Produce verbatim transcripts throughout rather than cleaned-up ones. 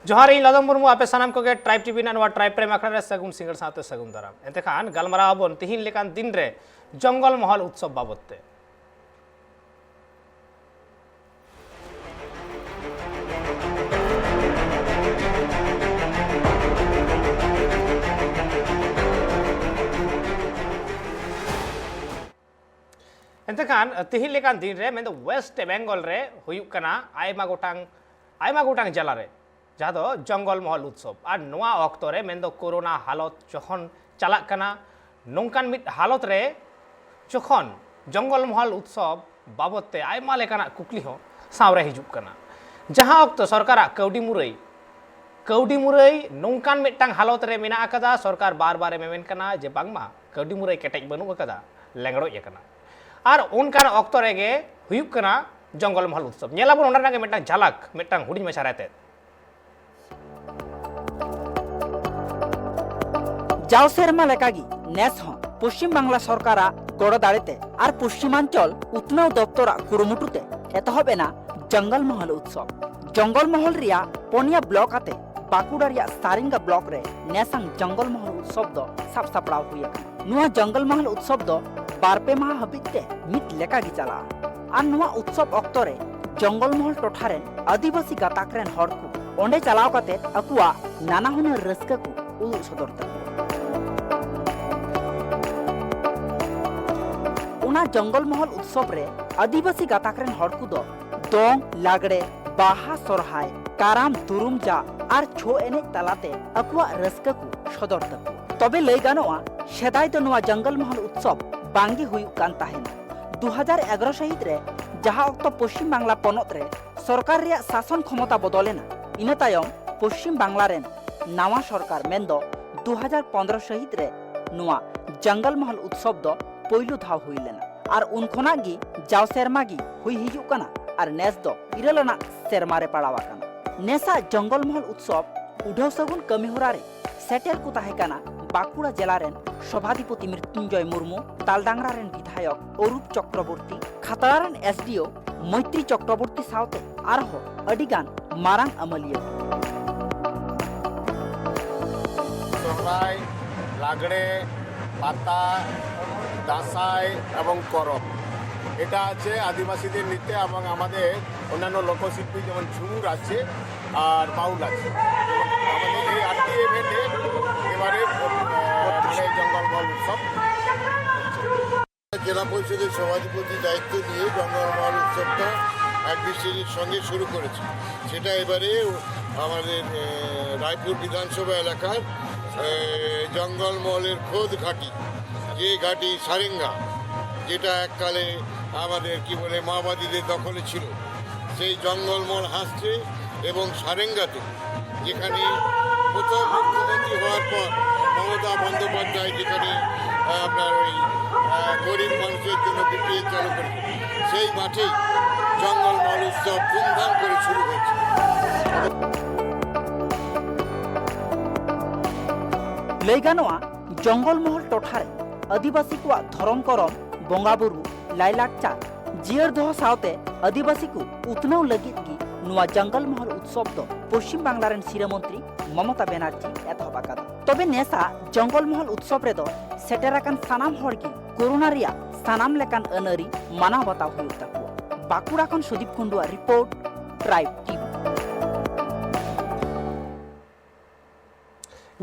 ᱡᱚᱦᱟᱨ, ᱤᱧ ᱞᱟᱫᱚᱢ ᱢᱩᱨᱢᱩ, ᱟᱯᱮ ᱥᱟᱱᱟᱢ ᱠᱚᱜᱮ ᱴᱨᱟᱭᱤᱵᱽ ᱴᱤᱵᱷᱤ ᱨᱮᱱᱟᱜ ᱱᱚᱣᱟ ᱴᱨᱟᱭᱤᱵᱽ ᱯᱨᱮᱢ ᱟᱠᱷᱲᱟ ᱨᱮ ᱥᱟᱹᱜᱩᱱ ᱥᱤᱸᱜᱟᱹᱲ ᱥᱟᱶᱛᱮ ᱥᱟᱹᱜᱩᱱ ᱫᱟᱨᱟᱢ᱾ ᱮᱱᱛᱮ ᱠᱷᱟᱱ ᱜᱟᱞᱢᱟᱨᱟᱣ ᱟᱵᱚᱱ ᱛᱤᱦᱤᱧ ᱞᱮᱠᱟᱱ ᱫᱤᱱ ᱨᱮ ᱡᱚᱝᱜᱚᱞ ᱢᱚᱦᱚᱞ ᱩᱛᱥᱚᱵ ᱵᱟᱵᱚᱛ ᱛᱮ᱾ ᱮᱱᱛᱮ ᱠᱷᱟᱱ ᱛᱤᱦᱤᱧ ᱞᱮᱠᱟᱱ ᱫᱤᱱ ᱨᱮ, ᱢᱮᱱᱫᱚ ᱳᱭᱮᱥᱴ ᱵᱮᱝᱜᱚᱞ ᱨᱮ ᱦᱩᱭᱩᱜ ᱠᱟᱱᱟ ᱟᱭᱢᱟ ᱜᱚᱴᱟᱝ, ᱟᱭᱢᱟ ᱜᱚᱴᱟᱝ ᱡᱮᱞᱟ ᱨᱮ, ᱡᱟᱦᱟᱸ ᱫᱚ ᱡᱚᱝᱜᱚᱞ ᱢᱚᱦᱚᱞ ᱩᱛᱥᱚᱵ᱾ ᱟᱨ ᱱᱚᱣᱟ ᱚᱠᱛᱚ ᱨᱮ, ᱢᱮᱱᱫᱚ ᱠᱳᱨᱳᱱᱟ ᱦᱟᱞᱚᱛ ᱡᱚᱠᱷᱚᱱ ᱪᱟᱞᱟᱜ ᱠᱟᱱᱟ, ᱱᱚᱝᱠᱟᱱ ᱢᱤᱫ ᱦᱟᱞᱚᱛ ᱨᱮ ᱡᱚᱠᱷᱚᱱ ᱡᱚᱝᱜᱚᱞ ᱢᱚᱦᱚᱞ ᱩᱛᱥᱚᱵ ᱵᱟᱵᱚᱛ ᱛᱮ ᱟᱭᱢᱟ ᱞᱮᱠᱟᱱᱟᱜ ᱠᱩᱠᱞᱤ ᱦᱚᱸ ᱥᱟᱶᱨᱮ ᱦᱤᱡᱩᱜ ᱠᱟᱱᱟ, ᱡᱟᱦᱟᱸ ᱚᱠᱛᱚ ᱥᱚᱨᱠᱟᱨᱟᱜ ᱠᱟᱹᱣᱰᱤ ᱢᱩᱨᱟᱹᱭ, ᱠᱟᱹᱣᱰᱤ ᱢᱩᱨᱟᱹᱭ ᱱᱚᱝᱠᱟᱱ ᱢᱤᱫᱴᱟᱝ ᱦᱟᱞᱚᱛ ᱨᱮ ᱢᱮᱱᱟᱜ ᱟᱠᱟᱫᱟ, ᱥᱚᱨᱠᱟᱨ ᱵᱟᱨ ᱵᱟᱨᱮ ᱢᱮᱢᱮᱱ ᱠᱟᱱᱟ ᱡᱮ ᱵᱟᱝᱢᱟ ᱠᱟᱹᱣᱰᱤ ᱢᱩᱨᱟᱹᱭ ᱠᱮᱴᱮᱡ ᱵᱟᱹᱱᱩᱜ ᱟᱠᱟᱫᱟ, ᱞᱮᱸᱜᱲᱚᱡ ᱟᱠᱟᱱᱟ᱾ ᱟᱨ ᱚᱱᱠᱟᱱ ᱚᱠᱛᱚ ᱨᱮᱜᱮ ᱦᱩᱭᱩᱜ ᱠᱟᱱᱟ ᱡᱚᱝᱜᱚᱞ ᱢᱚᱦᱚᱞ ᱩᱛᱥᱚᱵ᱾ ᱧᱮᱞᱟᱵᱚᱱ ᱚᱸᱰᱮᱱᱟᱜ ᱜᱮ ᱢᱤᱫᱴᱟᱝ ᱡᱷᱟᱞᱟᱠ, ᱢᱤᱫᱴᱟᱝ ᱦᱩᱰᱤᱧ ᱢᱟᱪᱷᱟ ᱨᱮᱛᱮᱫ᱾ ᱡᱟᱣ ᱥᱮᱨᱢᱟ ᱞᱮᱠᱟᱜᱮ ᱱᱮᱥ ᱦᱚᱸ ᱯᱚᱥᱪᱤᱢ ᱵᱟᱝᱞᱟ ᱥᱚᱨᱠᱟᱨᱟᱜ ᱜᱚᱲᱚ ᱫᱟᱲᱮᱛᱮ ᱟᱨ ᱯᱚᱥᱪᱤᱢᱟᱧᱪᱚᱞ ᱩᱛᱱᱟᱹᱣ ᱫᱚᱯᱛᱚᱨᱟᱜ ᱠᱩᱨᱩᱢᱩᱴᱩ ᱛᱮ ᱮᱛᱚᱦᱚᱵ ᱮᱱᱟ ᱡᱚᱝᱜᱚᱞ ᱢᱚᱦᱚᱞ ᱩᱛᱥᱚᱵ᱾ ᱡᱚᱝᱜᱚᱞ ᱢᱚᱦᱚᱞ ᱨᱮᱭᱟᱜ ᱯᱚᱱᱭᱟ ᱵᱞᱚᱠ ᱟᱛᱮ ᱵᱟᱸᱠᱩᱲᱟ ᱨᱮᱭᱟᱜ ᱥᱟᱨᱤᱝᱜᱟ ᱵᱞᱚᱠ ᱨᱮ ᱱᱮᱥᱟᱝ ᱡᱚᱝᱜᱚᱞ ᱢᱚᱦᱚᱞ ᱩᱛᱥᱚᱵ ᱫᱚ ᱥᱟᱵ ᱥᱟᱯᱲᱟᱣ ᱦᱩᱭ ᱟᱠᱟᱱᱟ᱾ ᱱᱚᱣᱟ ᱡᱚᱝᱜᱚᱞ ᱢᱚᱦᱚᱞ ᱩᱛᱥᱚᱵ ᱫᱚ ᱵᱟᱨ ᱯᱮ ᱢᱟᱦᱟ ᱦᱟᱹᱵᱤᱡ ᱛᱮ ᱢᱤᱫ ᱞᱮᱠᱟ ᱜᱮ ᱪᱟᱞᱟᱜᱼᱟ᱾ ᱟᱨ ᱱᱚᱣᱟ ᱩᱛᱥᱚᱵ ᱚᱠᱛᱚ ᱨᱮ ᱡᱚᱝᱜᱚᱞ ᱢᱚᱦᱚᱞ ᱴᱚᱴᱷᱟ ᱨᱮᱱ ᱟᱹᱫᱤᱵᱟᱹᱥᱤ ᱜᱟᱛᱟᱠ ᱨᱮᱱ ᱦᱚᱲ ᱠᱚ ᱚᱸᱰᱮ ᱪᱟᱞᱟᱣ ᱠᱟᱛᱮ ᱟᱠᱚᱣᱟᱜ ᱱᱟᱱᱟ ᱦᱩᱱᱟᱹᱨ ᱨᱟᱹᱥᱠᱟᱹ ᱠᱚ ᱩᱫᱩᱜ ᱥᱚᱫᱚᱨ ᱛᱟᱠᱚᱣᱟ᱾ ᱚᱱᱟ ᱡᱚᱝᱜᱚᱞ ᱢᱚᱦᱚᱞ ᱩᱛᱥᱚᱵ ᱨᱮ ᱟᱹᱫᱤᱵᱟᱹᱥᱤ ᱜᱟᱛᱟᱠ ᱨᱮᱱ ᱦᱚᱲ ᱠᱚᱫᱚ ᱫᱚᱝ, ᱞᱟᱜᱽᱲᱮ, ᱵᱟᱦᱟ, ᱥᱚᱨᱦᱟᱭ, ᱠᱟᱨᱟᱢ, ᱫᱩᱨᱩᱢ ᱡᱟᱜ ᱟᱨ ᱪᱷᱳ ᱮᱱᱮᱡ ᱛᱟᱞᱟᱛᱮ ᱟᱠᱚᱣᱟᱜ ᱨᱟᱹᱥᱠᱟᱹ ᱠᱚ ᱥᱚᱫᱚᱨ ᱛᱟᱠᱚᱣᱟ᱾ ᱛᱚᱵᱮ ᱞᱟᱹᱭ ᱜᱟᱱᱚᱜᱼᱟ, ᱥᱮᱫᱟᱭ ᱫᱚ ᱱᱚᱣᱟ ᱡᱚᱝᱜᱚᱞ ᱢᱚᱦᱚᱞ ᱩᱛᱥᱚᱵ ᱵᱟᱝᱜᱮ ᱦᱩᱭᱩᱜ ᱠᱟᱱ ᱛᱟᱦᱮᱱᱟ᱾ ᱫᱩ ᱦᱟᱡᱟᱨ ᱮᱜᱟᱨᱚ ᱥᱟᱹᱦᱤᱛ ᱨᱮ, ᱡᱟᱦᱟᱸ ᱚᱠᱛᱚ ᱯᱚᱥᱪᱤᱢ ᱵᱟᱝᱞᱟ ᱯᱚᱱᱚᱛ ᱨᱮ ᱥᱚᱨᱠᱟᱨ ᱨᱮᱭᱟᱜ ᱥᱟᱥᱚᱱ ᱠᱷᱚᱢᱚᱛᱟ ᱵᱚᱫᱚᱞ ᱮᱱᱟ, ᱤᱱᱟᱹ ᱛᱟᱭᱚᱢ ᱯᱚᱥᱪᱤᱢ ᱵᱟᱝᱞᱟ ᱨᱮᱱ ᱱᱟᱣᱟ ᱥᱚᱨᱠᱟᱨ, ᱢᱮᱱᱫᱚ ᱫᱩ ᱦᱟᱡᱟᱨ ᱯᱚᱱᱫᱽᱨᱚ ᱥᱟᱹᱦᱤᱛ ᱨᱮ ᱱᱚᱣᱟ ᱡᱚᱝᱜᱚᱞ ᱢᱚᱦᱚᱞ ᱩᱛᱥᱚᱵ ᱫᱚ ᱯᱳᱭᱞᱳ ᱫᱷᱟᱣ ᱦᱩᱭ ᱞᱮᱱᱟ᱾ ᱟᱨ ᱩᱱ ᱠᱷᱚᱱᱟᱜ ᱜᱮ ᱡᱟᱣ ᱥᱮᱨᱢᱟ ᱜᱮ ᱦᱩᱭ ᱦᱤᱡᱩᱜ ᱠᱟᱱᱟ ᱟᱨ ᱱᱮᱥ ᱫᱚ ᱤᱨᱟᱹᱞ ᱟᱱᱟᱜ ᱥᱮᱨᱢᱟ ᱨᱮ ᱯᱟᱲᱟᱣ ᱟᱠᱟᱱᱟ᱾ ᱱᱮᱥᱟᱜ ᱡᱚᱝᱜᱚᱞ ᱢᱚᱦᱚᱞ ᱩᱛᱥᱚᱵ ᱩᱰᱷᱟᱹᱣ ᱥᱟᱹᱜᱩᱱ ᱠᱟᱹᱢᱤ ᱦᱚᱨᱟ ᱨᱮ ᱥᱮᱴᱮᱨ ᱠᱚ ᱛᱟᱦᱮᱸ ᱠᱟᱱᱟ ᱵᱟᱸᱠᱩᱲᱟ ᱡᱮᱞᱟ ᱨᱮᱱ ᱥᱚᱵᱷᱟᱫᱷᱤᱯᱚᱛᱤ ᱢᱨᱤᱛᱭᱩᱧᱡᱚᱭ ᱢᱩᱨᱢᱩ, ᱛᱟᱞᱰᱟᱝᱨᱟ ᱨᱮᱱ ᱵᱤᱫᱷᱟᱭᱚᱠ ᱚᱨᱩᱯ ᱪᱚᱠᱨᱚᱵᱚᱨᱛᱤ, ᱠᱷᱟᱛᱲᱟ ᱨᱮᱱ ᱮᱥᱰᱤᱳ ᱢᱳᱭᱛᱨᱤ ᱪᱚᱠᱨᱚᱵᱚᱨᱛᱤ ᱥᱟᱶᱛᱮ ᱟᱨᱦᱚᱸ ᱟᱹᱰᱤ ᱜᱟᱱ ᱢᱟᱨᱟᱝ ᱟᱹᱢᱟᱹᱞᱤᱭᱟᱹ ᱠᱚ᱾ ᱥᱚᱦᱨᱟᱭ, ᱞᱟᱜᱽᱲᱮ, ᱯᱟᱛᱟ, ᱫᱟᱸᱥᱟᱭ এবং করম। এটা আছে আদিবাসীদের নৃত্য এবং আমাদের অন্যান্য লোকশিল্পী যেমন ঝুমুর আছে আর বাউল আছে। এবং আমাদের এই আটটি ইভেন্টে এবারে আহ, মানে জঙ্গল মহল উৎসব। জেলা পরিষদের সভাধিপতি দায়িত্ব নিয়ে জঙ্গল মহল উৎসবটা এক বিশেষের সঙ্গে শুরু করেছে। সেটা এবারে আমাদের আহ, রায়পুর বিধানসভা এলাকার আহ, জঙ্গল মহলের খোদ ঘাঁটি, যে ঘাঁটি সারেঙ্গা, যেটা এককালে আমাদের কি বলে মাওবাদীদের দখলে ছিল, সেই জঙ্গলমহল হাসছে এবং সারেঙ্গাতে, যেখানে প্রথম মুখ্যমন্ত্রী হওয়ার পর মমতা বন্দ্যোপাধ্যায় যেখানে আহ, আপনার ওই আহ, গরিব মানুষের জন্য বিপিএল চালু করেছে, সেই মাঠেই জঙ্গলমহল উৎসব ধুমধাম করে শুরু হয়েছে। ᱞᱟᱹᱭ ᱜᱟᱱᱚᱜᱼᱟ, ᱡᱚᱝᱜᱚᱞ ᱢᱚᱦᱚᱞ ᱴᱚᱴᱷᱟ ᱨᱮ ᱟᱹᱫᱤᱵᱟᱹᱥᱤ ᱠᱚᱣᱟᱜ ᱫᱷᱚᱨᱚᱢ ᱠᱚᱨᱚᱢ, ᱵᱚᱸᱜᱟ ᱵᱩᱨᱩ, ᱞᱟᱭᱞᱟᱠᱪᱟᱨ ᱡᱤᱭᱟᱹᱲ ᱫᱚᱦᱚ ᱥᱟᱶᱛᱮ ᱟᱹᱫᱤᱵᱟᱹᱥᱤ ᱠᱚ ᱩᱛᱱᱟᱹᱣ ᱞᱟᱹᱜᱤᱫ ᱜᱮ ᱱᱚᱣᱟ ᱡᱚᱝᱜᱚᱞ ᱢᱚᱦᱚᱞ ᱩᱛᱥᱚᱵ ᱫᱚ ᱯᱚᱥᱪᱤᱢ ᱵᱟᱝᱞᱟ ᱨᱮᱱ ᱥᱤᱨᱟᱹ ᱢᱚᱱᱛᱨᱤ ᱢᱚᱢᱚᱛᱟ ᱵᱮᱱᱟᱨᱡᱤ ᱮᱛᱚᱦᱚᱵ ᱟᱠᱟᱫᱟ᱾ ᱛᱚᱵᱮ ᱱᱮᱥᱟᱜ ᱡᱚᱝᱜᱚᱞ ᱢᱚᱦᱚᱞ ᱩᱛᱥᱚᱵ ᱨᱮᱫᱚ ᱥᱮᱴᱮᱨ ᱟᱠᱟᱱ ᱥᱟᱱᱟᱢ ᱦᱚᱲ ᱜᱮ ᱠᱳᱨᱳᱱᱟ ᱨᱮᱭᱟᱜ ᱥᱟᱱᱟᱢ ᱞᱮᱠᱟᱱ ᱟᱹᱱ ᱟᱹᱨᱤ ᱢᱟᱱᱟᱣ ᱵᱟᱛᱟᱣ ᱦᱩᱭᱩᱜ ᱛᱟᱠᱚᱣᱟ᱾ ᱵᱟᱸᱠᱩᱲᱟ ᱠᱷᱚᱱ ᱥᱩᱫᱤᱯ ᱠᱩᱱᱰᱩᱣᱟᱜ ᱨᱤᱯᱳᱨᱴ, ᱴᱨᱟᱭᱤᱵ ᱴᱤᱵᱷᱤ᱾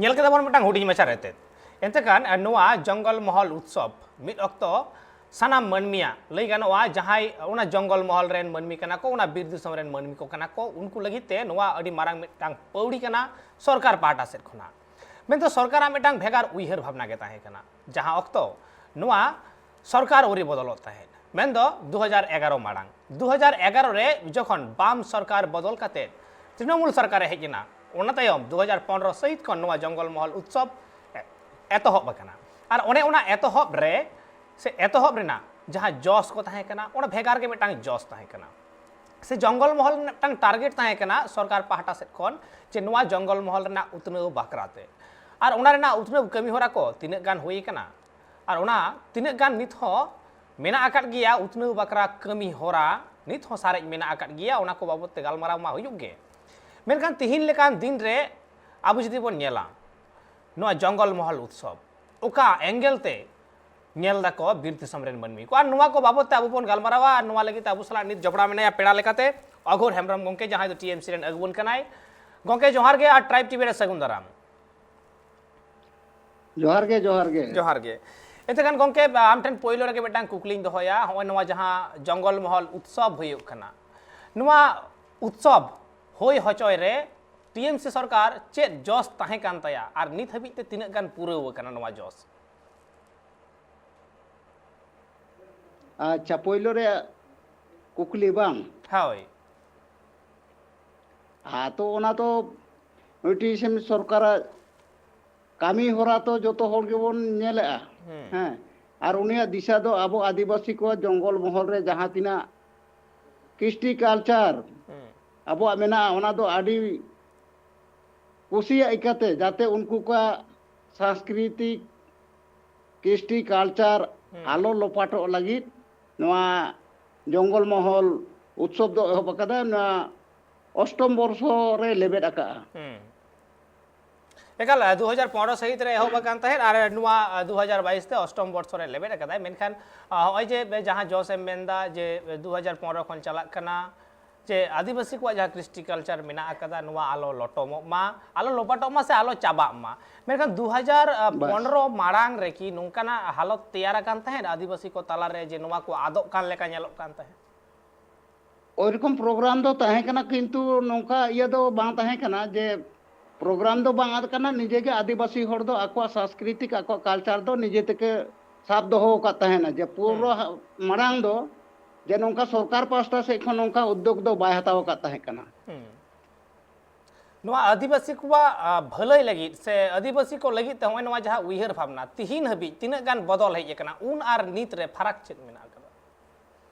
ᱧᱮᱞ ᱠᱮᱫᱟ ᱵᱚᱱ ᱢᱤᱫᱴᱟᱝ ᱦᱩᱰᱤᱧ ᱢᱟᱪᱷᱟ ᱨᱮᱛᱮᱫ᱾ ᱮᱱᱛᱮ ᱠᱷᱟᱱ ᱱᱚᱣᱟ ᱡᱚᱝᱜᱚᱞ ᱢᱚᱦᱚᱞ ᱩᱛᱥᱚᱵ ᱢᱤᱫ ᱚᱠᱛᱚ ᱥᱟᱱᱟᱢ ᱢᱟᱹᱱᱢᱤᱭᱟᱜ ᱞᱟᱹᱭ ᱜᱟᱱᱚᱜᱼᱟ, ᱡᱟᱦᱟᱸᱭ ᱚᱱᱟ ᱡᱚᱝᱜᱚᱞ ᱢᱚᱦᱚᱞ ᱨᱮᱱ ᱢᱟᱹᱱᱢᱤ ᱠᱟᱱᱟ ᱠᱚ, ᱚᱱᱟ ᱵᱤᱨ ᱫᱤᱥᱚᱢ ᱨᱮᱱ ᱢᱟᱹᱱᱢᱤ ᱠᱚ ᱠᱟᱱᱟ ᱠᱚ, ᱩᱱᱠᱩ ᱞᱟᱹᱜᱤᱫ ᱛᱮ ᱱᱚᱣᱟ ᱟᱹᱰᱤ ᱢᱟᱨᱟᱝ ᱢᱤᱫᱴᱟᱝ ᱯᱟᱹᱣᱲᱤ ᱠᱟᱱᱟ ᱥᱚᱨᱠᱟᱨ ᱯᱟᱦᱴᱟ ᱥᱮᱫ ᱠᱷᱚᱱᱟᱜ᱾ ᱢᱮᱱᱫᱚ ᱥᱚᱨᱠᱟᱨᱟᱜ ᱢᱤᱫᱴᱟᱝ ᱵᱷᱮᱜᱟᱨ ᱩᱭᱦᱟᱹᱨ ᱵᱷᱟᱵᱽᱱᱟ ᱜᱮ ᱛᱟᱦᱮᱸ ᱠᱟᱱᱟ, ᱡᱟᱦᱟᱸ ᱚᱠᱛᱚ ᱱᱚᱣᱟ ᱥᱚᱨᱠᱟᱨ ᱟᱹᱣᱨᱤ ᱵᱚᱫᱚᱞᱚᱜ ᱛᱟᱦᱮᱸᱫ, ᱢᱮᱱᱫᱚ ᱫᱩ ᱦᱟᱡᱟᱨ ᱮᱜᱟᱨᱚ ᱢᱟᱲᱟᱝ᱾ ᱫᱩ ᱦᱟᱡᱟᱨ ᱮᱜᱟᱨᱚ ᱨᱮ ᱡᱚᱠᱷᱚᱱ ᱵᱟᱢ ᱥᱚᱨᱠᱟᱨ ᱵᱚᱫᱚᱞ ᱠᱟᱛᱮ ᱛᱨᱤᱱᱚᱢᱩᱞ ᱥᱚᱨᱠᱟᱨᱮ ᱦᱮᱡ ᱮᱱᱟ, ᱚᱱᱟ ᱛᱟᱭᱚᱢ ᱫᱩ ᱦᱟᱡᱟᱨ ᱯᱚᱱᱨᱚ ᱥᱟᱹᱦᱤᱛ ᱠᱷᱚᱱ ᱱᱚᱣᱟ ᱡᱚᱝᱜᱚᱞ ᱢᱚᱦᱚᱞ ᱩᱛᱥᱚᱵ ᱮᱛᱚᱦᱚᱵ ᱟᱠᱟᱱᱟ᱾ ᱟᱨ ᱚᱱᱮ ᱚᱱᱟ ᱮᱛᱚᱦᱚᱵ ᱨᱮ ᱥᱮ ᱮᱛᱚᱦᱚᱵ ᱨᱮᱱᱟᱜ ᱡᱟᱦᱟᱸ ᱡᱚᱥ ᱠᱚ ᱛᱟᱦᱮᱸ ᱠᱟᱱᱟ, ᱚᱱᱟ ᱵᱷᱮᱜᱟᱨ ᱜᱮ ᱢᱤᱫᱴᱟᱝ ᱡᱚᱥ ᱛᱟᱦᱮᱸ ᱠᱟᱱᱟ᱾ ᱥᱮ ᱡᱚᱝᱜᱚᱞ ᱢᱚᱦᱚᱞ ᱨᱮᱱᱟᱜ ᱢᱤᱫᱴᱟᱝ ᱴᱟᱨᱜᱮᱴ ᱛᱟᱦᱮᱸ ᱠᱟᱱᱟ ᱥᱚᱨᱠᱟᱨ ᱯᱟᱦᱴᱟ ᱥᱮᱫ ᱠᱷᱚᱱ, ᱡᱮ ᱱᱚᱣᱟ ᱡᱚᱝᱜᱚᱞ ᱢᱚᱦᱚᱞ ᱨᱮᱱᱟᱜ ᱩᱛᱱᱟᱹᱣ ᱵᱟᱠᱷᱨᱟ ᱛᱮ᱾ ᱟᱨ ᱚᱱᱟ ᱨᱮᱱᱟᱜ ᱩᱛᱱᱟᱹᱣ ᱠᱟᱹᱢᱤ ᱦᱚᱨᱟ ᱠᱚ ᱛᱤᱱᱟᱹᱜ ᱜᱟᱱ ᱦᱩᱭ ᱟᱠᱟᱱᱟ, ᱟᱨ ᱚᱱᱟ ᱛᱤᱱᱟᱹᱜ ᱜᱟᱱ ᱱᱤᱛ ᱦᱚᱸ ᱢᱮᱱᱟᱜ ᱟᱠᱟᱫ ᱜᱮᱭᱟ, ᱩᱛᱱᱟᱹᱣ ᱵᱟᱠᱷᱨᱟ ᱠᱟᱹᱢᱤ ᱦᱚᱨᱟ ᱱᱤᱛ ᱦᱚᱸ ᱥᱟᱨᱮᱡ ᱢᱮᱱᱟᱜ ᱟᱠᱟᱫ ᱜᱮᱭᱟ, ᱚᱱᱟ ᱠᱚ ᱵᱟᱵᱚᱫ ᱛᱮ ᱜᱟᱞᱢᱟᱨᱟᱣ ᱢᱟ ᱦᱩᱭᱩᱜ ᱜᱮ᱾ ᱢᱮᱱᱠᱷᱟᱱ ᱛᱤᱦᱤᱧ ᱞᱮᱠᱟᱱ ᱫᱤᱱ ᱨᱮ ᱟᱵᱚ ᱡᱩᱫᱤ ᱵᱚᱱ ᱧᱮᱞᱟ, ᱱᱚᱣᱟ ᱡᱚᱝᱜᱚᱞ ᱢᱚᱦᱚᱞ ᱩᱛᱥᱚᱵ ᱚᱠᱟ ᱮᱝᱜᱮᱞ ᱛᱮ ᱧᱮᱞ ᱫᱟᱠᱚ ᱵᱤᱨ ᱫᱤᱥᱚᱢ ᱨᱮᱱ ᱢᱟᱹᱱᱢᱤ ᱠᱚ? ᱟᱨ ᱱᱚᱣᱟ ᱠᱚ ᱵᱟᱵᱚᱛ ᱛᱮ ᱟᱵᱚ ᱵᱚᱱ ᱜᱟᱞᱢᱟᱨᱟᱣᱟ᱾ ᱟᱨ ᱱᱚᱣᱟ ᱞᱟᱹᱜᱤᱫ ᱛᱮ ᱟᱵᱚ ᱥᱟᱞᱟᱜ ᱱᱤᱛ ᱡᱚᱯᱲᱟᱣ ᱢᱮᱱᱟᱭᱟ ᱯᱮᱲᱟ ᱞᱮᱠᱟᱛᱮ ᱚᱜᱷᱳᱨ ᱦᱮᱢᱵᱨᱚᱢ ᱜᱚᱢᱠᱮ, ᱡᱟᱦᱟᱸᱭ ᱫᱚ ᱴᱤ ᱮᱢ ᱥᱤ ᱨᱮᱱ ᱟᱹᱜᱩ ᱵᱚᱱ ᱠᱟᱱᱟᱭ᱾ ᱜᱚᱢᱠᱮ, ᱡᱚᱦᱟᱨ ᱜᱮ ᱟᱨ ᱴᱨᱟᱭᱤᱵᱽ ᱴᱤ ᱵᱷᱤ ᱨᱮ ᱥᱟᱹᱜᱩᱱ ᱫᱟᱨᱟᱢ᱾ ᱡᱚᱦᱟᱨ ᱜᱮ, ᱡᱚᱦᱟᱨ ᱜᱮ᱾ ᱡᱚᱦᱟᱨ ᱜᱮ᱾ ᱮᱱᱛᱮ ᱠᱷᱟᱱ ᱜᱚᱢᱠᱮ, ᱟᱢ ᱴᱷᱮᱱ ᱯᱳᱭᱞᱳ ᱨᱮᱜᱮ ᱢᱤᱫᱴᱟᱝ ᱠᱩᱠᱞᱤᱧ ᱫᱚᱦᱚᱭᱟ᱾ ᱦᱚᱸᱜᱼᱚᱭ ᱱᱚᱣᱟ ᱡᱟᱦᱟᱸ ᱡᱚᱝᱜᱚᱞ ᱢᱚᱦᱚᱞ ᱩᱛᱥᱚᱵ ᱦᱩᱭᱩᱜ ᱠᱟᱱᱟ, ᱱᱚᱣᱟ ᱩᱛᱥᱚᱵ ᱦᱩᱭ ᱦᱚᱪᱚᱭ ᱨᱮ ᱴᱤ ᱮᱢ ᱥᱤ ᱥᱚᱨᱠᱟᱨ ᱪᱮᱫ ᱡᱚᱥ ᱛᱟᱦᱮᱸ ᱠᱟᱱ ᱛᱟᱭᱟ ᱟᱨ ᱱᱤᱛ ᱦᱟᱹᱵᱤᱡ ᱛᱮ ᱛᱤᱱᱟᱹᱜ ᱜᱟᱱ ᱯᱩᱨᱟᱹᱣ ᱟᱠᱟᱱᱟ ᱱᱚᱣᱟ ᱡᱚᱥ? ᱟᱪᱪᱷᱟ, ᱯᱳᱭᱞᱳ ᱨᱮ ᱠᱩᱠᱞᱤ ᱵᱟᱝ? ᱦᱳᱭ᱾ ᱟᱫᱚ ᱚᱱᱟ ᱫᱚ ᱱᱩᱭ ᱴᱤ ᱮᱢ ᱥᱤ ᱥᱚᱨᱠᱟᱨᱟᱜ ᱠᱟᱹᱢᱤ ᱦᱚᱨᱟ ᱛᱚ ᱡᱚᱛᱚ ᱦᱚᱲ ᱜᱮᱵᱚᱱ ᱧᱮᱞᱮᱜᱼᱟ᱾ ᱦᱩᱸ᱾ ᱦᱮᱸ, ᱟᱨ ᱩᱱᱤᱭᱟᱜ ᱫᱤᱥᱟᱹ ᱫᱚ ᱟᱵᱚ ᱟᱹᱫᱤᱵᱟᱹᱥᱤ ᱠᱚᱣᱟᱜ ᱡᱚᱝᱜᱚᱞ ᱢᱚᱦᱚᱞ ᱨᱮ ᱡᱟᱦᱟᱸ ᱛᱤᱱᱟᱹᱜ ᱠᱨᱤᱥᱴᱤ ᱠᱟᱞᱪᱟᱨ ᱦᱩᱸ᱾ ᱟᱵᱚᱣᱟᱜ ᱢᱮᱱᱟᱜᱼᱟ, ᱚᱱᱟ ᱫᱚ ᱟᱹᱰᱤ ᱠᱩᱥᱤᱭᱟᱜ ᱤᱠᱟᱹᱛᱮ, ᱡᱟᱛᱮ ᱩᱱᱠᱩ ᱠᱚᱣᱟᱜ ᱥᱟᱝᱥᱠᱨᱤᱛᱤᱠ ᱠᱨᱤᱥᱴᱤ ᱠᱟᱞᱪᱟᱨ ᱦᱩᱸ᱾ ᱟᱞᱚ ᱞᱚᱯᱟᱴᱚᱜ ᱞᱟᱹᱜᱤᱫ ᱱᱚᱣᱟ ᱡᱚᱝᱜᱚᱞ ᱢᱚᱦᱚᱞ ᱩᱛᱥᱚᱵ ᱫᱚ ᱮᱦᱚᱵ ᱟᱠᱟᱫᱟ᱾ ᱱᱚᱣᱟ ᱚᱥᱴᱚᱢ ᱵᱚᱨᱥᱚ ᱨᱮ ᱞᱮᱵᱮᱫ ᱟᱠᱟᱫᱼᱟ᱾ ᱦᱩᱸ᱾ ᱮᱠᱟᱞ, ᱫᱩ ᱦᱟᱡᱟᱨ ᱯᱚᱱᱨᱚ ᱥᱟᱹᱦᱤᱛ ᱨᱮ ᱮᱦᱚᱵ ᱟᱠᱟᱱ ᱛᱟᱦᱮᱸᱫ ᱟᱨ ᱱᱚᱣᱟ ᱫᱩ ᱦᱟᱡᱟᱨ ᱵᱟᱭᱤᱥ ᱛᱮ ᱚᱥᱴᱚᱢ ᱵᱚᱨᱥᱚ ᱨᱮ ᱞᱮᱵᱮᱫ ᱟᱠᱟᱫᱟᱭ᱾ ᱢᱮᱱᱠᱷᱟᱱ, ᱟ, ᱦᱚᱸᱜᱼᱚᱭ ᱡᱮ ᱡᱟᱦᱟᱸ ᱡᱚᱥ ᱮᱢ ᱢᱮᱱᱫᱟ ᱡᱮ ᱫᱩ ᱦᱟᱡᱟᱨ ᱯᱚᱱᱨᱚ ᱠᱷᱚᱱ ᱪᱟᱞᱟᱜ ᱠᱟᱱᱟ, ᱡᱮ ᱟᱹᱫᱤᱵᱟᱹᱥᱤ ᱠᱚᱣᱟᱜ ᱡᱟᱦᱟᱸ ᱠᱨᱤᱥᱴᱤ ᱠᱟᱞᱪᱟᱨ ᱢᱮᱱᱟᱜ ᱟᱠᱟᱫᱟ, ᱱᱚᱣᱟ ᱟᱞᱚ ᱞᱚᱴᱚᱢᱚᱜ ᱢᱟ, ᱟᱞᱚ ᱞᱚᱯᱟᱴᱚᱜ ᱢᱟ ᱥᱮ ᱟᱞᱚ ᱪᱟᱵᱟᱜ ᱢᱟ᱾ ᱢᱮᱱᱠᱷᱟᱱ ᱫᱩ ᱦᱟᱡᱟᱨ ᱯᱚᱱᱨᱚ ᱵᱟᱥ᱾ ᱢᱟᱲᱟᱝ ᱨᱮ ᱠᱤ ᱱᱚᱝᱠᱟᱱᱟᱜ ᱦᱟᱞᱚᱛ ᱛᱮᱭᱟᱨ ᱟᱠᱟᱱ ᱛᱟᱦᱮᱸᱫ ᱟᱹᱫᱤᱵᱟᱹᱥᱤ ᱠᱚ ᱛᱟᱞᱟᱨᱮ ᱡᱮ ᱱᱚᱣᱟ ᱠᱚ ᱟᱫᱚᱜ ᱠᱟᱱ ᱞᱮᱠᱟ ᱧᱮᱞᱚᱜ ᱠᱟᱱ ᱛᱟᱦᱮᱸᱫ? ᱳᱭᱨᱚᱠᱚᱢ ᱯᱨᱳᱜᱨᱟᱢ ᱫᱚ ᱛᱟᱦᱮᱸ ᱠᱟᱱᱟ, ᱠᱤᱱᱛᱩ ᱱᱚᱝᱠᱟ ᱤᱭᱟᱹ ᱫᱚ ᱵᱟᱝ ᱛᱟᱦᱮᱸ ᱠᱟᱱᱟ ᱡᱮ ᱯᱨᱳᱜᱨᱟᱢ ᱫᱚ ᱵᱟᱝ ᱟᱫ ᱠᱟᱱᱟ, ᱱᱤᱡᱮ ᱜᱮ ᱟᱹᱫᱤᱵᱟᱹᱥᱤ ᱦᱚᱲ ᱫᱚ ᱟᱠᱚᱣᱟᱜ ᱥᱟᱝᱥᱠᱨᱤᱛᱤᱠ, ᱟᱠᱚᱣᱟᱜ ᱠᱟᱞᱪᱟᱨ ᱫᱚ ᱱᱤᱡᱮ ᱛᱮᱠᱚ ᱥᱟᱵ ᱫᱚᱦᱚ ᱟᱠᱟᱫ ᱛᱟᱦᱮᱱᱟ, ᱡᱮ ᱯᱩᱨᱟᱹ ᱦᱩᱸ᱾ ᱦᱟ-, ᱢᱟᱲᱟᱝ ᱫᱚ ᱡᱮ ᱱᱚᱝᱠᱟ ᱥᱚᱨᱠᱟᱨ ᱯᱟᱥᱴᱟ ᱥᱮᱫ ᱠᱷᱚᱱ ᱱᱚᱝᱠᱟ ᱩᱫᱽᱫᱳᱜᱽ ᱫᱚ ᱵᱟᱭ ᱦᱟᱛᱟᱣ ᱟᱠᱟᱫ ᱛᱟᱦᱮᱸ ᱠᱟᱱᱟ᱾ ᱦᱩᱸ᱾ ᱱᱚᱣᱟ ᱟᱹᱫᱤᱵᱟᱹᱥᱤ ᱠᱚᱣᱟᱜ, ᱟ, ᱵᱷᱟᱹᱞᱟᱹᱭ ᱞᱟᱹᱜᱤᱫ ᱥᱮ ᱟᱹᱫᱤᱵᱟᱹᱥᱤ ᱠᱚ ᱞᱟᱹᱜᱤᱫ ᱛᱮ ᱦᱚᱸᱜᱼᱚᱭ ᱱᱚᱣᱟ ᱡᱟᱦᱟᱸ ᱩᱭᱦᱟᱹᱨ ᱵᱷᱟᱵᱽᱱᱟ, ᱛᱤᱦᱤᱧ ᱦᱟᱹᱵᱤᱡ ᱛᱤᱱᱟᱹᱜ ᱜᱟᱱ ᱵᱚᱫᱚᱞ ᱦᱮᱡ ᱟᱠᱟᱱᱟ, ᱩᱱ ᱟᱨ ᱱᱤᱛ ᱨᱮ ᱯᱷᱟᱨᱟᱠ ᱪᱮᱫ ᱢᱮᱱᱟᱜ ᱟᱠᱟᱫᱟ?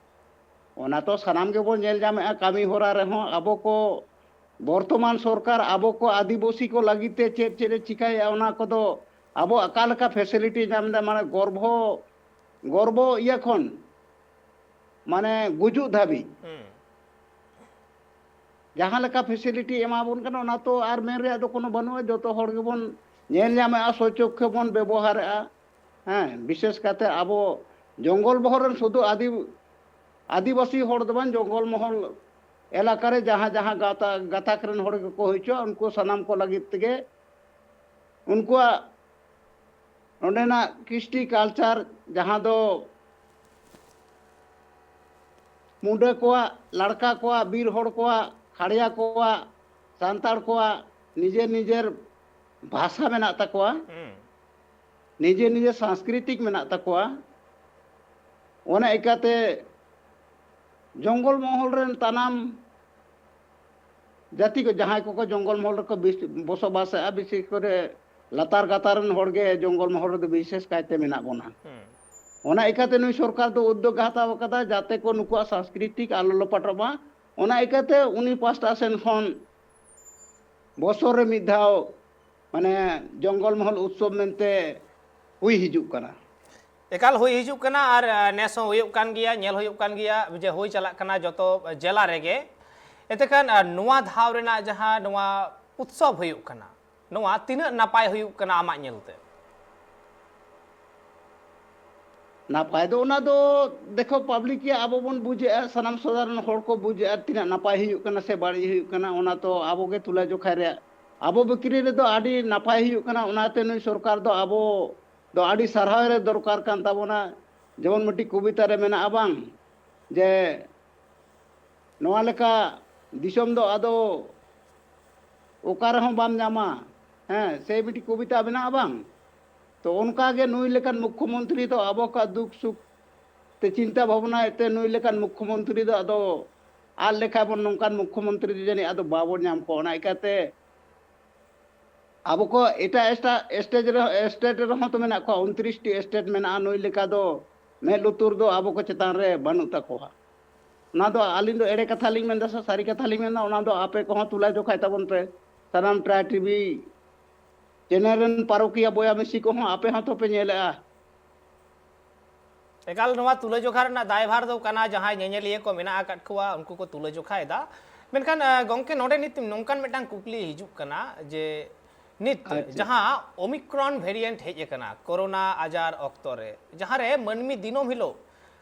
ᱚᱱᱟ ᱛᱚ ᱥᱟᱱᱟᱢ ᱜᱮᱵᱚᱱ ᱧᱮᱞ ᱧᱟᱢᱮᱫᱼᱟ, ᱠᱟᱹᱢᱤ ᱦᱚᱨᱟ ᱨᱮᱦᱚᱸ ᱟᱵᱚ ᱠᱚ, ᱵᱚᱨᱛᱚᱢᱟᱱ ᱥᱚᱨᱠᱟᱨ ᱟᱵᱚ ᱠᱚ ᱟᱹᱫᱤᱵᱟᱹᱥᱤ ᱠᱚ ᱞᱟᱹᱜᱤᱫ ᱛᱮ ᱪᱮᱫ ᱪᱮᱫ ᱮ ᱪᱤᱠᱟᱹᱭᱮᱫᱼᱟ, ᱚᱱᱟ ᱠᱚᱫᱚ ᱟᱵᱚ ᱚᱠᱟ ᱞᱮᱠᱟ ᱯᱷᱮᱥᱤᱞᱤᱴᱤ ᱧᱟᱢ ᱮᱫᱟ, ᱢᱟᱱᱮ ᱜᱚᱨᱵᱷᱚ, ᱜᱚᱨᱵᱷᱚ ᱤᱭᱟᱹ ᱠᱷᱚᱱ ᱢᱟᱱᱮ ᱜᱩᱡᱩᱜ ᱫᱷᱟᱹᱵᱤᱡ ᱦᱩᱸ᱾ ᱡᱟᱦᱟᱸ ᱞᱮᱠᱟ ᱯᱷᱮᱥᱤᱞᱤᱴᱤ ᱮᱢᱟ ᱵᱚᱱ ᱠᱟᱱᱟ, ᱚᱱᱟ ᱛᱚ ᱟᱨ ᱢᱮᱱ ᱨᱮᱭᱟᱜ ᱫᱚ ᱠᱳᱱᱳ ᱵᱟᱹᱱᱩᱜᱼᱟ᱾ ᱡᱚᱛᱚ ᱦᱚᱲ ᱜᱮᱵᱚᱱ ᱧᱮᱞ ᱧᱟᱢᱮᱜᱼᱟ, ᱥᱚᱪᱚᱠᱠᱷᱮ ᱵᱚᱱ ᱵᱮᱵᱚᱦᱟᱨᱮᱜᱼᱟ᱾ ᱦᱮᱸ, ᱵᱤᱥᱮᱥ ᱠᱟᱛᱮ ᱟᱵᱚ ᱡᱚᱝᱜᱚᱞ ᱢᱚᱦᱚᱞ ᱨᱮᱱ ᱥᱩᱫᱷᱩ ᱟᱹᱫᱤ-, ᱟᱹᱫᱤᱵᱟᱹᱥᱤ ᱦᱚᱲ ᱫᱚ ᱵᱟᱝ, ᱡᱚᱝᱜᱚᱞ ᱢᱚᱦᱚᱞ ᱮᱞᱟᱠᱟ ᱨᱮ ᱡᱟᱦᱟᱸ ᱡᱟᱦᱟᱸ ᱜᱟᱶᱛᱟ, ᱜᱟᱛᱟᱠ ᱨᱮᱱ ᱦᱚᱲ ᱜᱮᱠᱚ ᱦᱩᱭ ᱦᱚᱪᱚᱣᱟᱜ, ᱩᱱᱠᱩ ᱥᱟᱱᱟᱢ ᱠᱚ ᱞᱟᱹᱜᱤᱫ ᱛᱮᱜᱮ ᱩᱱᱠᱩᱣᱟᱜ ᱱᱚᱰᱮᱱᱟᱜ ᱠᱨᱤᱥᱴᱤ ᱠᱟᱞᱪᱟᱨ, ᱡᱟᱦᱟᱸ ᱫᱚ ᱢᱩᱰᱟᱹ ᱠᱚᱣᱟᱜ, ᱞᱟᱲᱠᱟ ᱠᱚᱣᱟᱜ, ᱵᱤᱨ ᱦᱚᱲ ᱠᱚᱣᱟᱜ, ᱠᱷᱟᱲᱭᱟ ᱠᱚᱣᱟᱜ, ᱥᱟᱱᱛᱟᱲ ᱠᱚᱣᱟᱜ ᱱᱤᱡᱮᱨ ᱱᱤᱡᱮᱨ ᱵᱷᱟᱥᱟ ᱢᱮᱱᱟᱜ ᱛᱟᱠᱚᱣᱟ, ᱦᱩᱸ᱾ ᱱᱤᱡᱮ ᱱᱤᱡᱮ ᱥᱟᱝᱥᱠᱨᱤᱛᱤᱠ ᱢᱮᱱᱟᱜ ᱛᱟᱠᱚᱣᱟ᱾ ᱚᱱᱟ ᱤᱠᱟᱹᱛᱮ ᱡᱚᱝᱜᱚᱞ ᱢᱚᱦᱚᱞ ᱨᱮᱱ ᱥᱟᱱᱟᱢ ᱡᱟᱹᱛᱤ ᱠᱚ, ᱡᱟᱦᱟᱸᱭ ᱠᱚᱠᱚ ᱡᱚᱝᱜᱚᱞ ᱢᱚᱦᱚᱞ ᱨᱮᱠᱚ ᱵᱤᱥ-, ᱵᱚᱥᱚᱵᱟᱥᱮᱜᱼᱟ, ᱵᱤᱥᱮᱥ ᱠᱚᱨᱮ ᱞᱟᱛᱟᱨ ᱜᱟᱛᱟᱨ ᱨᱮᱱ ᱦᱚᱲ ᱜᱮ ᱡᱚᱝᱜᱚᱞ ᱢᱚᱦᱚᱞ ᱨᱮᱫᱚ ᱵᱤᱥᱮᱥ ᱠᱟᱭᱛᱮ ᱢᱮᱱᱟᱜ ᱵᱚᱱᱟ᱾ ᱦᱩᱸ᱾ ᱚᱱᱟ ᱤᱠᱟᱹᱛᱮ ᱱᱩᱭ ᱥᱚᱨᱠᱟᱨ ᱫᱚ ᱩᱫᱽᱫᱳᱜᱽ ᱮ ᱦᱟᱛᱟᱣ ᱟᱠᱟᱫᱟ, ᱡᱟᱛᱮ ᱠᱚ ᱱᱩᱠᱩᱣᱟᱜ ᱥᱟᱝᱥᱠᱨᱤᱛᱤᱠ ᱟᱞᱚ ᱞᱚᱯᱟᱴᱚᱜ ᱢᱟ᱾ ᱚᱱᱟ ᱤᱠᱟᱹᱛᱮ ᱩᱱᱤ ᱯᱟᱥᱴᱟ ᱥᱮᱱ ᱠᱷᱚᱱ ᱵᱚᱪᱷᱚᱨ ᱨᱮ ᱢᱤᱫ ᱫᱷᱟᱣ, ᱢᱟᱱᱮ, ᱡᱚᱝᱜᱚᱞ ᱢᱚᱦᱚᱞ ᱩᱛᱥᱚᱵᱽ ᱢᱮᱱᱛᱮ ᱦᱩᱭ ᱦᱤᱡᱩᱜ ᱠᱟᱱᱟ᱾ ᱮᱠᱟᱞ ᱦᱩᱭ ᱦᱤᱡᱩᱜ ᱠᱟᱱᱟ ᱟᱨ, ᱟ, ᱱᱮᱥ ᱦᱚᱸ ᱦᱩᱭᱩᱜ ᱠᱟᱱ ᱜᱮᱭᱟ, ᱧᱮᱞ ᱦᱩᱭᱩᱜ ᱠᱟᱱ ᱜᱮᱭᱟ ᱡᱮ ᱦᱩᱭ ᱪᱟᱞᱟᱜ ᱠᱟᱱᱟ ᱡᱚᱛᱚ ᱡᱮᱞᱟ ᱨᱮᱜᱮ᱾ ᱮᱱᱛᱮ ᱠᱷᱟᱱ, ᱟ, ᱱᱚᱣᱟ ᱫᱷᱟᱣ ᱨᱮᱱᱟᱜ ᱡᱟᱦᱟᱸ ᱱᱚᱣᱟ ᱩᱛᱥᱚᱵᱽ ᱦᱩᱭᱩᱜ ᱠᱟᱱᱟ, ᱱᱚᱣᱟ ᱛᱤᱱᱟᱹᱜ ᱱᱟᱯᱟᱭ ᱦᱩᱭᱩᱜ ᱠᱟᱱᱟ ᱟᱢᱟᱜ ᱧᱮᱞᱛᱮ? ᱱᱟᱯᱟᱭ ᱫᱚ ᱚᱱᱟ ᱫᱚ, ᱫᱮᱠᱷᱚ, ᱯᱟᱵᱽᱞᱤᱠ ᱜᱮ ᱟᱵᱚ ᱵᱚᱱ ᱵᱩᱡᱮᱜᱼᱟ, ᱥᱟᱱᱟᱢ ᱥᱟᱫᱷᱟᱨᱚᱱ ᱦᱚᱲ ᱠᱚ ᱵᱩᱡᱮᱜᱼᱟ, ᱛᱤᱱᱟᱹᱜ ᱱᱟᱯᱟᱭ ᱦᱩᱭᱩᱜ ᱠᱟᱱᱟ ᱥᱮ ᱵᱟᱹᱲᱤᱡ ᱦᱩᱭᱩᱜ ᱠᱟᱱᱟ, ᱚᱱᱟ ᱛᱚ ᱟᱵᱚ ᱜᱮ ᱛᱩᱞᱟᱹ ᱡᱚᱠᱷᱟᱭ ᱨᱮᱭᱟᱜ᱾ ᱟᱵᱚ ᱵᱷᱤᱛᱨᱤ ᱨᱮᱫᱚ ᱟᱹᱰᱤ ᱱᱟᱯᱟᱭ ᱦᱩᱭᱩᱜ ᱠᱟᱱᱟ, ᱚᱱᱟᱛᱮ ᱱᱩᱭ ᱥᱚᱨᱠᱟᱨ ᱫᱚ ᱟᱵᱚ ᱫᱚ ᱟᱹᱰᱤ ᱥᱟᱨᱦᱟᱣ ᱨᱮ ᱫᱚᱨᱠᱟᱨ ᱠᱟᱱ ᱛᱟᱵᱚᱱᱟ᱾ ᱡᱮᱢᱚᱱ ᱢᱤᱫᱴᱤᱡ ᱠᱚᱵᱤᱛᱟ ᱨᱮ ᱢᱮᱱᱟᱜᱼᱟ ᱵᱟᱝ, ᱡᱮ ᱱᱚᱣᱟ ᱞᱮᱠᱟ ᱫᱤᱥᱚᱢ ᱫᱚ ᱟᱫᱚ ᱚᱠᱟ ᱨᱮᱦᱚᱸ ᱵᱟᱢ ᱧᱟᱢᱟ᱾ ᱦᱮᱸ, ᱥᱮ ᱢᱤᱫᱴᱤᱡ ᱠᱚᱵᱤᱛᱟ ᱢᱮᱱᱟᱜᱼᱟ ᱵᱟᱝ? ᱛᱚ ᱚᱱᱠᱟ ᱜᱮ ᱱᱩᱭ ᱞᱮᱠᱟᱱ ᱢᱩᱠᱠᱷᱚ ᱢᱚᱱᱛᱨᱤ ᱫᱚ ᱟᱵᱚ ᱠᱚᱣᱟᱜ ᱫᱩᱠ ᱥᱩᱠ ᱛᱮ ᱪᱤᱱᱛᱟ ᱵᱷᱟᱵᱽᱱᱟᱭᱮᱫ ᱛᱮ ᱱᱩᱭ ᱞᱮᱠᱟᱱ ᱢᱩᱠᱠᱷᱚ ᱢᱚᱱᱛᱨᱤ ᱫᱚ ᱟᱫᱚ ᱟᱫ ᱞᱮᱠᱷᱟᱱ ᱵᱚᱱ, ᱱᱚᱝᱠᱟᱱ ᱢᱩᱠᱠᱷᱚ ᱢᱚᱱᱛᱨᱤ ᱫᱚ ᱡᱟᱹᱱᱤᱡ ᱟᱫᱚ ᱵᱟᱵᱚᱱ ᱧᱟᱢ ᱠᱚᱣᱟ᱾ ᱚᱱᱟ ᱤᱠᱟᱹᱛᱮ ᱟᱵᱚ ᱠᱚ ᱮᱴᱟᱜ ᱮᱴᱟᱜ ᱥᱴᱮᱴ ᱨᱮᱦᱚᱸ, ᱥᱴᱮᱴ ᱨᱮᱦᱚᱸ ᱛᱚ ᱢᱮᱱᱟᱜ ᱠᱚᱣᱟ, ᱩᱱᱛᱨᱤᱥ ᱴᱤ ᱥᱴᱮᱴ ᱢᱮᱱᱟᱜᱼᱟ, ᱱᱩᱭ ᱞᱮᱠᱟ ᱫᱚ ᱢᱮᱫ ᱞᱩᱛᱩᱨ ᱫᱚ ᱟᱵᱚ ᱠᱚ ᱪᱮᱛᱟᱱ ᱨᱮ ᱵᱟᱹᱱᱩᱜ ᱛᱟᱠᱚᱣᱟ᱾ ᱚᱱᱟ ᱫᱚ ᱟᱹᱞᱤᱧ ᱫᱚ ᱮᱲᱮ ᱠᱟᱛᱷᱟ ᱞᱤᱧ ᱢᱮᱱᱫᱟ ᱥᱮ ᱥᱟᱹᱨᱤ ᱠᱟᱛᱷᱟ ᱞᱤᱧ ᱢᱮᱱᱫᱟ, ᱚᱱᱟ ᱫᱚ ᱟᱯᱮ ᱠᱚᱦᱚᱸ ᱛᱩᱞᱟᱹ ᱡᱚᱠᱷᱟᱭ ᱛᱟᱵᱚᱱ ᱯᱮ᱾ ᱥᱟᱱᱟᱢ ᱴᱨᱟᱭ ᱴᱤᱵᱷᱤ ᱪᱮᱱᱮᱞ ᱨᱮᱱ ᱯᱟᱨᱚᱠᱤᱭᱟ ᱵᱚᱭᱦᱟ ᱢᱤᱥᱤ ᱠᱚᱦᱚᱸ ᱟᱯᱮ ᱦᱚᱸ ᱛᱚᱯᱮ ᱧᱮᱞᱮᱜᱼᱟ᱾ ᱮᱠᱟᱞ, ᱱᱚᱣᱟ ᱛᱩᱞᱟᱹᱡᱚᱠᱷᱟ ᱨᱮᱱᱟᱜ ᱫᱟᱭᱵᱷᱟᱨ ᱫᱚ ᱠᱟᱱᱟ ᱡᱟᱦᱟᱸᱭ ᱧᱮᱧᱮᱞᱤᱭᱟᱹ ᱠᱚ ᱢᱮᱱᱟᱜ ᱟᱠᱟᱫ ᱠᱚᱣᱟ, ᱩᱱᱠᱩ ᱠᱚ ᱛᱩᱞᱟᱹᱡᱚᱠᱷᱟᱭᱮᱫᱟ᱾ ᱢᱮᱱᱠᱷᱟᱱ, ᱟᱸ, ᱜᱚᱢᱠᱮ, ᱱᱚᱰᱮ ᱱᱤᱛ ᱱᱚᱝᱠᱟᱱ ᱢᱤᱫᱴᱟᱝ ᱠᱩᱠᱞᱤ ᱦᱤᱡᱩᱜ ᱠᱟᱱᱟ ᱡᱮ ᱱᱤᱛ ᱟᱪᱪᱷᱟ᱾ ᱡᱟᱦᱟᱸ ᱳᱢᱤᱠᱨᱚᱱ ᱵᱷᱮᱨᱤᱭᱮᱱᱴ ᱦᱮᱡ ᱟᱠᱟᱱᱟ ᱠᱳᱨᱳᱱᱟ ᱟᱡᱟᱨ ᱚᱠᱛᱚ ᱨᱮ, ᱡᱟᱦᱟᱸ ᱨᱮ ᱢᱟᱹᱱᱢᱤ ᱫᱤᱱᱟᱹᱢ ᱦᱤᱞᱳᱜ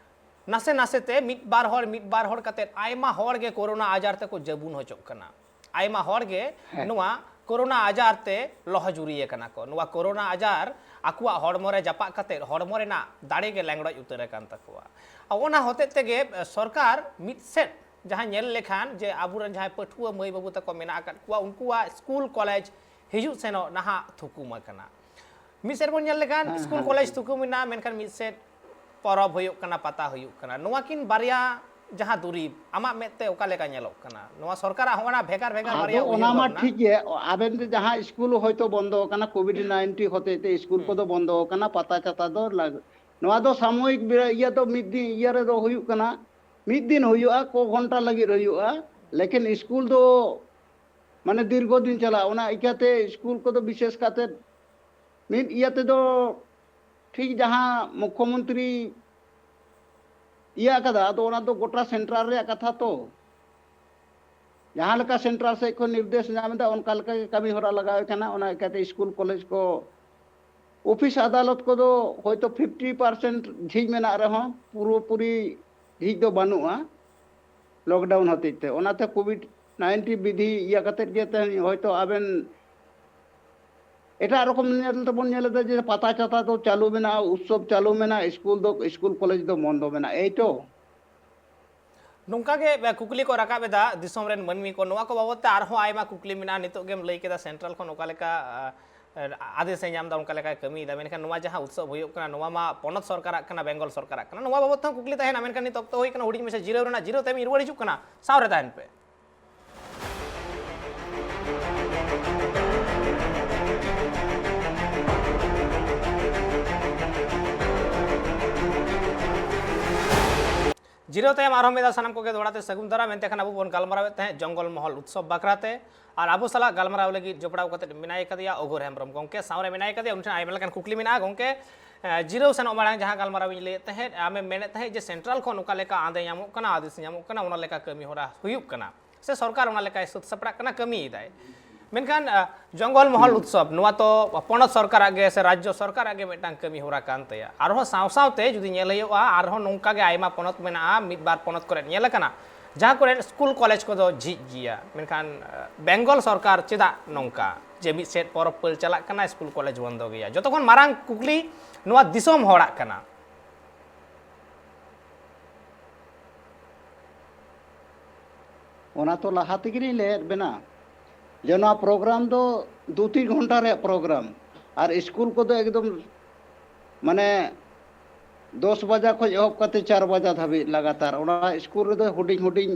ᱱᱟᱥᱮ ᱱᱟᱥᱮ ᱛᱮ ᱢᱤᱫ ᱵᱟᱨ ᱦᱚᱲ, ᱢᱤᱫ ᱵᱟᱨ ᱦᱚᱲ ᱠᱟᱛᱮᱫ ᱟᱭᱢᱟ ᱦᱚᱲ ᱜᱮ ᱠᱳᱨᱳᱱᱟ ᱟᱡᱟᱨ ᱛᱮᱠᱚ ᱡᱟᱹᱵᱩᱱ ᱦᱚᱪᱚᱜ ᱠᱟᱱᱟ᱾ ᱟᱭᱢᱟ ᱦᱚᱲ ᱜᱮ ᱦᱮᱸ᱾ ᱱᱚᱣᱟ ᱠᱳᱨᱳᱱᱟ ᱟᱡᱟᱨ ᱛᱮ ᱞᱚᱦᱚᱡᱩᱨᱤ ᱟᱠᱟᱱᱟ ᱠᱚ᱾ ᱱᱚᱣᱟ ᱠᱳᱨᱳᱱᱟ ᱟᱡᱟᱨ ᱟᱠᱚᱣᱟᱜ ᱦᱚᱲᱢᱚ ᱨᱮ ᱡᱟᱯᱟᱜ ᱠᱟᱛᱮᱫ ᱦᱚᱲᱢᱚ ᱨᱮᱱᱟᱜ ᱫᱟᱲᱮ ᱜᱮ ᱞᱮᱸᱜᱲᱚᱡ ᱩᱛᱟᱹᱨ ᱟᱠᱟᱱ ᱛᱟᱠᱚᱣᱟ᱾ ᱚᱱᱟ ᱦᱚᱛᱮᱡ ᱛᱮᱜᱮ ᱥᱚᱨᱠᱟᱨ ᱢᱤᱫ ᱥᱮᱫ ᱡᱟᱦᱟᱸ ᱧᱮᱞ ᱞᱮᱠᱷᱟᱱ ᱡᱮ ᱟᱵᱚᱨᱮᱱ ᱡᱟᱦᱟᱸᱭ ᱯᱟᱹᱴᱷᱩᱣᱟᱹ ᱢᱟᱹᱭ ᱵᱟᱹᱵᱩ ᱛᱟᱠᱚ ᱢᱮᱱᱟᱜ ᱟᱠᱟᱫ ᱠᱚᱣᱟ, ᱩᱱᱠᱩᱣᱟᱜ ᱥᱠᱩᱞ ᱠᱚᱞᱮᱡᱽ ᱦᱤᱡᱩᱜ ᱥᱮᱱᱚᱜ ᱱᱟᱦᱟᱜ ᱛᱷᱩᱠᱩᱢ ᱟᱠᱟᱱᱟ᱾ ᱢᱤᱫ ᱥᱮᱫ ᱵᱚᱱ ᱧᱮᱞ ᱞᱮᱠᱷᱟᱱ ᱦᱮᱸ, ᱥᱠᱩᱞ ᱦᱮᱸ᱾ ᱠᱚᱞᱮᱡᱽ ᱛᱷᱩᱠᱩᱢ ᱮᱱᱟ, ᱢᱮᱱᱠᱷᱟᱱ ᱢᱤᱫ ᱥᱮᱫ ᱯᱚᱨᱚᱵᱽ ᱦᱩᱭᱩᱜ ᱠᱟᱱᱟ, ᱯᱟᱛᱟ ᱦᱩᱭᱩᱜ ᱠᱟᱱᱟ᱾ ᱱᱚᱣᱟ ᱠᱤᱱ ᱵᱟᱨᱭᱟ ᱡᱟᱦᱟᱸ ᱫᱩᱨᱤᱵᱽ, ᱟᱢᱟᱜ ᱢᱮᱫ ᱛᱮ ᱚᱠᱟ ᱞᱮᱠᱟ ᱧᱮᱞᱚᱜ ᱠᱟᱱᱟ? ᱱᱚᱣᱟ ᱥᱚᱨᱠᱟᱨᱟᱜ ᱦᱚᱸ ᱚᱱᱟ ᱵᱷᱮᱜᱟᱨ ᱵᱷᱮᱜᱟᱨ ᱟᱫᱚ ᱵᱟᱨᱭᱟ ᱚᱱᱟ ᱩᱭᱦᱟᱹᱨ ᱢᱟ ᱵᱷᱟᱵᱽᱱᱟ᱾ ᱴᱷᱤᱠ ᱜᱮ, ᱟᱵᱮᱱ ᱫᱚ ᱡᱟᱦᱟᱸ ᱥᱠᱩᱞ ᱦᱚᱭᱛᱳ ᱵᱚᱱᱫᱚ ᱟᱠᱟᱱᱟ ᱠᱳᱵᱷᱤᱰ ᱱᱟᱭᱤᱱᱴᱤᱱ ᱦᱚᱛᱮᱡ ᱛᱮ, ᱥᱠᱩᱞ ᱦᱩᱸ᱾ ᱠᱚᱫᱚ ᱵᱚᱱᱫᱚ ᱟᱠᱟᱱᱟ, ᱯᱟᱛᱟ ᱪᱷᱟᱛᱟ ᱫᱚ ᱞᱟᱜ-, ᱱᱚᱣᱟ ᱫᱚ ᱥᱟᱢᱚᱭᱤᱠ ᱵᱮᱲᱟ ᱤᱭᱟᱹ ᱫᱚ ᱢᱤᱫ ᱫᱤᱱ ᱤᱭᱟᱹ ᱨᱮᱫᱚ ᱦᱩᱭᱩᱜ ᱠᱟᱱᱟ, ᱢᱤᱫ ᱫᱤᱱ ᱦᱩᱭᱩᱜᱼᱟ, ᱠᱚ ᱜᱷᱚᱱᱴᱟ ᱞᱟᱹᱜᱤᱫ ᱦᱩᱭᱩᱜᱼᱟ, ᱞᱮᱠᱤᱱ ᱥᱠᱩᱞ ᱫᱚ ᱢᱟᱱᱮ ᱫᱤᱨᱜᱷᱚ ᱫᱤᱱ ᱪᱟᱞᱟᱜᱼᱟ᱾ ᱚᱱᱟ ᱤᱠᱟᱹᱛᱮ ᱥᱠᱩᱞ ᱠᱚᱫᱚ ᱵᱤᱥᱮᱥ ᱠᱟᱛᱮ ᱢᱤᱫ ᱤᱭᱟᱹ ᱛᱮᱫᱚ ᱴᱷᱤᱠ ᱡᱟᱦᱟᱸ ᱢᱩᱠᱷᱭᱚᱢᱚᱱᱛᱨᱤ ᱤᱭᱟᱹ ᱟᱠᱟᱫᱟ, ᱟᱫᱚ ᱚᱱᱟ ᱫᱚ ᱜᱚᱴᱟ ᱥᱮᱱᱴᱨᱟᱞ ᱨᱮᱭᱟᱜ ᱠᱟᱛᱷᱟ ᱛᱚ᱾ ᱡᱟᱦᱟᱸ ᱞᱮᱠᱟ ᱥᱮᱱᱴᱨᱟᱞ ᱥᱮᱫ ᱠᱷᱚᱱ ᱱᱤᱨᱫᱮᱥ ᱧᱟᱢ ᱮᱫᱟ, ᱚᱱᱠᱟ ᱞᱮᱠᱟ ᱜᱮ ᱠᱟᱹᱢᱤ ᱦᱚᱨᱟ ᱞᱟᱜᱟᱣ ᱟᱠᱟᱱᱟ᱾ ᱚᱱᱟ ᱤᱠᱟᱹᱛᱮ ᱥᱠᱩᱞ ᱠᱚᱞᱮᱡᱽ ᱠᱚ, ᱚᱯᱷᱤᱥ ᱟᱫᱟᱞᱚᱛ ᱠᱚᱫᱚ ᱦᱚᱭᱛᱳ ᱯᱷᱤᱯᱴᱤ ᱯᱟᱨᱥᱮᱱᱴ ᱡᱷᱤᱡ ᱢᱮᱱᱟᱜ ᱨᱮᱦᱚᱸ, ᱯᱩᱨᱟᱹᱯᱩᱨᱤ ᱡᱷᱤᱡ ᱫᱚ ᱵᱟᱹᱱᱩᱜᱼᱟ ᱞᱚᱠᱰᱟᱣᱩᱱ ᱦᱚᱛᱮᱡ ᱛᱮ᱾ ᱚᱱᱟᱛᱮ ᱠᱳᱵᱷᱤᱰ ᱱᱟᱭᱤᱱᱴᱤᱱ ᱵᱤᱫᱷᱤ ᱤᱭᱟᱹ ᱠᱟᱛᱮᱫ ᱜᱮ ᱛᱮᱦᱮᱧ ᱦᱚᱭᱛᱳ ᱟᱵᱮᱱ ᱮᱴᱟᱜ ᱨᱚᱠᱚᱢ ᱧᱮᱞ ᱛᱮᱵᱚᱱ ᱧᱮᱞ ᱮᱫᱟ ᱡᱮ ᱯᱟᱛᱟ ᱪᱷᱟᱛᱟ ᱫᱚ ᱪᱟᱹᱞᱩ ᱢᱮᱱᱟᱜᱼᱟ, ᱩᱛᱥᱚᱵ ᱪᱟᱹᱞᱩ ᱢᱮᱱᱟᱜᱼᱟ, ᱥᱠᱩᱞ ᱫᱚ, ᱥᱠᱩᱞ ᱠᱚᱞᱮᱡᱽ ᱫᱚ ᱵᱚᱱᱫᱚ ᱢᱮᱱᱟᱜᱼᱟ, ᱮᱭ ᱛᱚ? ᱱᱚᱝᱠᱟ ᱜᱮ, ᱮ, ᱠᱩᱠᱞᱤ ᱠᱚ ᱨᱟᱠᱟᱵ ᱮᱫᱟ ᱫᱤᱥᱚᱢ ᱨᱮᱱ ᱢᱟᱹᱱᱢᱤ ᱠᱚ᱾ ᱱᱚᱣᱟ ᱠᱚ ᱵᱟᱵᱚᱫ ᱛᱮ ᱟᱨᱦᱚᱸ ᱟᱭᱢᱟ ᱠᱩᱠᱞᱤ ᱢᱮᱱᱟᱜᱼᱟ᱾ ᱱᱤᱛᱚᱜ ᱜᱮᱢ ᱞᱟᱹᱭ ᱠᱮᱫᱟ ᱥᱮᱱᱴᱨᱟᱞ ᱠᱷᱚᱱ ᱚᱠᱟ ᱞᱮᱠᱟ, ᱟ, ᱮ, ᱟᱫᱮᱥ ᱮ ᱧᱟᱢ ᱮᱫᱟ, ᱚᱱᱠᱟ ᱞᱮᱠᱟᱭ ᱠᱟᱹᱢᱤᱭᱮᱫᱟ, ᱢᱮᱱᱠᱷᱟᱱ ᱱᱚᱣᱟ ᱡᱟᱦᱟᱸ ᱩᱛᱥᱚᱵ ᱦᱩᱭᱩᱜ ᱠᱟᱱᱟ, ᱱᱚᱣᱟ ᱢᱟ ᱯᱚᱱᱚᱛ ᱥᱚᱨᱠᱟᱨᱟᱜ ᱠᱟᱱᱟ, ᱵᱮᱝᱜᱚᱞ ᱥᱚᱨᱠᱟᱨᱟᱜ ᱠᱟᱱᱟ᱾ ᱱᱚᱣᱟ ᱵᱟᱵᱚᱫ ᱛᱮᱦᱚᱸ ᱠᱩᱠᱞᱤ ᱛᱟᱦᱮᱱᱟ, ᱢᱮᱱᱠᱷᱟᱱ ᱱᱤᱛ ᱚᱠᱛᱚ ᱦᱩᱭ ᱠᱟᱱᱟ ᱦᱩᱰᱤᱧ ᱢᱟᱪᱷᱟ ᱡᱤᱨᱟᱹᱣ ᱨᱮᱱᱟᱜ᱾ ᱡᱤᱨᱟᱹᱣ ᱛᱟᱭᱚᱢ ᱤᱧ ᱨᱩᱣᱟᱹᱲ ᱦᱤᱡᱩᱜ ᱠᱟᱱᱟ, ᱥᱟᱶ ᱨᱮ ᱛᱟᱦᱮᱱ ᱯᱮ᱾ ᱡᱤᱨᱟᱹᱣ ᱛᱟᱭᱚᱢ ᱟᱨᱦᱚᱸ ᱢᱤᱫ ᱫᱷᱟᱣ ᱥᱟᱱᱟᱢ ᱠᱚᱜᱮ ᱫᱚᱦᱲᱟ ᱛᱮ ᱥᱟᱹᱜᱩᱱ ᱫᱟᱨᱟᱢ᱾ ᱮᱱᱛᱮ ᱠᱷᱟᱱ ᱟᱵᱚ ᱵᱚᱱ ᱜᱟᱞᱢᱟᱨᱟᱣᱮᱫ ᱛᱟᱦᱮᱸᱫ ᱡᱚᱝᱜᱚᱞ ᱢᱚᱦᱚᱞ ᱩᱛᱥᱚᱵ ᱵᱟᱠᱷᱨᱟ ᱛᱮ, ᱟᱨ ᱟᱵᱚ ᱥᱟᱞᱟᱜ ᱜᱟᱞᱢᱟᱨᱟᱣ ᱞᱟᱹᱜᱤᱫ ᱡᱚᱯᱲᱟᱣ ᱠᱟᱛᱮ ᱢᱮᱱᱟᱭ ᱠᱟᱫᱮᱭᱟ ᱚᱜᱷᱚᱨ ᱦᱮᱢᱵᱨᱚᱢ ᱜᱚᱢᱠᱮ, ᱥᱟᱶ ᱨᱮ ᱢᱮᱱᱟᱭ ᱠᱟᱫᱮᱭᱟ, ᱩᱱᱤ ᱴᱷᱮᱱ ᱟᱭᱢᱟ ᱞᱮᱠᱟᱱ ᱠᱩᱠᱞᱤ ᱢᱮᱱᱟᱜᱼᱟ᱾ ᱜᱚᱢᱠᱮ, ᱮ, ᱡᱤᱨᱟᱹᱣ ᱥᱮᱱᱚᱜ ᱢᱟᱲᱟᱝ ᱡᱟᱦᱟᱸ ᱜᱟᱞᱢᱟᱨᱟᱣ ᱤᱧ ᱞᱟᱹᱭᱮᱫ ᱛᱟᱦᱮᱸᱫ, ᱟᱢᱮᱢ ᱢᱮᱱᱮᱫ ᱛᱟᱦᱮᱸᱫ ᱡᱮ ᱥᱮᱱᱴᱨᱟᱞ ᱠᱷᱚᱱ ᱚᱠᱟ ᱞᱮᱠᱟ ᱟᱸᱫᱮ ᱧᱟᱢᱚᱜ ᱠᱟᱱᱟ, ᱟᱫᱮᱥ ᱧᱟᱢᱚᱜ ᱠᱟᱱᱟ, ᱚᱱᱟ ᱞᱮᱠᱟ ᱠᱟᱹᱢᱤ ᱦᱚᱨᱟ ᱦᱩᱭᱩᱜ ᱠᱟᱱᱟ, ᱥᱮ ᱥᱚᱨᱠᱟᱨ ᱚᱱᱟ ᱞᱮᱠᱟᱭ ᱥᱟᱹᱛ ᱥᱟᱯᱲᱟᱜ ᱠᱟᱱᱟ, ᱠᱟᱹᱢᱤᱭᱮᱫᱟᱭ᱾ ᱢᱮᱱᱠᱷᱟᱱ ᱡᱚᱝᱜᱚᱞ ᱢᱚᱦᱚᱞ ᱩᱛᱥᱚᱵ, ᱱᱚᱣᱟ ᱛᱚ ᱯᱚᱱᱚᱛ ᱥᱚᱨᱠᱟᱨᱟᱜ ᱜᱮ ᱥᱮ ᱨᱟᱡᱽᱡᱚ ᱥᱚᱨᱠᱟᱨᱟᱜ ᱜᱮ ᱢᱤᱫᱴᱟᱝ ᱠᱟᱹᱢᱤ ᱦᱚᱨᱟ ᱠᱟᱱ ᱛᱟᱭᱟ᱾ ᱟᱨᱦᱚᱸ ᱥᱟᱶ ᱥᱟᱶᱛᱮ ᱡᱩᱫᱤ ᱧᱮᱞ ᱦᱩᱭᱩᱜᱼᱟ, ᱟᱨᱦᱚᱸ ᱱᱚᱝᱠᱟ ᱜᱮ ᱟᱭᱢᱟ ᱯᱚᱱᱚᱛ ᱢᱮᱱᱟᱜᱼᱟ, ᱢᱤᱫ ᱵᱟᱨ ᱯᱚᱱᱚᱛ ᱠᱚᱨᱮ ᱧᱮᱞ ᱟᱠᱟᱱᱟ, ᱡᱟᱦᱟᱸ ᱠᱚᱨᱮ ᱥᱠᱩᱞ ᱠᱚᱞᱮᱡᱽ ᱠᱚᱫᱚ ᱡᱷᱤᱡ ᱜᱮᱭᱟ᱾ ᱢᱮᱱᱠᱷᱟᱱ ᱵᱮᱝᱜᱚᱞ ᱥᱚᱨᱠᱟᱨ ᱪᱮᱫᱟᱜ ᱱᱚᱝᱠᱟ ᱡᱮ ᱢᱤᱫ ᱥᱮᱫ ᱯᱚᱨᱚᱵᱽ ᱯᱟᱹᱞ ᱪᱟᱞᱟᱜ ᱠᱟᱱᱟ, ᱥᱠᱩᱞ ᱠᱚᱞᱮᱡᱽ ᱵᱚᱱᱫᱚ ᱜᱮᱭᱟ? ᱡᱚᱛᱚ ᱠᱷᱚᱱ ᱢᱟᱨᱟᱝ ᱠᱩᱠᱞᱤ ᱱᱚᱣᱟ ᱫᱤᱥᱚᱢ ᱦᱚᱲᱟᱜ ᱠᱟᱱᱟ᱾ ᱚᱱᱟ ᱛᱚ ᱞᱟᱦᱟ ᱛᱮᱜᱮ ᱞᱤᱧ ᱞᱟᱹᱭᱟᱫ ᱵᱮᱱᱟ ᱡᱮ ᱱᱚᱣᱟ ᱯᱨᱳᱜᱨᱟᱢ ᱫᱚ ᱫᱩ ᱛᱤᱱ ᱜᱷᱚᱱᱴᱟ ᱨᱮᱭᱟᱜ ᱯᱨᱳᱜᱨᱟᱢ, ᱟᱨ ᱥᱠᱩᱞ ᱠᱚᱫᱚ ᱮᱠᱫᱚᱢ ᱢᱟᱱᱮ ᱫᱚᱥ ᱵᱟᱡᱟ ᱠᱷᱚᱱ ᱮᱦᱚᱵ ᱠᱟᱛᱮ ᱪᱟᱨ ᱵᱟᱡᱟ ᱫᱷᱟᱹᱵᱤᱡ ᱞᱟᱜᱟᱛᱟᱨ ᱚᱱᱟ ᱥᱠᱩᱞ ᱨᱮᱫᱚ ᱦᱩᱰᱤᱧ ᱦᱩᱰᱤᱧ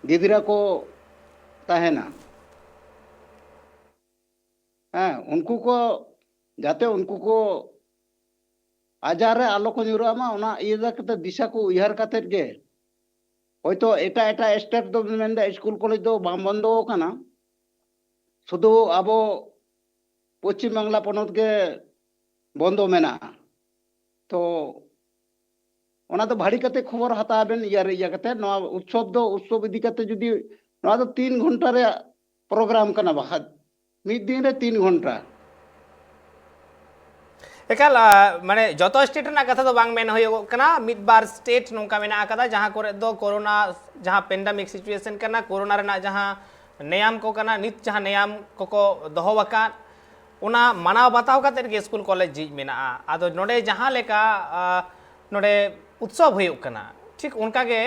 ᱜᱤᱫᱽᱨᱟᱹ ᱠᱚ ᱛᱟᱦᱮᱱᱟ᱾ ᱦᱮᱸ, ᱩᱱᱠᱩ ᱠᱚ ᱡᱟᱛᱮ ᱩᱱᱠᱩ ᱠᱚ ᱟᱡᱟᱨ ᱨᱮ ᱟᱞᱚ ᱠᱚ ᱧᱩᱨᱩᱜ ᱢᱟ, ᱚᱱᱟ ᱤᱭᱟᱹ ᱠᱟᱛᱮ ᱫᱤᱥᱟᱹ ᱠᱚ ᱩᱭᱦᱟᱹᱨ ᱠᱟᱛᱮᱫ ᱜᱮ᱾ ᱦᱚᱭᱛᱳ ᱮᱴᱟᱜ ᱮᱴᱟᱜ ᱥᱴᱮᱴ ᱫᱚ ᱢᱮᱱᱫᱟ ᱥᱠᱩᱞ ᱠᱚᱞᱮᱡᱽ ᱫᱚ ᱵᱟᱝ ᱵᱚᱱᱫᱚ ᱟᱠᱟᱱᱟ, ᱥᱩᱫᱷᱩ ᱟᱵᱚ ᱯᱚᱪᱷᱤᱢ ᱵᱟᱝᱞᱟ ᱯᱚᱱᱚᱛ ᱜᱮ ᱵᱚᱱᱫᱚ ᱢᱮᱱᱟᱜᱼᱟ᱾ ᱛᱚ ᱚᱱᱟ ᱫᱚ ᱵᱷᱟᱹᱲᱤ ᱠᱟᱛᱮ ᱠᱷᱚᱵᱚᱨ ᱦᱟᱛᱟᱣ ᱵᱮᱱ, ᱤᱭᱟᱹ ᱨᱮ ᱤᱭᱟᱹ ᱠᱟᱛᱮ᱾ ᱱᱚᱣᱟ ᱩᱛᱥᱚᱵ ᱫᱚ, ᱩᱛᱥᱚᱵ ᱤᱫᱤ ᱠᱟᱛᱮ ᱡᱩᱫᱤ, ᱱᱚᱣᱟ ᱫᱚ ᱛᱤᱱ ᱜᱷᱚᱱᱴᱟ ᱨᱮᱭᱟᱜ ᱯᱨᱳᱜᱨᱟᱢ ᱠᱟᱱᱟ, ᱵᱟᱠᱷᱟᱡ ᱢᱤᱫ ᱫᱤᱱ ᱨᱮ ᱛᱤᱱ ᱜᱷᱚᱱᱴᱟ᱾ ᱮᱠᱟᱞ, ᱟ, ᱢᱟᱱᱮ ᱡᱚᱛᱚ ᱥᱴᱮᱴ ᱨᱮᱱᱟᱜ ᱠᱟᱛᱷᱟ ᱫᱚ ᱵᱟᱝ ᱢᱮᱱ ᱦᱩᱭᱩᱜᱚᱜ ᱠᱟᱱᱟ᱾ ᱢᱤᱫ ᱵᱟᱨ ᱥᱴᱮᱴ ᱱᱚᱝᱠᱟ ᱢᱮᱱᱟᱜ ᱟᱠᱟᱫᱟ ᱡᱟᱦᱟᱸ ᱠᱚᱨᱮ ᱫᱚ ᱠᱳᱨᱳᱱᱟ, ᱡᱟᱦᱟᱸ ᱯᱮᱱᱰᱮᱢᱤᱠ ᱥᱤᱪᱩᱭᱮᱥᱚᱱ ᱠᱟᱱᱟ, ᱠᱳᱨᱳᱱᱟ ᱨᱮᱱᱟᱜ ᱡᱟᱦᱟᱸ ᱱᱮᱭᱟᱢ ᱠᱚ ᱠᱟᱱᱟ, ᱱᱤᱛ ᱡᱟᱦᱟᱸ ᱱᱮᱭᱟᱢ ᱠᱚᱠᱚ ᱫᱚᱦᱚ ᱟᱠᱟᱫ, ᱚᱱᱟ ᱢᱟᱱᱟᱣ ᱵᱟᱛᱟᱣ ᱠᱟᱛᱮᱫ ᱜᱮ ᱥᱠᱩᱞ ᱠᱚᱞᱮᱡᱽ ᱡᱷᱤᱡ ᱢᱮᱱᱟᱜᱼᱟ᱾ ᱟᱫᱚ ᱱᱚᱰᱮ ᱡᱟᱦᱟᱸ ᱞᱮᱠᱟ, ᱟ, ᱱᱚᱰᱮ ᱩᱛᱥᱚᱵ ᱦᱩᱭᱩᱜ ᱠᱟᱱᱟ, ᱴᱷᱤᱠ ᱚᱱᱠᱟ ᱜᱮ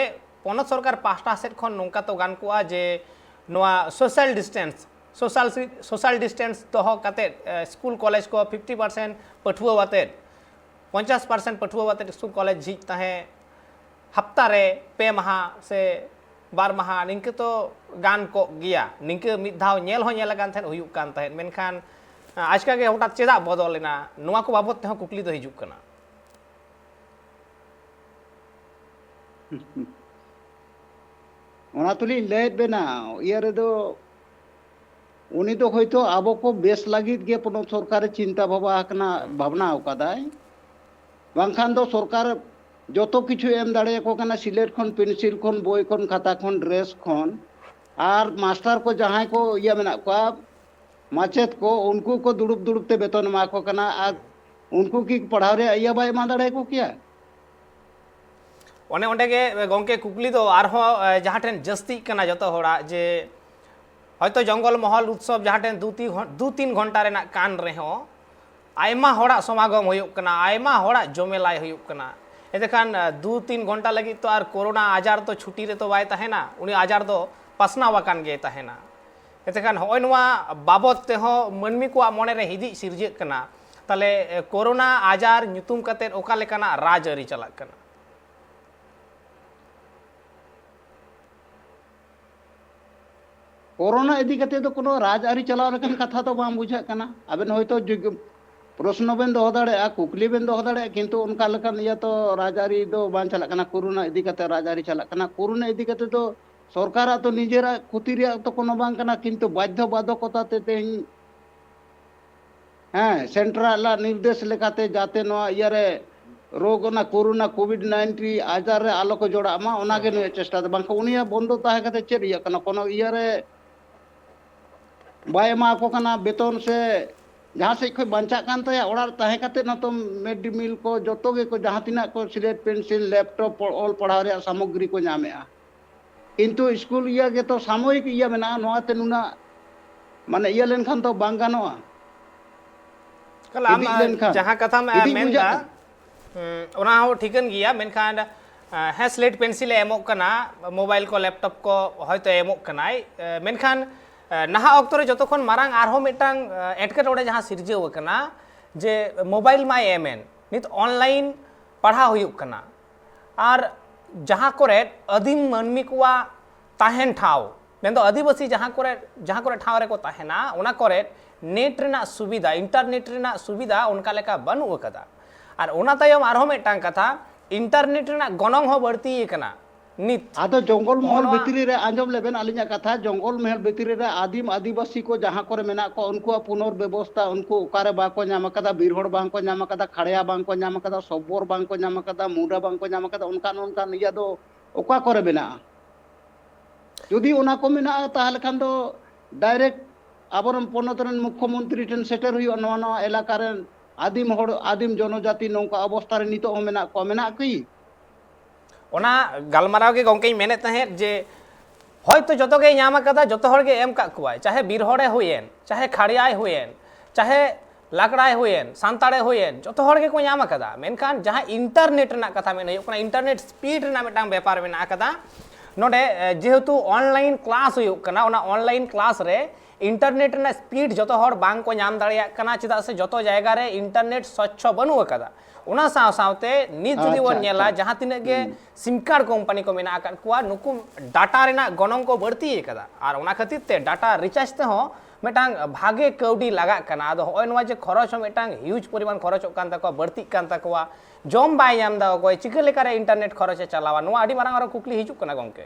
ᱯᱚᱱᱚᱛ ᱥᱚᱨᱠᱟᱨ ᱯᱟᱦᱴᱟ ᱥᱮᱫ ᱠᱷᱚᱱ ᱱᱚᱝᱠᱟ ᱛᱚ ᱜᱟᱱ ᱠᱚᱜᱼᱟ ᱡᱮ ᱱᱚᱣᱟ social distance, social, social distance ᱫᱚᱦᱚ ᱠᱟᱛᱮᱫ, ᱮ, ᱥᱠᱩᱞ ᱠᱚᱞᱮᱡᱽ ᱠᱚ ᱯᱷᱤᱯᱴᱤ ᱯᱟᱨᱥᱮᱱᱴ ᱯᱟᱹᱴᱷᱩᱣᱟᱹ ᱟᱛᱮᱫ, ᱯᱚᱧᱪᱟᱥ ᱯᱟᱨᱥᱮᱱᱴ ᱯᱟᱹᱴᱷᱩᱣᱟᱹ ᱟᱛᱮᱫ ᱥᱠᱩᱞ ᱠᱚᱞᱮᱡᱽ ᱡᱷᱤᱡ ᱛᱟᱦᱮᱸ, ᱦᱟᱯᱛᱟ ᱨᱮ ᱯᱮ ᱢᱟᱦᱟ ᱥᱮ ᱵᱟᱨ ᱢᱟᱦᱟ, ᱱᱤᱝᱠᱟᱹ ᱛᱚ ᱜᱟᱱ ᱠᱚᱜ ᱜᱮᱭᱟ᱾ ᱱᱤᱝᱠᱟᱹ ᱢᱤᱫ ᱫᱷᱟᱣ ᱧᱮᱞ ᱦᱚᱸ ᱧᱮᱞ ᱟᱠᱟᱱ ᱛᱟᱦᱮᱸᱫ, ᱦᱩᱭᱩᱜ ᱠᱟᱱ ᱛᱟᱦᱮᱸᱫ, ᱢᱮᱱᱠᱷᱟᱱ ᱟᱪᱠᱟ ᱜᱮ ᱦᱚᱴᱟᱛ ᱪᱮᱫᱟᱜ ᱵᱚᱫᱚᱞ ᱮᱱᱟ, ᱱᱚᱣᱟ ᱠᱚ ᱵᱟᱵᱚᱫ ᱛᱮᱦᱚᱸ ᱠᱩᱠᱞᱤ ᱫᱚ ᱦᱤᱡᱩᱜ ᱠᱟᱱᱟ᱾ ᱚᱱᱟ ᱛᱚᱞᱤᱧ ᱞᱟᱹᱭᱮᱫ ᱵᱮᱱᱟ, ᱤᱭᱟᱹ ᱨᱮᱫᱚ ᱩᱱᱤ ᱫᱚ ᱦᱚᱭᱛᱳ ᱟᱵᱚ ᱠᱚ ᱵᱮᱥ ᱞᱟᱹᱜᱤᱫ ᱜᱮ ᱯᱚᱱᱚᱛ ᱥᱚᱨᱠᱟᱨᱮ ᱪᱤᱱᱛᱟ ᱵᱷᱟᱵᱟ ᱟᱠᱟᱱᱟ, ᱵᱷᱟᱵᱽᱱᱟ ᱟᱠᱟᱫᱟᱭ᱾ ᱵᱟᱝᱠᱷᱟᱱ ᱫᱚ ᱥᱚᱨᱠᱟᱨ ᱡᱚᱛᱚ ᱠᱤᱪᱷᱩ ᱮᱢ ᱫᱟᱲᱮᱭᱟᱠᱚ ᱠᱟᱱᱟ, ᱥᱤᱞᱮᱴ ᱠᱷᱚᱱ, ᱯᱮᱱᱥᱤᱞ ᱠᱷᱚᱱ, ᱵᱳᱭ ᱠᱷᱚᱱ, ᱠᱷᱟᱛᱟ ᱠᱷᱚᱱ, ᱰᱨᱮᱥ ᱠᱷᱚᱱ᱾ ᱟᱨ ᱢᱟᱥᱴᱟᱨ ᱠᱚ ᱡᱟᱦᱟᱸᱭ ᱠᱚ ᱤᱭᱟᱹ ᱢᱮᱱᱟᱜ ᱠᱚᱣᱟ, ᱢᱟᱪᱮᱫ ᱠᱚ, ᱩᱱᱠᱩ ᱠᱚ ᱫᱩᱲᱩᱵ ᱫᱩᱲᱩᱵ ᱛᱮ ᱵᱮᱛᱚᱱ ᱮᱢᱟ ᱠᱚ ᱠᱟᱱᱟ, ᱟᱨ ᱩᱱᱠᱩ ᱠᱤ ᱯᱟᱲᱦᱟᱣ ᱨᱮᱭᱟᱜ ᱤᱭᱟᱹ ᱵᱟᱭ ᱮᱢᱟ ᱫᱟᱲᱮᱭᱟᱠᱚ ᱠᱮᱭᱟ? ᱚᱱᱮ ᱚᱸᱰᱮ ᱜᱮ ᱜᱚᱢᱠᱮ, ᱠᱩᱠᱞᱤ ᱫᱚ ᱟᱨᱦᱚᱸ ᱡᱟᱦᱟᱸ ᱴᱷᱮᱱ ᱡᱟᱹᱥᱛᱤᱜ ᱠᱟᱱᱟ ᱡᱚᱛᱚ ᱦᱚᱲᱟᱜ, ᱡᱮ ᱦᱚᱭᱛᱳ ᱡᱚᱝᱜᱚᱞ ᱢᱚᱦᱚᱞ ᱩᱛᱥᱚᱵ ᱡᱟᱦᱟᱸ ᱴᱷᱮᱱ ᱫᱩ ᱛᱤᱱ ᱜᱷᱚᱱ- ᱫᱩ ᱛᱤᱱ ᱜᱷᱚᱱᱴᱟ ᱨᱮᱱᱟᱜ ᱠᱟᱱ ᱨᱮᱦᱚᱸ, ᱟᱭᱢᱟ ᱦᱚᱲᱟᱜ ᱥᱚᱢᱟᱜᱚᱢ ᱦᱩᱭᱩᱜ ᱠᱟᱱᱟ, ᱟᱭᱢᱟ ᱦᱚᱲᱟᱜ ᱡᱚᱢᱮᱞᱟᱭ ᱦᱩᱭᱩᱜ ᱠᱟᱱᱟ᱾ ᱮᱱᱛᱮᱠᱷᱟᱱ ᱫᱩ ᱛᱤᱱ ᱜᱷᱚᱱᱴᱟ ᱞᱟᱹᱜᱤᱫ ᱛᱚ ᱟᱨ ᱠᱳᱨᱳᱱᱟ ᱟᱡᱟᱨ ᱫᱚ ᱪᱷᱩᱴᱤ ᱨᱮᱛᱚ ᱵᱟᱭ ᱛᱟᱦᱮᱱᱟ, ᱩᱱᱤ ᱟᱡᱟᱨ ᱫᱚ ᱯᱟᱥᱱᱟᱣ ᱟᱠᱟᱱ ᱜᱮ ᱛᱟᱦᱮᱱᱟ᱾ ᱮᱱᱛᱮᱠᱷᱟᱱ ᱦᱚᱸᱜᱼᱚᱭ ᱱᱚᱣᱟ ᱵᱟᱵᱚᱛ ᱛᱮᱦᱚᱸ ᱢᱟᱹᱱᱢᱤ ᱠᱚᱣᱟᱜ ᱢᱚᱱᱮᱨᱮ ᱦᱤᱫᱤᱡ ᱥᱤᱨᱡᱟᱹᱜ ᱠᱟᱱᱟ᱾ ᱛᱟᱦᱞᱮ ᱠᱳᱨᱳᱱᱟ ᱟᱡᱟᱨ ᱧᱩᱛᱩᱢ ᱠᱟᱛᱮᱫ ᱚᱠᱟ ᱞᱮᱠᱟᱱᱟᱜ ᱨᱟᱡᱽᱟᱹᱨᱤ ᱪᱟᱞᱟᱜ ᱠᱟᱱᱟ? ᱠᱳᱨᱳᱱᱟ ᱤᱫᱤ ᱠᱟᱛᱮ ᱫᱚ ᱠᱳᱱᱳ ᱨᱟᱡᱽᱟᱹᱨᱤ ᱪᱟᱞᱟᱣ ᱞᱮᱠᱟᱱ ᱠᱟᱛᱷᱟ ᱫᱚ ᱵᱟᱝ ᱵᱩᱡᱷᱟᱹᱜ ᱠᱟᱱᱟ᱾ ᱟᱵᱮᱱ ᱦᱚᱭᱛᱳ ᱡᱩᱜ- ᱯᱨᱚᱥᱱᱚ ᱵᱮᱱ ᱫᱚᱦᱚ ᱫᱟᱲᱮᱭᱟᱜᱼᱟ, ᱠᱩᱠᱞᱤ ᱵᱮᱱ ᱫᱚᱦᱚ ᱫᱟᱲᱮᱭᱟᱜᱼᱟ, ᱠᱤᱱᱛᱩ ᱚᱱᱠᱟ ᱞᱮᱠᱟᱱ ᱤᱭᱟᱹ ᱛᱚ ᱨᱟᱡᱽᱟᱹᱨᱤ ᱫᱚ ᱵᱟᱝ ᱪᱟᱞᱟᱜ ᱠᱟᱱᱟ᱾ ᱠᱳᱨᱳᱱᱟ ᱤᱫᱤ ᱠᱟᱛᱮ ᱨᱟᱡᱽᱟᱹᱨᱤ ᱪᱟᱞᱟᱜ ᱠᱟᱱᱟ᱾ ᱠᱳᱨᱳᱱᱟ ᱤᱫᱤ ᱠᱟᱛᱮ ᱫᱚ ᱥᱚᱨᱠᱟᱨᱟᱜ ᱫᱚ ᱱᱤᱡᱮᱨᱟᱜ ᱠᱷᱚᱛᱤ ᱨᱮᱭᱟᱜ ᱛᱚ ᱠᱳᱱᱳ ᱵᱟᱝ ᱠᱟᱱᱟ, ᱠᱤᱱᱛᱩ ᱵᱟᱫᱽᱫᱷᱚ ᱵᱟᱫᱷᱚᱠᱚᱛᱟ ᱛᱮ ᱛᱮᱦᱮᱧ, ᱦᱮᱸ, ᱥᱮᱱᱴᱨᱟᱞᱟᱜ ᱱᱤᱨᱫᱮᱥ ᱞᱮᱠᱟᱛᱮ ᱡᱟᱛᱮ ᱱᱚᱣᱟ ᱤᱭᱟᱹᱨᱮ ᱨᱳᱜᱽ, ᱚᱱᱟ ᱠᱳᱨᱳᱱᱟ ᱠᱳᱵᱷᱤᱰ ᱱᱟᱭᱤᱱᱴᱤᱱ ᱟᱡᱟᱨ ᱨᱮ ᱟᱞᱚ ᱠᱚ ᱡᱚᱲᱟᱜ ᱢᱟ, ᱚᱱᱟᱜᱮ ᱱᱩᱭᱟᱜ ᱪᱮᱥᱴᱟ ᱫᱚ᱾ ᱵᱟᱝᱠᱷᱟᱱ ᱩᱱᱤᱭᱟᱜ ᱵᱚᱱᱫᱚ ᱛᱟᱦᱮᱸ ᱠᱟᱛᱮ ᱪᱮᱫ ᱤᱭᱟᱹᱜ ᱠᱟᱱᱟ? ᱠᱳᱱᱳ ᱤᱭᱟᱹᱨᱮ ᱵᱟᱭ ᱮᱢᱟ ᱠᱚ ᱠᱟᱱᱟ ᱵᱮᱛᱚᱱ ᱥᱮ ᱡᱟᱦᱟᱸ ᱥᱮᱫ ᱠᱷᱚᱱ ᱵᱟᱧᱪᱟᱜ ᱠᱟᱱ ᱛᱟᱭᱟ, ᱚᱲᱟᱜ ᱨᱮ ᱛᱟᱦᱮᱸ ᱠᱟᱛᱮ ᱦᱚᱸᱛᱚ ᱢᱤᱰ ᱰᱮ ᱢᱤᱞ ᱠᱚ ᱡᱚᱛᱚ ᱜᱮᱠᱚ, ᱡᱟᱦᱟᱸ ᱛᱤᱱᱟᱹᱜ ᱠᱚ ᱥᱤᱞᱮᱴ ᱯᱮᱱᱥᱤᱞ, ᱞᱮᱯᱴᱚᱯ, ᱚᱞ ᱯᱟᱲᱦᱟᱣ ᱨᱮᱭᱟᱜ ᱥᱟᱢᱚᱜᱽᱨᱤ ᱠᱚ ᱧᱟᱢᱮᱜᱼᱟ᱾ ᱠᱤᱱᱛᱩ ᱥᱠᱩᱞ ᱤᱭᱟᱹ ᱜᱮᱛᱚ ᱥᱟᱢᱚᱭᱤᱠ ᱤᱭᱟᱹ ᱢᱮᱱᱟᱜᱼᱟ, ᱱᱚᱣᱟᱛᱮ ᱱᱩᱱᱟᱹᱜ ᱢᱟᱱᱮ ᱤᱭᱟᱹ ᱞᱮᱱᱠᱷᱟᱱ ᱫᱚ ᱵᱟᱝ ᱜᱟᱱᱚᱜᱼᱟ᱾ ᱛᱟᱦᱞᱮ ᱟᱢ ᱤᱫᱤᱡ ᱞᱮᱱᱠᱷᱟᱱ ᱡᱟᱦᱟᱸ ᱠᱟᱛᱷᱟᱢ ᱤᱫᱤᱡ ᱢᱮᱱ ᱵᱩᱡᱷᱟᱹᱜ ᱮᱫᱟ, ᱠᱟᱱᱟ᱾ ᱦᱩᱸ, ᱚᱱᱟ ᱦᱚᱸ ᱴᱷᱤᱠᱟᱹᱱ ᱜᱮᱭᱟ, ᱢᱮᱱᱠᱷᱟᱱ ᱦᱮᱸ, ᱥᱞᱮᱴ ᱯᱮᱱᱥᱤᱞ ᱮ ᱮᱢᱚᱜ ᱠᱟᱱᱟ, ᱢᱳᱵᱟᱭᱤᱞ ᱠᱚ, ᱞᱮᱯᱴᱚᱯ ᱠᱚ ᱦᱚᱭᱛᱳ ᱮᱢᱚᱜ ᱠᱟᱱᱟᱭ, ᱢᱮᱱᱠᱷᱟᱱ ᱱᱟᱦᱟᱜ ᱚᱠᱛᱚ ᱨᱮ ᱡᱚᱛᱚ ᱠᱷᱚᱱ ᱢᱟᱨᱟᱝ ᱟᱨᱦᱚᱸ ᱢᱤᱫᱴᱟᱝ ᱮᱴᱠᱮᱴᱚᱬᱮ ᱡᱟᱦᱟᱸ ᱥᱤᱨᱡᱟᱹᱣ ᱟᱠᱟᱱᱟ, ᱡᱮ ᱢᱳᱵᱟᱭᱤᱞ ᱢᱟᱭ ᱮᱢᱮᱱ, ᱱᱤᱛ ᱚᱱᱞᱟᱭᱤᱱ ᱯᱟᱲᱦᱟᱣ ᱦᱩᱭᱩᱜ ᱠᱟᱱᱟ, ᱟᱨ ᱡᱟᱦᱟᱸ ᱠᱚᱨᱮ ᱟᱹᱫᱤᱢ ᱢᱟᱹᱱᱢᱤ ᱠᱚᱣᱟᱜ ᱛᱟᱦᱮᱱ ᱴᱷᱟᱶ, ᱢᱮᱱᱫᱚ ᱟᱹᱫᱤᱵᱟᱹᱥᱤ ᱡᱟᱦᱟᱸ ᱠᱚᱨᱮ, ᱡᱟᱦᱟᱸ ᱠᱚᱨᱮ ᱴᱷᱟᱶ ᱨᱮᱠᱚ ᱛᱟᱦᱮᱱᱟ, ᱚᱱᱟ ᱠᱚᱨᱮ ᱱᱮᱴ ᱨᱮᱱᱟᱜ ᱥᱩᱵᱤᱫᱷᱟ, ᱤᱱᱴᱟᱨᱱᱮᱴ ᱨᱮᱱᱟᱜ ᱥᱩᱵᱤᱫᱷᱟ ᱚᱱᱠᱟ ᱞᱮᱠᱟ ᱵᱟᱹᱱᱩᱜ ᱟᱠᱟᱫᱟ᱾ ᱟᱨ ᱚᱱᱟ ᱛᱟᱭᱚᱢ ᱟᱨᱦᱚᱸ ᱢᱤᱫᱴᱟᱝ ᱠᱟᱛᱷᱟ, ᱤᱱᱴᱟᱨᱱᱮᱴ ᱨᱮᱱᱟᱜ ᱜᱚᱱᱚᱝ ᱦᱚᱸ ᱵᱟᱹᱲᱛᱤ ᱟᱠᱟᱱᱟ᱾ ᱱᱤᱛ ᱟᱫᱚ ᱡᱚᱝᱜᱚᱞ ᱱᱚᱜᱼᱚ ᱢᱚᱦᱚᱞ ᱱᱚᱣᱟ ᱵᱷᱤᱛᱨᱤ ᱨᱮ, ᱟᱸᱡᱚᱢ ᱞᱮᱵᱮᱱ ᱟᱹᱞᱤᱧᱟᱜ ᱠᱟᱛᱷᱟ, ᱡᱚᱝᱜᱚᱞ ᱢᱚᱦᱚᱞ ᱵᱷᱤᱛᱨᱤ ᱨᱮ ᱟᱹᱫᱤᱢ ᱟᱹᱫᱤᱵᱟᱹᱥᱤ ᱠᱚ ᱡᱟᱦᱟᱸ ᱠᱚᱨᱮ ᱢᱮᱱᱟᱜ ᱠᱚᱣᱟ, ᱩᱱᱠᱩᱣᱟᱜ ᱯᱩᱱᱚᱨ ᱵᱮᱵᱚᱥᱛᱷᱟ, ᱩᱱᱠᱩ ᱚᱠᱟᱨᱮ ᱵᱟᱠᱚ ᱧᱟᱢ ᱟᱠᱟᱫᱟ, ᱵᱤᱨ ᱦᱚᱲ ᱵᱟᱝ ᱠᱚ ᱧᱟᱢ ᱟᱠᱟᱫᱟ, ᱠᱷᱟᱲᱭᱟ ᱵᱟᱝ ᱠᱚ ᱧᱟᱢ ᱟᱠᱟᱫᱟ, ᱥᱚᱵᱵᱚᱨ ᱵᱟᱝ ᱠᱚ ᱧᱟᱢ ᱟᱠᱟᱫᱟ, ᱢᱩᱰᱟ ᱵᱟᱝ ᱠᱚ ᱧᱟᱢ ᱟᱠᱟᱫᱟ, ᱚᱱᱠᱟᱱ ᱚᱱᱠᱟᱱ ᱤᱭᱟᱹ ᱫᱚ ᱚᱠᱟ ᱠᱚᱨᱮ ᱢᱮᱱᱟᱜᱼᱟ? ᱡᱩᱫᱤ ᱚᱱᱟ ᱠᱚ ᱢᱮᱱᱟᱜᱼᱟ, ᱛᱟᱦᱚᱞᱮ ᱠᱷᱟᱱ ᱫᱚ direct ᱟᱵᱚᱨᱮᱱ ᱯᱚᱱᱚᱛ ᱨᱮᱱ ᱢᱩᱠᱠᱷᱚ ᱢᱚᱱᱛᱨᱤ ᱴᱷᱮᱱ ᱥᱮᱴᱮᱨ ᱦᱩᱭᱩᱜᱼᱟ, ᱱᱚᱣᱟ ᱱᱚᱣᱟ ᱮᱞᱟᱠᱟ ᱨᱮᱱ ᱟᱹᱫᱤᱢ ᱦᱚᱲ, ᱟᱹᱫᱤᱢ ᱡᱚᱱᱚᱡᱟᱛᱤ ᱱᱚᱝᱠᱟ ᱚᱵᱚᱥᱛᱷᱟ ᱨᱮ ᱱᱤᱛᱚᱜ ᱦᱚᱸ ᱢᱮᱱᱟᱜ ᱠᱚᱣᱟ, ᱢᱮᱱᱟᱜ ᱠᱤ? ᱚᱱᱟ ᱜᱟᱞᱢᱟᱨᱟᱣ ᱜᱮ ᱜᱚᱢᱠᱮᱧ ᱢᱮᱱᱮᱫ ᱛᱟᱦᱮᱸᱫ ᱡᱮ ᱦᱚᱭᱛᱚ ᱡᱚᱛᱚ ᱜᱮᱭ ᱧᱟᱢ ᱟᱠᱟᱫᱟ, ᱡᱚᱛᱚ ᱦᱚᱲ ᱜᱮ ᱮᱢ ᱠᱟᱜ ᱠᱚᱣᱟᱭ, ᱪᱟᱦᱮ ᱵᱤᱨ ᱦᱚᱲᱮ ᱦᱩᱭᱮᱱ, ᱪᱟᱦᱮ ᱠᱷᱟᱲᱭᱟᱭ ᱦᱩᱭᱮᱱ, ᱪᱟᱦᱮ ᱞᱟᱠᱲᱟᱭ ᱦᱩᱭᱮᱱ, ᱥᱟᱱᱛᱟᱲᱮ ᱦᱩᱭᱮᱱ, ᱡᱚᱛᱚ ᱦᱚᱲ ᱜᱮᱠᱚ ᱧᱟᱢ ᱟᱠᱟᱫᱟ᱾ ᱢᱮᱱᱠᱷᱟᱱ ᱡᱟᱦᱟᱸ ᱤᱱᱴᱟᱨᱱᱮᱴ ᱨᱮᱱᱟᱜ ᱠᱟᱛᱷᱟ ᱢᱮᱱ ᱦᱩᱭᱩᱜ ᱠᱟᱱᱟ, ᱤᱱᱴᱟᱨᱱᱮᱴ ᱥᱯᱤᱰ ᱨᱮᱱᱟᱜ ᱢᱤᱫᱴᱟᱝ ᱵᱮᱯᱟᱨ ᱢᱮᱱᱟᱜ ᱟᱠᱟᱫᱟ᱾ ᱱᱚᱰᱮ ᱮ, ᱡᱮᱦᱮᱛᱩ ᱚᱱᱞᱟᱭᱤᱱ ᱠᱞᱟᱥ ᱦᱩᱭᱩᱜ ᱠᱟᱱᱟ, ᱚᱱᱟ ᱚᱱᱞᱟᱭᱤᱱ ᱠᱞᱟᱥ ᱨᱮ ᱤᱱᱴᱟᱨᱱᱮᱴ ᱨᱮᱱᱟᱜ ᱥᱯᱤᱰ ᱡᱚᱛᱚ ᱦᱚᱲ ᱵᱟᱝ ᱠᱚ ᱧᱟᱢ ᱫᱟᱲᱮᱭᱟᱜ ᱠᱟᱱᱟ, ᱪᱮᱫᱟᱜ ᱥᱮ ᱡᱚᱛᱚ ᱡᱟᱭᱜᱟ ᱨᱮ ᱤᱱᱴᱟᱨᱱᱮᱴ ᱥᱚᱪᱪᱷᱚ ᱵᱟᱹᱱᱩᱜ ᱟᱠᱟᱫᱟ᱾ ᱚᱱᱟ ᱥᱟᱶ ᱥᱟᱶᱛᱮ ᱱᱤᱛ ᱡᱩᱫᱤ ᱟᱪᱪᱷᱟ, ᱵᱚᱱ ᱧᱮᱞᱟ, ᱟᱪᱪᱷᱟ᱾ ᱡᱟᱦᱟᱸ ᱛᱤᱱᱟᱹᱜ ᱜᱮ ᱦᱩᱸ᱾ ᱥᱤᱢ ᱠᱟᱨᱰ ᱠᱳᱢᱯᱟᱱᱤ ᱠᱚ ᱢᱮᱱᱟᱜ ᱟᱠᱟᱫ ᱠᱚᱣᱟ, ᱱᱩᱠᱩ ᱰᱟᱴᱟ ᱨᱮᱱᱟᱜ ᱜᱚᱱᱚᱝ ᱠᱚ ᱵᱟᱹᱲᱛᱤ ᱟᱠᱟᱫᱟ, ᱟᱨ ᱚᱱᱟ ᱠᱷᱟᱹᱛᱤᱨ ᱛᱮ ᱰᱟᱴᱟ ᱨᱤᱪᱟᱨᱡᱽ ᱛᱮᱦᱚᱸ ᱢᱤᱫᱴᱟᱝ ᱵᱷᱟᱜᱮ ᱠᱟᱹᱣᱰᱤ ᱞᱟᱜᱟᱜ ᱠᱟᱱᱟ᱾ ᱟᱫᱚ ᱦᱚᱸᱜᱼᱚᱭ ᱱᱚᱣᱟ ᱡᱮ ᱠᱷᱚᱨᱚᱪ ᱦᱚᱸ ᱢᱤᱫᱴᱟᱝ ᱦᱤᱭᱩᱡᱽ ᱯᱚᱨᱤᱢᱟᱱ ᱠᱷᱚᱨᱚᱪᱚᱜ ᱠᱟᱱ ᱛᱟᱠᱚᱣᱟ, ᱵᱟᱹᱲᱛᱤᱜ ᱠᱟᱱ ᱛᱟᱠᱚᱣᱟ, ᱡᱚᱢ ᱵᱟᱭ ᱧᱟᱢ ᱮᱫᱟ ᱚᱠᱚᱭ, ᱪᱤᱠᱟᱹ ᱞᱮᱠᱟᱨᱮ ᱤᱱᱴᱟᱨᱱᱮᱴ ᱠᱷᱚᱨᱚᱪ ᱮ ᱪᱟᱞᱟᱣᱟ, ᱱᱚᱣᱟ ᱟᱹᱰᱤ ᱢᱟᱨᱟᱝ ᱟᱨᱚ ᱠᱩᱠᱞᱤ ᱦᱤᱡᱩᱜ ᱠᱟᱱᱟ ᱜᱚᱢᱠᱮ᱾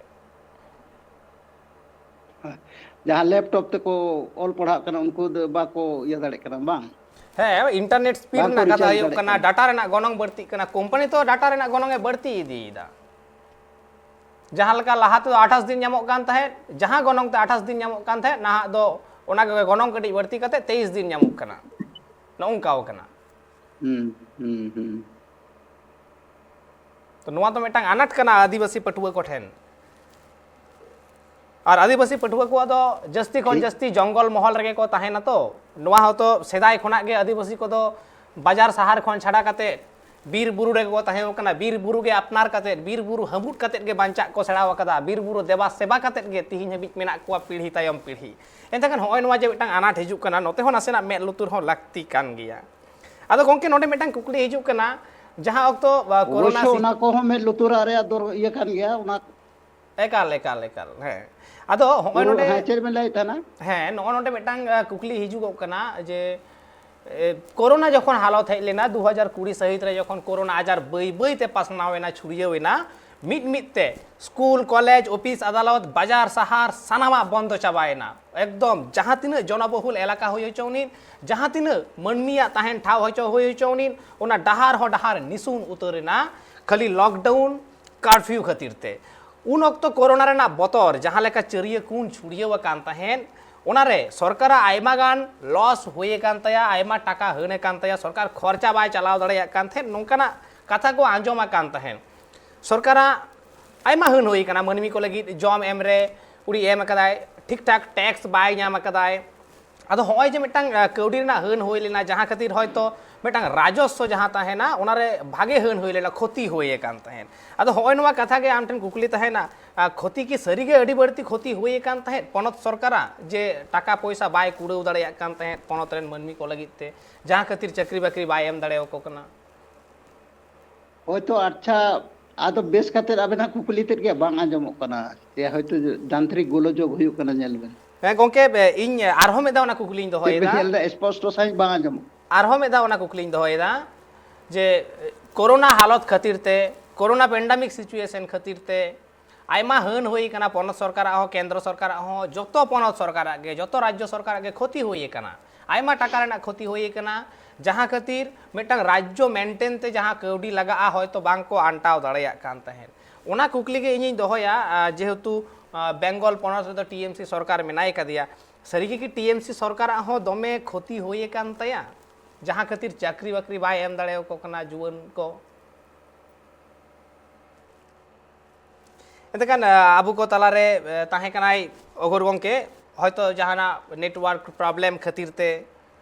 ᱡᱟᱦᱟᱸ ᱞᱮᱯᱴᱚᱯ ᱛᱮᱠᱚ ᱚᱞ ᱯᱟᱲᱦᱟᱜ ᱠᱟᱱᱟ, ᱩᱱᱠᱩ ᱫᱚ ᱵᱟᱠᱚ ᱤᱭᱟᱹ ᱫᱟᱲᱮᱭᱟᱜ ᱠᱟᱱᱟ, ᱵᱟᱝ? ᱦᱮᱸ, ᱤᱱᱴᱟᱨᱱᱮᱴ ᱥᱯᱤᱰ ᱵᱟᱝᱠᱚ ᱨᱮᱱᱟᱜ ᱠᱟᱛᱷᱟ ᱨᱤᱪᱟᱨᱡᱽ ᱦᱩᱭᱩᱜ ᱫᱟᱲᱮᱭᱟᱜ ᱠᱟᱱᱟ, ᱠᱟᱱᱟ᱾ ᱰᱟᱴᱟ ᱨᱮᱱᱟᱜ ᱜᱚᱱᱚᱝ ᱵᱟᱹᱲᱛᱤᱜ ᱠᱟᱱᱟ, ᱠᱳᱢᱯᱟᱱᱤ ᱛᱚ ᱰᱟᱴᱟ ᱨᱮᱱᱟᱜ ᱜᱚᱱᱚᱝ ᱮ ᱵᱟᱹᱲᱛᱤ ᱤᱫᱤᱭᱮᱫᱟ᱾ ᱡᱟᱦᱟᱸ ᱞᱮᱠᱟ ᱞᱟᱦᱟ ᱛᱮᱫᱚ ᱟᱴᱷᱟᱥ ᱫᱤᱱ ᱧᱟᱢᱚᱜ ᱠᱟᱱ ᱛᱟᱦᱮᱸᱫ, ᱡᱟᱦᱟᱸ ᱜᱚᱱᱚᱝ ᱛᱮ ᱟᱴᱷᱟᱥ ᱫᱤᱱ ᱧᱟᱢᱚᱜ ᱠᱟᱱ ᱛᱟᱦᱮᱸᱫ, ᱱᱟᱦᱟᱜ ᱫᱚ ᱚᱱᱟ ᱜᱮ ᱜᱚᱱᱚᱝ ᱠᱟᱹᱴᱤᱡ ᱵᱟᱹᱲᱛᱤ ᱠᱟᱛᱮ ᱛᱮᱭᱤᱥ ᱫᱤᱱ ᱧᱟᱢᱚᱜ ᱠᱟᱱᱟ, ᱱᱚᱜᱼᱚ ᱱᱚᱝᱠᱟᱣ ᱠᱟᱱᱟ᱾ ᱦᱩᱸ, ᱦᱩᱸ, ᱦᱩᱸ᱾ ᱛᱚ ᱱᱚᱣᱟ ᱫᱚ ᱢᱤᱫᱴᱟᱝ ᱟᱱᱟᱴ ᱠᱟᱱᱟ ᱟᱹᱫᱤᱵᱟᱹᱥᱤ ᱯᱟᱹᱴᱷᱩᱣᱟᱹ ᱠᱚᱴᱷᱮᱱ᱾ ᱟᱨ ᱟᱹᱫᱤᱵᱟᱹᱥᱤ ᱯᱟᱹᱴᱷᱩᱣᱟᱹ ᱠᱚᱣᱟᱜ ᱫᱚ ᱡᱟᱹᱥᱛᱤ ᱠᱷᱚᱱ ᱴᱷᱤᱠ᱾ ᱡᱟᱹᱥᱛᱤ ᱡᱚᱝᱜᱚᱞ ᱢᱚᱦᱚᱞ ᱨᱮᱜᱮ ᱠᱚ ᱛᱟᱦᱮᱱᱟ᱾ ᱛᱚ ᱱᱚᱣᱟ ᱦᱚᱸᱛᱚ ᱥᱮᱫᱟᱭ ᱠᱷᱚᱱᱟᱜ ᱜᱮ ᱟᱹᱫᱤᱵᱟᱹᱥᱤ ᱠᱚᱫᱚ ᱵᱟᱡᱟᱨ ᱥᱟᱦᱟᱨ ᱠᱷᱚᱱ ᱪᱷᱟᱰᱟ ᱠᱟᱛᱮ ᱵᱤᱨ ᱵᱩᱨᱩ ᱨᱮᱜᱮ ᱠᱚ ᱛᱟᱦᱮᱸ ᱠᱟᱱᱟ, ᱵᱤᱨ ᱵᱩᱨᱩ ᱜᱮ ᱟᱯᱱᱟᱨ ᱠᱟᱛᱮ, ᱵᱤᱨ ᱵᱩᱨᱩ ᱦᱟᱹᱵᱩᱫ ᱠᱟᱛᱮ ᱜᱮ ᱵᱟᱧᱪᱟᱜ ᱠᱚ ᱥᱮᱬᱟ ᱟᱠᱟᱫᱟ, ᱵᱤᱨ ᱵᱩᱨᱩ ᱫᱮᱵᱟ ᱥᱮᱵᱟ ᱠᱟᱛᱮ ᱜᱮ ᱛᱤᱦᱤᱧ ᱦᱟᱹᱵᱤᱡ ᱢᱮᱱᱟᱜ ᱠᱚᱣᱟ ᱯᱤᱲᱦᱤ ᱛᱟᱭᱚᱢ ᱯᱤᱲᱦᱤ᱾ ᱮᱱᱛᱮ ᱠᱷᱟᱱ ᱦᱚᱸᱜᱼᱚᱭ ᱱᱚᱣᱟ ᱡᱮ ᱢᱤᱫᱴᱟᱝ ᱟᱱᱟᱴ ᱦᱤᱡᱩᱜ ᱠᱟᱱᱟ, ᱱᱚᱛᱮ ᱦᱚᱸ ᱱᱟᱥᱮᱱᱟᱜ ᱢᱮᱫ ᱞᱩᱛᱩᱨ ᱦᱚᱸ ᱞᱟᱹᱠᱛᱤ ᱠᱟᱱ ᱜᱮᱭᱟ᱾ ᱟᱫᱚ ᱜᱚᱢᱠᱮ, ᱱᱚᱰᱮ ᱢᱤᱫᱴᱟᱝ ᱠᱩᱠᱞᱤ ᱦᱤᱡᱩᱜ ᱠᱟᱱᱟ, ᱡᱟᱦᱟᱸ ᱚᱠᱛᱚ, ᱟ, ᱠᱳᱨᱳᱱᱟ ᱚᱵᱚᱥᱥᱚ ᱥᱤ- ᱚᱱᱟ ᱠᱚᱦᱚᱸ ᱢᱮᱫ ᱞᱩᱛᱩᱨᱟᱜ ᱨᱮᱭᱟᱜ ᱫᱚᱨ-, ᱤᱭᱟᱹ ᱠᱟᱱ ᱜᱮᱭᱟ, ᱚᱱᱟ ᱮᱠᱟᱞ, ᱮᱠᱟᱞ, ᱮᱠᱟᱞ, ᱦᱮᱸ᱾ ᱟᱫᱚ ᱦᱚᱸᱜᱼᱚᱭ ᱱᱚᱰᱮ ᱦᱮᱸ, ᱪᱮᱫ ᱵᱮᱱ ᱞᱟᱹᱭᱮᱫ ᱛᱟᱦᱮᱱᱟ? ᱦᱮᱸ, ᱱᱚᱜᱼᱚ ᱱᱚᱰᱮ ᱢᱤᱫᱴᱟᱝ, ᱟ, ᱠᱩᱠᱞᱤ ᱦᱤᱡᱩᱜᱚᱜ ᱠᱟᱱᱟ ᱡᱮ, ᱮ, ᱠᱳᱨᱳᱱᱟ ᱡᱚᱠᱷᱚᱱ ᱦᱟᱞᱚᱛ ᱦᱮᱡ ᱞᱮᱱᱟ, ᱫᱩ ᱦᱟᱡᱟᱨ ᱠᱩᱲᱤ ᱥᱟᱹᱦᱤᱛ ᱨᱮ ᱡᱚᱠᱷᱚᱱ ᱠᱳᱨᱳᱱᱟ ᱟᱡᱟᱨ ᱵᱟᱹᱭ ᱵᱟᱹᱭ ᱛᱮ ᱯᱟᱥᱱᱟᱣ ᱮᱱᱟ, ᱪᱷᱩᱲᱭᱟᱹᱣ ᱮᱱᱟ, ᱢᱤᱫ ᱢᱤᱫ ᱛᱮ ᱥᱠᱩᱞ, ᱠᱚᱞᱮᱡᱽ, ᱚᱯᱷᱤᱥ, ᱟᱫᱟᱞᱚᱛ, ᱵᱟᱡᱟᱨ, ᱥᱟᱦᱟᱨ, ᱥᱟᱱᱟᱢᱟᱜ ᱵᱚᱱᱫᱚ ᱪᱟᱵᱟᱭᱮᱱᱟ᱾ ᱮᱠᱫᱚᱢ ᱡᱟᱦᱟᱸ ᱛᱤᱱᱟᱹᱜ ᱡᱚᱱᱚᱵᱚᱦᱩᱞ ᱮᱞᱟᱠᱟ ᱦᱩᱭ ᱦᱚᱪᱚ ᱩᱱᱤ, ᱡᱟᱦᱟᱸ ᱛᱤᱱᱟᱹᱜ ᱢᱟᱹᱱᱢᱤᱭᱟᱜ ᱛᱟᱦᱮᱱ ᱴᱷᱟᱶ ᱦᱚᱪᱚ ᱦᱩᱭ ᱦᱚᱪᱚ ᱩᱱᱤ, ᱚᱱᱟ ᱰᱟᱦᱟᱨ ᱦᱚᱸ ᱰᱟᱦᱟᱨ ᱱᱤᱥᱩᱱ ᱩᱛᱟᱹᱨ ᱮᱱᱟ, ᱠᱷᱟᱹᱞᱤ ᱞᱚᱠᱰᱟᱣᱩᱱ, ᱠᱟᱨᱯᱷᱤᱭᱩ ᱠᱷᱟᱹᱛᱤᱨ ᱛᱮ᱾ ᱩᱱ ᱚᱠᱛᱚ ᱠᱳᱨᱳᱱᱟ ᱨᱮᱱᱟᱜ ᱵᱚᱛᱚᱨ ᱡᱟᱦᱟᱸ ᱞᱮᱠᱟ ᱪᱟᱹᱨᱤᱭᱟᱹ ᱠᱩᱱ ᱪᱷᱩᱲᱭᱟᱹᱣ ᱟᱠᱟᱱ ᱛᱟᱦᱮᱸᱫ, ᱚᱱᱟᱨᱮ ᱥᱚᱨᱠᱟᱨᱟᱜ ᱟᱭᱢᱟ ᱜᱟᱱ ᱞᱚᱥ ᱦᱩᱭ ᱟᱠᱟᱱ ᱛᱟᱭᱟ, ᱟᱭᱢᱟ ᱴᱟᱠᱟ ᱦᱟᱹᱱ ᱟᱠᱟᱱ ᱛᱟᱭᱟ, ᱥᱚᱨᱠᱟᱨ ᱠᱷᱚᱨᱪᱟ ᱵᱟᱭ ᱪᱟᱞᱟᱣ ᱫᱟᱲᱮᱭᱟᱜ ᱠᱟᱱ ᱛᱟᱦᱮᱸᱫ, ᱱᱚᱝᱠᱟᱱᱟᱜ ᱠᱟᱛᱷᱟ ᱠᱚ ᱟᱸᱡᱚᱢ ᱟᱠᱟᱱ ᱛᱟᱦᱮᱸᱫ᱾ ᱥᱚᱨᱠᱟᱨᱟᱜ ᱟᱭᱢᱟ ᱦᱟᱹᱱ ᱦᱩᱭ ᱟᱠᱟᱱᱟ, ᱢᱟᱹᱱᱢᱤ ᱠᱚ ᱞᱟᱹᱜᱤᱫ ᱡᱚᱢ ᱮᱢ ᱨᱮ ᱩᱱᱤ ᱮᱢ ᱟᱠᱟᱫᱟᱭ, ᱴᱷᱤᱠ ᱴᱷᱟᱠ ᱴᱮᱠᱥ ᱵᱟᱭ ᱧᱟᱢ ᱟᱠᱟᱫᱟᱭ᱾ ᱟᱫᱚ ᱦᱚᱸᱜᱼᱚᱭ ᱡᱮ ᱢᱤᱫᱴᱟᱝ, ᱟᱸ, ᱠᱟᱹᱣᱰᱤ ᱨᱮᱱᱟᱜ ᱦᱟᱹᱱ ᱦᱩᱭ ᱞᱮᱱᱟ, ᱡᱟᱦᱟᱸ ᱠᱷᱟᱹᱛᱤᱨ ᱦᱚᱭᱛᱚ ᱢᱤᱫᱴᱟᱝ ᱨᱟᱡᱚᱥᱥᱚ ᱡᱟᱦᱟᱸ ᱛᱟᱦᱮᱱᱟ, ᱚᱱᱟᱨᱮ ᱵᱷᱟᱜᱮ ᱦᱟᱹᱱ ᱦᱩᱭ ᱞᱮᱱᱟ, ᱠᱷᱚᱛᱤ ᱦᱩᱭ ᱟᱠᱟᱱ ᱛᱟᱦᱮᱸᱫ᱾ ᱟᱫᱚ ᱦᱚᱸᱜᱼᱚᱭ ᱱᱚᱣᱟ ᱠᱟᱛᱷᱟ ᱜᱮ ᱟᱢ ᱴᱷᱮᱱ ᱠᱩᱠᱞᱤ ᱛᱟᱦᱮᱱᱟ, ᱟᱸ, ᱠᱷᱚᱛᱤ ᱠᱤ ᱥᱟᱹᱨᱤᱜᱮ ᱟᱹᱰᱤ ᱵᱟᱹᱲᱛᱤ ᱠᱷᱚᱛᱤ ᱦᱩᱭ ᱟᱠᱟᱱ ᱛᱟᱦᱮᱸᱫ ᱯᱚᱱᱚᱛ ᱥᱚᱨᱠᱟᱨᱟᱜ, ᱡᱮ ᱴᱟᱠᱟ ᱯᱚᱭᱥᱟ ᱵᱟᱭ ᱠᱩᱲᱟᱹᱣ ᱫᱟᱲᱮᱭᱟᱜ ᱠᱟᱱ ᱛᱟᱦᱮᱸᱫ ᱯᱚᱱᱚᱛ ᱨᱮᱱ ᱢᱟᱹᱱᱢᱤ ᱠᱚ ᱞᱟᱹᱜᱤᱫ ᱛᱮ, ᱡᱟᱦᱟᱸ ᱠᱷᱟᱹᱛᱤᱨ ᱪᱟᱹᱠᱨᱤ ᱵᱟᱹᱠᱨᱤ ᱵᱟᱭ ᱮᱢ ᱫᱟᱲᱮᱭᱟᱠᱚ ᱠᱟᱱᱟ? ᱦᱳᱭᱛᱳ, ᱟᱪᱪᱷᱟ, ᱟᱫᱚ ᱵᱮᱥ ᱠᱟᱛᱮᱫ ᱟᱵᱮᱱᱟᱜ ᱠᱩᱠᱞᱤ ᱛᱮᱫ ᱜᱮ ᱵᱟᱝ ᱟᱸᱡᱚᱢᱚᱜ ᱠᱟᱱᱟ, ᱥᱮ ᱦᱳᱭᱛᱳ ᱡᱟᱱᱛᱨᱤᱠ ᱜᱳᱞᱳᱡᱳᱜᱽ ᱦᱩᱭᱩᱜ ᱠᱟᱱᱟ, ᱧᱮᱞ ᱵᱮᱱ᱾ ᱦᱮᱸ ᱜᱚᱝᱠᱮ, ᱵᱮ-, ᱤᱧ ᱟᱨᱦᱚᱸ ᱢᱤᱫ ᱫᱷᱟᱣ ᱚᱱᱟ ᱠᱩᱠᱞᱤᱧ ᱪᱮᱫ ᱵᱮᱱ ᱫᱚᱦᱚᱭᱮᱫᱟ᱾ ᱧᱮᱞ ᱮᱫᱟ? ᱥᱯᱚᱥᱴᱚ ᱥᱟᱺᱦᱤᱡ ᱵᱟᱝ ᱟᱸᱡᱚᱢᱚᱜ᱾ ᱟᱨᱦᱚᱸ ᱢᱤᱫ ᱫᱷᱟᱣ ᱚᱱᱟ ᱠᱩᱠᱞᱤᱧ ᱫᱚᱦᱚᱭᱮᱫᱟ ᱡᱮ, ᱠᱳᱨᱳᱱᱟ ᱦᱟᱞᱚᱛ ᱠᱷᱟᱹᱛᱤᱨ ᱛᱮ, ᱠᱳᱨᱳᱱᱟ ᱯᱮᱱᱰᱟᱢᱤᱠ ᱥᱤᱪᱩᱭᱮᱥᱚᱱ ᱠᱷᱟᱹᱛᱤᱨ ᱛᱮ ᱟᱭᱢᱟ ᱦᱟᱹᱱ ᱦᱩᱭ ᱟᱠᱟᱱᱟ, ᱯᱚᱱᱚᱛ ᱥᱚᱨᱠᱟᱨᱟᱜ ᱦᱚᱸ, ᱠᱮᱱᱫᱨᱚ ᱥᱚᱨᱠᱟᱨᱟᱜ ᱦᱚᱸ, ᱡᱚᱛᱚ ᱯᱚᱱᱚᱛ ᱥᱚᱨᱠᱟᱨᱟᱜ ᱜᱮ, ᱡᱚᱛᱚ ᱨᱟᱡᱽᱡᱚ ᱥᱚᱨᱠᱟᱨᱟᱜ ᱜᱮ ᱠᱷᱚᱛᱤ ᱦᱩᱭ ᱟᱠᱟᱱᱟ, ᱟᱭᱢᱟ ᱴᱟᱠᱟ ᱨᱮᱱᱟᱜ ᱠᱷᱚᱛᱤ ᱦᱩᱭ ᱟᱠᱟᱱᱟ, ᱡᱟᱦᱟᱸ ᱠᱷᱟᱹᱛᱤᱨ ᱢᱤᱫᱴᱟᱝ ᱨᱟᱡᱽᱡᱚ ᱢᱮᱱᱴᱮᱱ ᱛᱮ ᱡᱟᱦᱟᱸ ᱠᱟᱹᱣᱰᱤ ᱞᱟᱜᱟᱜᱼᱟ, ᱦᱚᱭᱛᱳ ᱵᱟᱝ ᱠᱚ ᱟᱱᱴᱟᱣ ᱫᱟᱲᱮᱭᱟᱜ ᱠᱟᱱ ᱛᱟᱦᱮᱸᱫ᱾ ᱚᱱᱟ ᱠᱩᱠᱞᱤ ᱜᱮ ᱤᱧᱤᱧ ᱫᱚᱦᱚᱭᱟ, ᱟᱨ ᱡᱮᱦᱮᱛᱩ, ᱟᱨ, ᱵᱮᱝᱜᱚᱞ ᱯᱚᱱᱚᱛ ᱨᱮᱫᱚ ᱴᱤ ᱮᱢ ᱥᱤ ᱥᱚᱨᱠᱟᱨ ᱢᱮᱱᱟᱭ ᱠᱟᱫᱮᱭᱟ, ᱥᱟᱹᱨᱤᱜᱮ ᱠᱤ ᱴᱤ ᱮᱢ ᱥᱤ ᱥᱚᱨᱠᱟᱨᱟᱜ ᱦᱚᱸ ᱫᱚᱢᱮ ᱠᱷᱚᱛᱤ ᱦᱩᱭ ᱟᱠᱟᱱ ᱛᱟᱭᱟ, ᱡᱟᱦᱟᱸ ᱠᱷᱟᱹᱛᱤᱨ ᱪᱟᱹᱠᱨᱤ ᱵᱟᱹᱠᱨᱤ ᱵᱟᱭ ᱮᱢ ᱫᱟᱲᱮᱭᱟᱠᱚ ᱠᱟᱱᱟ ᱡᱩᱣᱟᱹᱱ ᱠᱚ? ᱮᱱᱛᱮᱠᱷᱟᱱ, ᱟᱵᱚ ᱠᱚ ᱛᱟᱞᱟᱨᱮ, ᱮ, ᱛᱟᱦᱮᱸ ᱠᱟᱱᱟᱭ ᱚᱜᱚᱨ ᱜᱚᱢᱠᱮ, ᱦᱚᱭᱛᱳ ᱡᱟᱦᱟᱱᱟᱜ network problem ᱠᱷᱟᱹᱛᱤᱨ ᱛᱮ,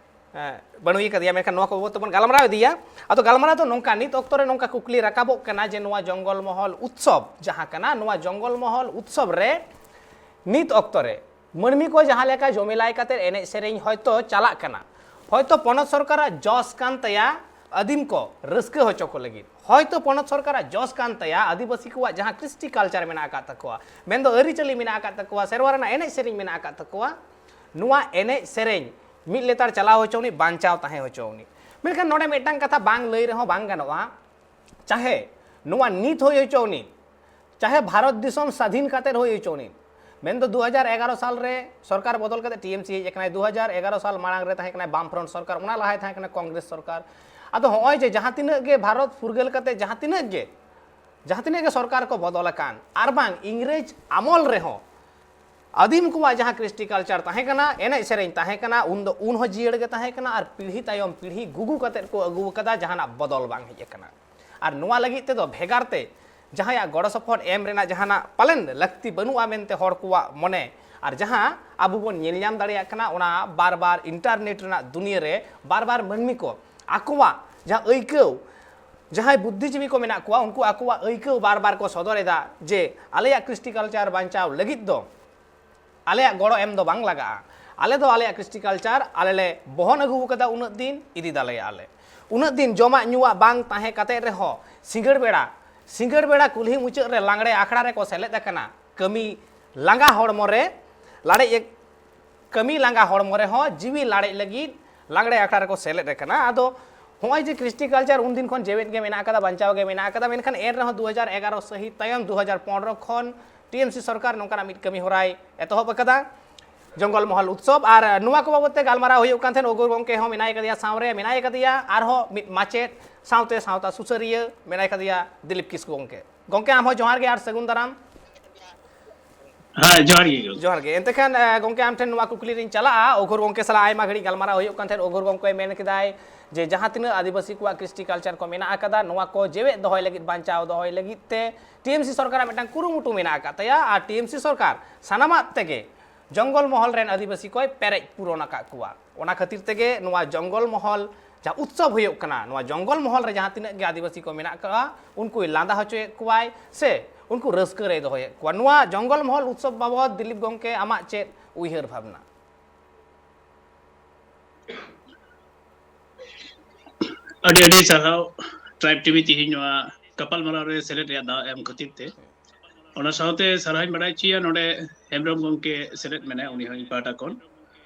ᱮ, ᱵᱟᱹᱱᱩᱭ ᱠᱟᱫᱮᱭᱟ, ᱢᱮᱱᱠᱷᱟᱱ ᱱᱚᱣᱟ ᱠᱚ ᱵᱟᱵᱚᱫ ᱛᱮᱵᱚᱱ ᱜᱟᱞᱢᱟᱨᱟᱣ ᱤᱫᱤᱭᱟ᱾ ᱟᱫᱚ ᱜᱟᱞᱢᱟᱨᱟᱣ ᱫᱚ ᱱᱚᱝᱠᱟ, ᱱᱤᱛ ᱚᱠᱛᱚ ᱨᱮ ᱱᱚᱝᱠᱟ ᱠᱩᱠᱞᱤ ᱨᱟᱠᱟᱵᱚᱜ ᱠᱟᱱᱟ ᱡᱮ ᱱᱚᱣᱟ ᱡᱚᱝᱜᱚᱞ ᱢᱚᱦᱚᱞ ᱩᱛᱥᱚᱵ ᱡᱟᱦᱟᱸ ᱠᱟᱱᱟ, ᱱᱚᱣᱟ ᱡᱚᱝᱜᱚᱞ ᱢᱚᱦᱚᱞ ᱩᱛᱥᱚᱵ ᱨᱮ ᱱᱤᱛ ᱚᱠᱛᱚ ᱨᱮ ᱢᱟᱹᱱᱢᱤ ᱠᱚ ᱡᱟᱦᱟᱸ ᱞᱮᱠᱟ ᱡᱚᱢᱮᱞᱟᱭ ᱠᱟᱛᱮ ᱮᱱᱮᱡ ᱥᱮᱨᱮᱧ ᱦᱚᱭᱛᱳ ᱪᱟᱞᱟᱜ ᱠᱟᱱᱟ, ᱦᱚᱭᱛᱳ ᱯᱚᱱᱚᱛ ᱥᱚᱨᱠᱟᱨᱟᱜ ᱡᱚᱥ ᱠᱟᱱ ᱛᱟᱭᱟ ᱟᱹᱫᱤᱢ ᱠᱚ ᱨᱟᱹᱥᱠᱟᱹ ᱦᱚᱪᱚ ᱠᱚ ᱞᱟᱹᱜᱤᱫ, ᱦᱚᱭᱛᱳ ᱯᱚᱱᱚᱛ ᱥᱚᱨᱠᱟᱨᱟᱜ ᱡᱚᱥ ᱠᱟᱱ ᱛᱟᱭᱟ ᱟᱹᱫᱤᱵᱟᱹᱥᱤ ᱠᱚᱣᱟᱜ ᱡᱟᱦᱟᱸ ᱠᱨᱤᱥᱴᱤ ᱠᱟᱞᱪᱟᱨ ᱢᱮᱱᱟᱜ ᱟᱠᱟᱫ ᱛᱟᱠᱚᱣᱟ, ᱢᱮᱱᱫᱚ ᱟᱹᱨᱤᱪᱟᱹᱞᱤ ᱢᱮᱱᱟᱜ ᱟᱠᱟᱫ ᱛᱟᱠᱚᱣᱟ, ᱥᱮᱨᱣᱟ ᱨᱮᱱᱟᱜ ᱮᱱᱮᱡ ᱥᱮᱨᱮᱧ ᱢᱮᱱᱟᱜ ᱟᱠᱟᱫ ᱛᱟᱠᱚᱣᱟ, ᱱᱚᱣᱟ ᱮᱱᱮᱡ ᱥᱮᱨᱮᱧ ᱢᱤᱫ ᱞᱮᱛᱟᱲ ᱪᱟᱞᱟᱣ ᱦᱚᱪᱚ ᱩᱱᱤ, ᱵᱟᱧᱪᱟᱣ ᱛᱟᱦᱮᱸ ᱦᱚᱪᱚ ᱩᱱᱤ᱾ ᱢᱮᱱᱠᱷᱟᱱ ᱱᱚᱰᱮ ᱢᱤᱫᱴᱟᱝ ᱠᱟᱛᱷᱟ ᱵᱟᱝ ᱞᱟᱹᱭ ᱨᱮᱦᱚᱸ ᱵᱟᱝ ᱜᱟᱱᱚᱜᱼᱟ, ᱪᱟᱦᱮ ᱱᱚᱣᱟ ᱱᱤᱛ ᱦᱩᱭ ᱦᱚᱪᱚ ᱩᱱᱤ, ᱪᱟᱦᱮ ᱵᱷᱟᱨᱚᱛ ᱫᱤᱥᱚᱢ ᱥᱟᱫᱷᱤᱱ ᱠᱟᱛᱮᱫ ᱦᱩᱭ ᱦᱚᱪᱚ ᱩᱱᱤ, ᱢᱮᱱᱫᱚ ᱫᱩ ᱦᱟᱡᱟᱨ ᱮᱜᱟᱨᱚ ᱥᱟᱞ ᱨᱮ ᱥᱚᱨᱠᱟᱨ ᱵᱚᱫᱚᱞ ᱠᱟᱛᱮ ᱴᱤ ᱮᱢ ᱥᱤ ᱦᱮᱡ ᱟᱠᱟᱱᱟᱭ, ᱫᱩ ᱦᱟᱡᱟᱨ ᱮᱜᱟᱨᱚ ᱥᱟᱞ ᱢᱟᱲᱟᱝ ᱨᱮ ᱛᱟᱦᱮᱸ ᱠᱟᱱᱟᱭ ᱵᱟᱢ ᱯᱷᱨᱚᱱᱴ ᱥᱚᱨᱠᱟᱨ, ᱚᱱᱟ ᱞᱟᱦᱟᱭ ᱛᱟᱦᱮᱸ ᱠᱟᱱᱟ ᱠᱚᱝᱜᱨᱮᱥ ᱥᱚᱨᱠᱟᱨ᱾ ᱟᱫᱚ ᱦᱚᱸᱜᱼᱚᱭ ᱡᱮ ᱡᱟᱦᱟᱸ ᱛᱤᱱᱟᱹᱜ ᱜᱮ ᱵᱷᱟᱨᱚᱛ ᱯᱷᱩᱨᱜᱟᱹᱞ ᱠᱟᱛᱮ ᱡᱟᱦᱟᱸ ᱛᱤᱱᱟᱹᱜ ᱜᱮ ᱡᱟᱦᱟᱸ ᱛᱤᱱᱟᱹᱜ ᱜᱮ ᱥᱚᱨᱠᱟᱨ ᱠᱚ ᱵᱚᱫᱚᱞ ᱟᱠᱟᱱ, ᱟᱨ ᱵᱟᱝ ᱤᱝᱨᱮᱡᱽ ᱟᱢᱚᱞ ᱨᱮᱦᱚᱸ ᱟᱹᱫᱤᱢ ᱠᱚᱣᱟᱜ ᱡᱟᱦᱟᱸ ᱠᱨᱤᱥᱴᱤ ᱠᱟᱞᱪᱟᱨ ᱛᱟᱦᱮᱸ ᱠᱟᱱᱟ, ᱮᱱᱮᱡ ᱥᱮᱨᱮᱧ ᱛᱟᱦᱮᱸ ᱠᱟᱱᱟ, ᱩᱱ ᱫᱚ, ᱩᱱ ᱦᱚᱸ ᱡᱤᱭᱟᱹᱲ ᱜᱮ ᱛᱟᱦᱮᱸ ᱠᱟᱱᱟ ᱟᱨ ᱯᱤᱲᱦᱤ ᱛᱟᱭᱚᱢ ᱯᱤᱲᱦᱤ ᱜᱩᱜᱩ ᱠᱟᱛᱮᱫ ᱠᱚ ᱟᱹᱜᱩ ᱟᱠᱟᱫᱟ, ᱡᱟᱦᱟᱱᱟᱜ ᱵᱚᱫᱚᱞ ᱵᱟᱝ ᱦᱮᱡ ᱟᱠᱟᱱᱟ᱾ ᱟᱨ ᱱᱚᱣᱟ ᱞᱟᱹᱜᱤᱫ ᱛᱮᱫᱚ ᱵᱷᱮᱜᱟᱨ ᱛᱮ ᱡᱟᱦᱟᱸᱭᱟᱜ ᱜᱚᱲᱚ ᱥᱚᱯᱚᱦᱚᱫ ᱮᱢ ᱨᱮᱱᱟᱜ ᱡᱟᱦᱟᱱᱟᱜ ᱯᱟᱞᱮᱱ ᱞᱟᱹᱠᱛᱤ ᱵᱟᱹᱱᱩᱜᱼᱟ ᱢᱮᱱᱛᱮ ᱦᱚᱲ ᱠᱚᱣᱟᱜ ᱢᱚᱱᱮ, ᱟᱨ ᱡᱟᱦᱟᱸ ᱟᱵᱚ ᱵᱚᱱ ᱧᱮᱞ ᱧᱟᱢ ᱫᱟᱲᱮᱭᱟᱜ ᱠᱟᱱᱟ, ᱚᱱᱟ ᱵᱟᱨ ᱵᱟᱨ ᱤᱱᱴᱟᱨᱱᱮᱴ ᱨᱮᱱᱟᱜ ᱫᱩᱱᱤᱭᱟᱹ ᱨᱮ ᱵᱟᱨ ᱵᱟᱨ ᱢᱟᱹᱱᱢᱤ ᱠᱚ ᱟᱠᱚᱣᱟᱜ ᱡᱟᱦᱟᱸ ᱟᱹᱭᱠᱟᱹᱣ, ᱡᱟᱦᱟᱸᱭ ᱵᱩᱫᱽᱫᱷᱤᱡᱤᱵᱤ ᱠᱚ ᱢᱮᱱᱟᱜ ᱠᱚᱣᱟ, ᱩᱱᱠᱩ ᱟᱠᱚᱣᱟᱜ ᱟᱹᱭᱠᱟᱹᱣ ᱵᱟᱨ ᱵᱟᱨ ᱠᱚ ᱥᱚᱫᱚᱨ ᱮᱫᱟ ᱡᱮ ᱟᱞᱮᱭᱟᱜ ᱠᱨᱤᱥᱴᱤ ᱠᱟᱞᱪᱟᱨ ᱵᱟᱧᱪᱟᱣ ᱞᱟᱹᱜᱤᱫ ᱫᱚ ᱟᱞᱮᱭᱟᱜ ᱜᱚᱲᱚ ᱮᱢ ᱫᱚ ᱵᱟᱝ ᱞᱟᱜᱟᱜᱼᱟ᱾ ᱟᱞᱮ ᱫᱚ ᱟᱞᱮᱭᱟᱜ ᱠᱨᱤᱥᱴᱤ ᱠᱟᱞᱪᱟᱨ ᱟᱞᱮ ᱞᱮ ᱵᱚᱦᱚᱱ ᱟᱹᱜᱩ ᱟᱠᱟᱫᱟ, ᱩᱱᱟᱹᱜ ᱫᱤᱱ ᱤᱫᱤ ᱫᱟᱲᱮᱭᱟᱜᱼᱟ ᱞᱮ᱾ ᱩᱱᱟᱹᱜ ᱫᱤᱱ ᱡᱚᱢᱟᱜ ᱧᱩᱣᱟᱜ ᱵᱟᱝ ᱛᱟᱦᱮᱸ ᱠᱟᱛᱮ ᱨᱮᱦᱚᱸ ᱥᱤᱸᱜᱟᱹᱲ ᱵᱮᱲᱟ, ᱥᱤᱸᱜᱟᱹᱲ ᱵᱮᱲᱟ ᱠᱩᱞᱦᱤ ᱢᱩᱪᱟᱹᱫ ᱨᱮ ᱞᱟᱜᱽᱲᱮ ᱟᱠᱷᱲᱟ ᱨᱮᱠᱚ ᱥᱮᱞᱮᱫ ᱟᱠᱟᱱᱟ᱾ ᱠᱟᱹᱢᱤ ᱞᱟᱸᱜᱟ ᱦᱚᱲᱢᱚ ᱨᱮ ᱞᱟᱲᱮᱡ ᱮ, ᱠᱟᱹᱢᱤ ᱞᱟᱸᱜᱟ ᱦᱚᱲᱢᱚ ᱨᱮᱦᱚᱸ ᱡᱤᱣᱤ ᱞᱟᱲᱮᱡ ᱞᱟᱹᱜᱤᱫ ᱞᱟᱜᱽᱲᱮ ᱟᱠᱷᱲᱟ ᱨᱮᱠᱚ ᱥᱮᱞᱮᱫ ᱟᱠᱟᱱᱟ᱾ ᱟᱫᱚ ᱦᱚᱸᱜᱼᱚᱭ ᱡᱮ ᱠᱨᱤᱥᱴᱤ ᱠᱟᱞᱪᱟᱨ ᱩᱱᱫᱤᱱ ᱠᱷᱚᱱ ᱡᱮᱣᱮᱫ ᱜᱮ ᱢᱮᱱᱟᱜ ᱟᱠᱟᱫᱟ, ᱵᱟᱧᱪᱟᱣ ᱜᱮ ᱢᱮᱱᱟᱜ ᱟᱠᱟᱫᱟ, ᱢᱮᱱᱠᱷᱟᱱ ᱮᱱ ᱨᱮᱦᱚᱸ ᱫᱩ ᱦᱟᱡᱟᱨ ᱮᱜᱟᱨᱚ ᱥᱟᱹᱦᱤᱛ ᱛᱟᱭᱚᱢ ᱫᱩ ᱦᱟᱡᱟᱨ ᱯᱚᱱᱨᱚ ᱠᱷᱚᱱ ᱴᱤ ᱮᱢ ᱥᱤ ᱥᱚᱨᱠᱟᱨ ᱱᱚᱝᱠᱟᱱᱟᱜ ᱢᱤᱫ ᱠᱟᱹᱢᱤ ᱦᱚᱨᱟᱭ ᱮᱛᱚᱦᱚᱵ ᱟᱠᱟᱫᱟ, ᱡᱚᱝᱜᱚᱞ ᱢᱚᱦᱚᱞ ᱩᱛᱥᱚᱵ᱾ ᱟᱨ ᱱᱚᱣᱟ ᱠᱚ ᱵᱟᱵᱚᱛ ᱛᱮ ᱜᱟᱞᱢᱟᱨᱟᱣ ᱦᱩᱭᱩᱜ ᱠᱟᱱ ᱛᱟᱦᱮᱸᱫ, ᱚᱜᱩᱨ ᱜᱚᱢᱠᱮ ᱦᱚᱸ ᱢᱮᱱᱟᱭ ᱠᱟᱫᱮᱭᱟ ᱥᱟᱶᱨᱮ, ᱢᱮᱱᱟᱭ ᱠᱟᱫᱮᱭᱟ ᱟᱨᱦᱚᱸ ᱢᱤᱫ ᱢᱟᱪᱮᱫ ᱥᱟᱶᱛᱮ ᱥᱟᱶᱛᱟ ᱥᱩᱥᱟᱹᱨᱤᱭᱟᱹ ᱢᱮᱱᱟᱭ ᱠᱟᱫᱮᱭᱟ ᱫᱤᱞᱤᱯ ᱠᱤᱥᱠᱩ ᱜᱚᱢᱠᱮ᱾ ᱜᱚᱢᱠᱮ, ᱟᱢ ᱦᱚᱸ ᱡᱚᱦᱟᱨ ᱜᱮ ᱟᱨ ᱥᱟᱹᱜᱩᱱ ᱫᱟᱨᱟᱢ᱾ ᱦᱮᱸ, ᱡᱚᱦᱟᱨ ᱜᱮ ᱜᱚᱢᱠᱮ᱾ ᱡᱚᱦᱟᱨ ᱜᱮ᱾ ᱮᱱᱛᱮ ᱠᱷᱟᱱ, ᱮ, ᱜᱚᱢᱠᱮ, ᱟᱢ ᱴᱷᱮᱱ ᱱᱚᱣᱟ ᱠᱩᱠᱞᱤ ᱨᱤᱧ ᱪᱟᱞᱟᱜᱼᱟ᱾ ᱚᱜᱷᱳᱨ ᱜᱚᱢᱠᱮ ᱥᱟᱞᱟᱜ ᱟᱭᱢᱟ ᱜᱷᱟᱹᱲᱤᱡ ᱜᱟᱞᱢᱟᱨᱟᱣ ᱦᱩᱭᱩᱜ ᱠᱟᱱ ᱛᱟᱦᱮᱸᱫ᱾ ᱚᱜᱷᱳᱨ ᱜᱚᱢᱠᱮ ᱢᱮᱱ ᱠᱮᱫᱟᱭ ᱡᱮ ᱡᱟᱦᱟᱸ ᱛᱤᱱᱟᱹᱜ ᱟᱹᱫᱤᱵᱟᱹᱥᱤ ᱠᱚᱣᱟᱜ ᱠᱨᱤᱥᱴᱤ ᱠᱟᱞᱪᱟᱨ ᱠᱚ ᱢᱮᱱᱟᱜ ᱟᱠᱟᱫᱟ, ᱱᱚᱣᱟ ᱠᱚ ᱡᱮᱣᱮᱫ ᱫᱚᱦᱚᱭ ᱞᱟᱹᱜᱤᱫ, ᱵᱟᱧᱪᱟᱣ ᱫᱚᱦᱚᱭ ᱞᱟᱹᱜᱤᱫ ᱛᱮ ᱴᱤ ᱮᱢ ᱥᱤ ᱥᱚᱨᱠᱟᱨᱟᱜ ᱢᱤᱫᱴᱟᱝ ᱠᱩᱨᱩᱢᱩᱴᱩ ᱢᱮᱱᱟᱜ ᱟᱠᱟᱫ ᱛᱟᱭᱟ᱾ ᱟᱨ ᱴᱤ ᱮᱢ ᱥᱤ ᱥᱚᱨᱠᱟᱨ ᱥᱟᱱᱟᱢᱟᱜ ᱛᱮᱜᱮ ᱡᱚᱝᱜᱚᱞ ᱢᱚᱦᱚᱞ ᱨᱮᱱ ᱟᱹᱫᱤᱵᱟᱹᱥᱤ ᱠᱚᱭ ᱯᱮᱨᱮᱡ ᱯᱩᱨᱚᱱ ᱟᱠᱟᱫ ᱠᱚᱣᱟ᱾ ᱚᱱᱟ ᱠᱷᱟᱹᱛᱤᱨ ᱛᱮᱜᱮ ᱱᱚᱣᱟ ᱡᱚᱝᱜᱚᱞ ᱢᱚᱦᱚᱞ ᱡᱟᱦᱟᱸ ᱩᱛᱥᱚᱵ ᱦᱩᱭᱩᱜ ᱠᱟᱱᱟ, ᱱᱚᱣᱟ ᱡᱚᱝᱜᱚᱞ ᱢᱚᱦᱚᱞ ᱨᱮ ᱡᱟᱦᱟᱸ ᱛᱤᱱᱟᱹᱜ ᱜᱮ ᱟᱹᱫᱤᱵᱟᱹᱥᱤ ᱠᱚ ᱢᱮᱱᱟᱜ ᱠᱚᱣᱟ, ᱩᱱᱠᱩᱭ ᱞᱟᱸᱫᱟ ᱦᱚᱪᱚᱭᱮᱫ ᱠᱚᱣᱟᱭ ᱥᱮ ᱩᱱᱠᱩ ᱨᱟᱹᱥᱠᱟᱹ ᱨᱮᱭ ᱫᱚᱦᱚᱭᱮᱫ ᱠᱚᱣᱟ᱾ ᱱᱚᱣᱟ ᱡᱚᱝᱜᱚᱞ ᱢᱚᱦᱚᱞ ᱩᱛᱥᱚᱵ ᱵᱟᱵᱚᱫ ᱫᱤᱞᱤᱯ ᱜᱚᱢᱠᱮ, ᱟᱢᱟᱜ ᱪᱮᱫ ᱩᱭᱦᱟᱹᱨ ᱵᱷᱟᱵᱽᱱᱟ? ᱟᱹᱰᱤ ᱟᱹᱰᱤ ᱥᱟᱨᱦᱟᱣ ᱴᱨᱟᱭᱤᱵᱽ ᱴᱤᱵᱷᱤ ᱛᱮᱦᱮᱧ ᱱᱚᱣᱟ ᱜᱟᱯᱟᱞᱢᱟᱨᱟᱣ ᱨᱮ ᱥᱮᱞᱮᱫ ᱨᱮᱭᱟᱜ ᱫᱟᱣ ᱮᱢ ᱠᱷᱟᱹᱛᱤᱨ ᱛᱮ᱾ ᱚᱱᱟ ᱥᱟᱶᱛᱮ ᱥᱟᱨᱦᱟᱣᱤᱧ ᱵᱟᱲᱟᱭ ᱦᱚᱪᱚᱭᱟ ᱱᱚᱰᱮ ᱦᱮᱢᱵᱨᱚᱢ ᱜᱚᱢᱠᱮ ᱥᱮᱞᱮᱫ ᱢᱮᱱᱟᱭᱟ, ᱩᱱᱤ ᱦᱚᱸ ᱤᱧ ᱯᱟᱦᱴᱟ ᱠᱷᱚᱱ᱾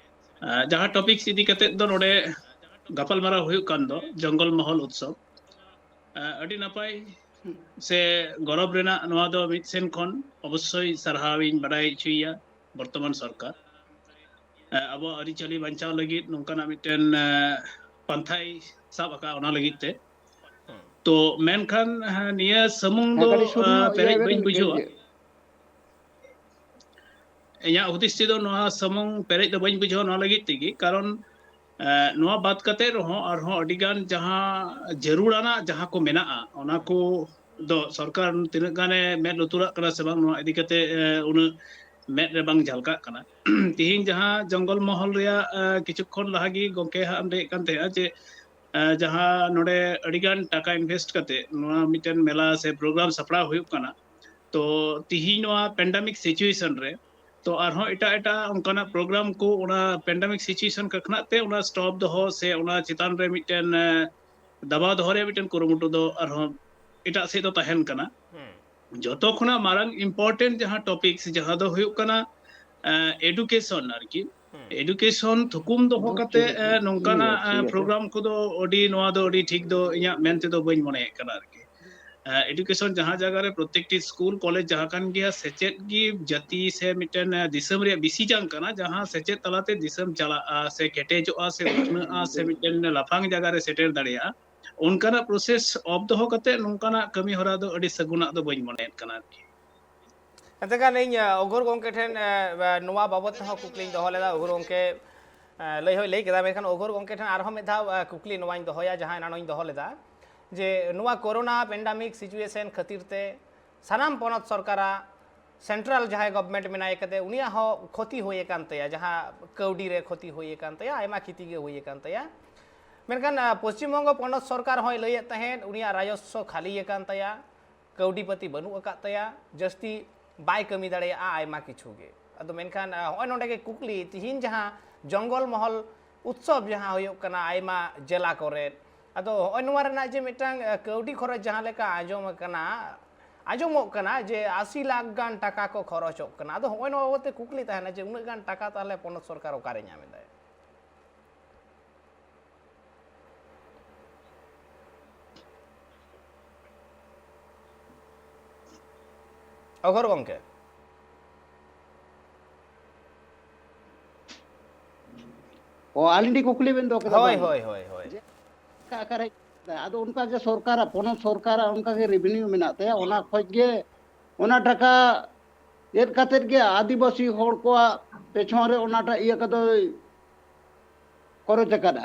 ᱟᱨ ᱡᱟᱦᱟᱸ ᱴᱚᱯᱤᱠᱥ ᱤᱫᱤ ᱠᱟᱛᱮᱫ ᱫᱚ ᱱᱚᱰᱮ ᱜᱟᱯᱟᱞᱢᱟᱨᱟᱣ ᱦᱩᱭᱩᱜ ᱠᱟᱱ ᱫᱚ ᱡᱚᱝᱜᱚᱞ ᱢᱚᱦᱚᱞ ᱩᱛᱥᱚᱵ, ᱟᱹᱰᱤ ᱱᱟᱯᱟᱭ ᱥᱮ ᱜᱚᱨᱚᱵᱽ ᱨᱮᱱᱟᱜ ᱱᱚᱣᱟ ᱫᱚ ᱢᱤᱫ ᱥᱮᱱ ᱠᱷᱚᱱ ᱚᱵᱚᱥᱥᱳᱭ ᱥᱟᱨᱦᱟᱣᱤᱧ ᱵᱟᱰᱟᱭ ᱦᱚᱪᱚᱭᱮᱭᱟ ᱵᱚᱨᱛᱚᱢᱟᱱ ᱥᱚᱨᱠᱟᱨ᱾ ᱟᱵᱚᱣᱟᱜ ᱟᱹᱨᱤᱪᱟᱹᱞᱤ ᱵᱟᱧᱪᱟᱣ ᱞᱟᱹᱜᱤᱫ ᱱᱚᱝᱠᱟᱱᱟᱜ ᱢᱤᱫᱴᱮᱱ ᱯᱟᱱᱛᱷᱟᱭ ᱥᱟᱵ ᱟᱠᱟᱫ, ᱚᱱᱟ ᱞᱟᱹᱜᱤᱫ ᱛᱮ᱾ ᱛᱚ ᱢᱮᱱᱠᱷᱟᱱ ᱱᱤᱭᱟᱹ ᱥᱩᱢᱩᱝ ᱫᱚ ᱯᱮᱨᱮᱡ ᱵᱟᱹᱧ ᱵᱩᱡᱷᱟᱹᱣᱟ᱾ ᱤᱧᱟᱹᱜ ᱦᱩᱫᱤᱥ ᱛᱮᱫᱚ ᱱᱚᱣᱟ ᱥᱩᱢᱩᱝ ᱯᱮᱨᱮᱡ ᱫᱚ ᱵᱟᱹᱧ ᱵᱩᱡᱷᱟᱹᱣᱟ ᱱᱚᱣᱟ ᱞᱟᱹᱜᱤᱫ ᱛᱮᱜᱮ, ᱠᱟᱨᱚᱱ ᱱᱚᱣᱟ ᱵᱟᱫ ᱠᱟᱛᱮ ᱨᱮᱦᱚᱸ ᱟᱨᱦᱚᱸ ᱟᱹᱰᱤ ᱜᱟᱱ ᱡᱟᱦᱟᱸ ᱡᱟᱹᱨᱩᱲᱟᱱᱟᱜ ᱡᱟᱦᱟᱸ ᱠᱚ ᱢᱮᱱᱟᱜᱼᱟ, ᱚᱱᱟ ᱠᱚ ᱫᱚ ᱥᱚᱨᱠᱟᱨ ᱛᱤᱱᱟᱹᱜ ᱜᱟᱱᱮ ᱢᱮᱫ ᱞᱩᱛᱩᱨᱟᱜ ᱠᱟᱱᱟ ᱥᱮ ᱵᱟᱝ, ᱱᱚᱣᱟ ᱤᱫᱤ ᱠᱟᱛᱮ ᱩᱱᱟᱹᱜ ᱢᱮᱫ ᱨᱮ ᱵᱟᱝ ᱡᱷᱟᱞᱠᱟᱜ ᱠᱟᱱᱟ᱾ ᱛᱤᱦᱤᱧ ᱡᱟᱦᱟᱸ ᱡᱚᱝᱜᱚᱞ ᱢᱚᱦᱚᱞ ᱨᱮᱭᱟᱜ ᱠᱤᱪᱷᱩ ᱠᱷᱚᱱ ᱞᱟᱦᱟ ᱜᱮ ᱜᱚᱢᱠᱮ ᱦᱟᱸᱜ ᱮᱢ ᱞᱟᱹᱭᱮᱫ ᱠᱟᱱ ᱛᱟᱦᱮᱸᱜᱼᱟ ᱡᱮ ᱡᱟᱦᱟᱸ ᱱᱚᱰᱮ ᱟᱹᱰᱤ ᱜᱟᱱ ᱴᱟᱠᱟ invest ᱠᱟᱛᱮ ᱱᱚᱣᱟ ᱢᱤᱫᱴᱮᱱ ᱢᱮᱞᱟ ᱥᱮ program ᱥᱟᱯᱲᱟᱣ ᱦᱩᱭᱩᱜ ᱠᱟᱱᱟ᱾ ᱛᱚ ᱛᱤᱦᱤᱧ ᱱᱚᱣᱟ pandemic situation ᱨᱮ ᱛᱚ ᱟᱨᱦᱚᱸ ᱮᱴᱟᱜ ᱮᱴᱟᱜ ᱚᱱᱠᱟᱱᱟᱜ program ᱠᱚ ᱚᱱᱟ pandemic situation ᱠᱟᱠᱷᱱᱟᱜ ᱛᱮ ᱚᱱᱟ stop ᱫᱚᱦᱚ ᱥᱮ ᱚᱱᱟ ᱪᱮᱛᱟᱱ ᱨᱮ ᱢᱤᱫᱴᱮᱱ ᱫᱟᱵᱟᱣ ᱫᱚᱦᱚ ᱨᱮᱭᱟᱜ ᱢᱤᱫᱴᱮᱱ ᱠᱩᱨᱩᱢᱩᱴᱩ ᱫᱚ ᱟᱨᱦᱚᱸ ᱮᱴᱟᱜ ᱥᱮᱫ ᱫᱚ ᱛᱟᱦᱮᱱ ᱠᱟᱱᱟ᱾ ᱡᱚᱛᱚ ᱠᱷᱚᱱᱟᱜ ᱢᱟᱨᱟᱝ important ᱡᱟᱦᱟᱸ topics ᱡᱟᱦᱟᱸ ᱫᱚ ᱦᱩᱭᱩᱜ ᱠᱟᱱᱟ education ᱟᱨᱠᱤ᱾ Education ᱛᱷᱩᱠᱩᱢ ᱫᱚᱦᱚ ᱠᱟᱛᱮ ᱱᱚᱝᱠᱟᱱᱟᱜ program ᱠᱚᱫᱚ ᱟᱹᱰᱤ, ᱱᱚᱣᱟ ᱫᱚ ᱟᱹᱰᱤ ᱴᱷᱤᱠ ᱫᱚ ᱤᱧᱟᱹᱜ ᱢᱮᱱ ᱛᱮᱫᱚ ᱵᱟᱹᱧ ᱢᱚᱱᱮᱭᱮᱫ ᱠᱟᱱᱟ ᱟᱨᱠᱤ᱾ Education ᱡᱟᱦᱟᱸ ᱡᱟᱭᱜᱟ ᱨᱮ ᱯᱨᱚᱛᱮᱠᱴᱤ ᱥᱠᱩᱞ ᱠᱚᱞᱮᱡᱽ ᱡᱟᱦᱟᱸ ᱠᱟᱱ ᱜᱮᱭᱟ, ᱥᱮᱪᱮᱫ ᱜᱮ ᱡᱟᱹᱛᱤ ᱥᱮ ᱢᱤᱫᱴᱮᱱ ᱫᱤᱥᱚᱢ ᱨᱮᱭᱟᱜ ᱵᱤᱥᱤ ᱡᱟᱝ ᱠᱟᱱᱟ, ᱡᱟᱦᱟᱸ ᱥᱮᱪᱮᱫ ᱛᱟᱞᱟᱛᱮ ᱫᱤᱥᱚᱢ ᱪᱟᱞᱟᱜᱼᱟ ᱥᱮ ᱠᱮᱴᱮᱡᱚᱜᱼᱟ ᱥᱮ ᱩᱛᱱᱟᱹᱜᱼᱟ ᱥᱮ ᱢᱤᱫᱴᱮᱱ ᱞᱟᱯᱷᱟᱝ ᱡᱟᱭᱜᱟ ᱨᱮ ᱥᱮᱴᱮᱨ ᱫᱟᱲᱮᱭᱟᱜᱼᱟ, ᱚᱱᱠᱟᱱᱟᱜ process off ᱫᱚᱦᱚ ᱠᱟᱛᱮ ᱱᱚᱝᱠᱟᱱᱟᱜ ᱠᱟᱹᱢᱤ ᱦᱚᱨᱟ ᱫᱚ ᱟᱹᱰᱤ ᱥᱟᱹᱜᱩᱱᱟᱜ ᱫᱚ ᱵᱟᱹᱧ ᱢᱚᱱᱮᱭᱮᱫ ᱠᱟᱱᱟ ᱟᱨᱠᱤ᱾ ᱮᱱᱛᱮ ᱠᱷᱟᱱ ᱤᱧ ᱚᱜᱷᱚᱨ ᱜᱚᱢᱠᱮ ᱴᱷᱮᱱ ᱱᱚᱣᱟ ᱵᱟᱵᱚᱫ ᱛᱮᱦᱚᱸ ᱠᱩᱠᱞᱤᱧ ᱫᱚᱦᱚ ᱞᱮᱫᱟ᱾ ᱚᱜᱷᱚᱨ ᱜᱚᱢᱠᱮ ᱞᱟᱹᱭ ᱦᱚᱸᱭ ᱞᱟᱹᱭ ᱠᱮᱫᱟ, ᱢᱮᱱᱠᱷᱟᱱ ᱚᱜᱷᱚᱨ ᱜᱚᱢᱠᱮ ᱴᱷᱮᱱ ᱟᱨᱦᱚᱸ ᱢᱤᱫ ᱫᱷᱟᱣ ᱠᱩᱠᱞᱤ ᱱᱚᱣᱟᱧ ᱫᱚᱦᱚᱭᱟ, ᱡᱟᱦᱟᱸ ᱮᱱᱟᱱᱚᱧ ᱫᱚᱦᱚ ᱞᱮᱫᱟ, ᱡᱮ ᱱᱚᱣᱟ ᱠᱳᱨᱳᱱᱟ pandemic situation ᱠᱷᱟᱹᱛᱤᱨ ᱛᱮ ᱥᱟᱱᱟᱢ ᱯᱚᱱᱚᱛ ᱥᱚᱨᱠᱟᱨᱟᱜ, central ᱡᱟᱦᱟᱸᱭ government ᱢᱮᱱᱟᱭ ᱠᱟᱫᱮ, ᱩᱱᱤᱭᱟᱜ ᱦᱚᱸ ᱠᱷᱚᱛᱤ ᱦᱩᱭ ᱟᱠᱟᱱ ᱛᱟᱭᱟ, ᱡᱟᱦᱟᱸ ᱠᱟᱹᱣᱰᱤ ᱨᱮ ᱠᱷᱚᱛᱤ ᱦᱩᱭ ᱟᱠᱟᱱ ᱛᱟᱭᱟ, ᱟᱭᱢᱟ ᱠᱷᱤᱛᱤ ᱜᱮ ᱦᱩᱭ ᱟᱠᱟᱱ ᱛᱟᱭᱟ᱾ ᱢᱮᱱᱠᱷᱟᱱ ᱯᱚᱥᱪᱤᱢ ᱵᱚᱝᱜᱚ ᱯᱚᱱᱚᱛ ᱥᱚᱨᱠᱟᱨ ᱦᱚᱸᱭ ᱞᱟᱹᱭᱮᱫ ᱛᱟᱦᱮᱸᱫ ᱩᱱᱤᱭᱟᱜ ᱨᱟᱡᱚᱥᱥᱚ ᱠᱷᱟᱹᱞᱤ ᱟᱠᱟᱱ ᱛᱟᱭᱟ, ᱠᱟᱹᱣᱰᱤ ᱯᱟᱹᱛᱤ ᱵᱟᱹᱱᱩᱜ ᱟᱠᱟᱫ ᱛᱟᱭᱟ, ᱡᱟᱹᱥᱛᱤ ᱵᱟᱭ ᱠᱟᱹᱢᱤ ᱫᱟᱲᱮᱭᱟᱜᱼᱟ, ᱟᱭᱢᱟ ᱠᱤᱪᱷᱩ ᱜᱮ᱾ ᱟᱫᱚ ᱢᱮᱱᱠᱷᱟᱱ ᱦᱚᱸᱜᱼᱚᱭ ᱱᱚᱰᱮ ᱜᱮ ᱠᱩᱠᱞᱤ, ᱛᱤᱦᱤᱧ ᱡᱟᱦᱟᱸ ᱡᱚᱝᱜᱚᱞ ᱢᱚᱦᱚᱞ ᱩᱛᱥᱚᱵ ᱡᱟᱦᱟᱸ ᱦᱩᱭᱩᱜ ᱠᱟᱱᱟ ᱟᱭᱢᱟ ᱡᱮᱞᱟ ᱠᱚᱨᱮ, ᱟᱫᱚ ᱦᱚᱸᱜᱼᱚᱭ ᱱᱚᱣᱟ ᱨᱮᱱᱟᱜ ᱡᱮ ᱢᱤᱫᱴᱟᱝ ᱠᱟᱹᱣᱰᱤ ᱠᱷᱚᱨᱚᱪ ᱡᱟᱦᱟᱸ ᱞᱮᱠᱟ ᱟᱸᱡᱚᱢ ᱟᱠᱟᱱᱟ, ᱟᱸᱡᱚᱢᱚᱜ ᱠᱟᱱᱟ ᱡᱮ ᱟᱥᱤ ᱞᱟᱠᱷ ᱜᱟᱱ ᱴᱟᱠᱟ ᱠᱚ ᱠᱷᱚᱨᱚᱪᱚᱜ ᱠᱟᱱᱟ᱾ ᱟᱫᱚ ᱦᱚᱸᱜᱼᱚᱭ ᱱᱚᱣᱟ ᱵᱟᱵᱚᱛ ᱛᱮ ᱠᱩᱠᱞᱤ ᱛᱟᱦᱮᱱᱟ ᱡᱮ ᱩᱱᱟᱹᱜ ᱜᱟᱱ ᱴᱟᱠᱟ ᱛᱟᱦᱚᱞᱮ ᱯᱚᱱᱚᱛ ᱥᱚᱨᱠᱟᱨ ᱚᱠᱟᱨᱮ ᱧᱟᱢ ᱮᱫᱟᱭ? ᱚᱜᱷᱚᱨ ᱜᱚᱢᱠᱮ᱾ ᱚ, ᱟᱹᱞᱤᱧ ᱴᱷᱮᱱ ᱠᱩᱠᱞᱤ ᱵᱮᱱ ᱫᱚᱦᱚ ᱠᱮᱫᱟ, ᱦᱳᱭ, ᱵᱟᱝ? ᱦᱳᱭ, ᱦᱳᱭ, ᱦᱳᱭ᱾ ᱡᱮ ᱚᱠᱟ ᱚᱠᱟᱨᱮ ᱟᱫᱚ ᱚᱱᱠᱟ ᱜᱮ ᱥᱚᱨᱠᱟᱨᱟᱜ, ᱯᱚᱱᱚᱛ ᱥᱚᱨᱠᱟᱨᱟᱜ ᱚᱱᱠᱟ ᱜᱮ ᱨᱮᱵᱷᱮᱱᱤᱭᱩ ᱢᱮᱱᱟᱜ ᱛᱟᱭᱟ, ᱚᱱᱟ ᱠᱷᱚᱡ ᱜᱮ, ᱚᱱᱟ ᱴᱟᱠᱟ ᱮᱫ ᱠᱟᱛᱮᱫ ᱜᱮ ᱟᱹᱫᱤᱵᱟᱹᱥᱤ ᱦᱚᱲ ᱠᱚᱣᱟᱜ ᱯᱮᱪᱷᱚᱱ ᱨᱮ ᱚᱱᱟᱴᱟᱜ ᱤᱭᱟᱹ ᱠᱚᱫᱚᱭ ᱠᱷᱚᱨᱚᱪ ᱟᱠᱟᱫᱼᱟ᱾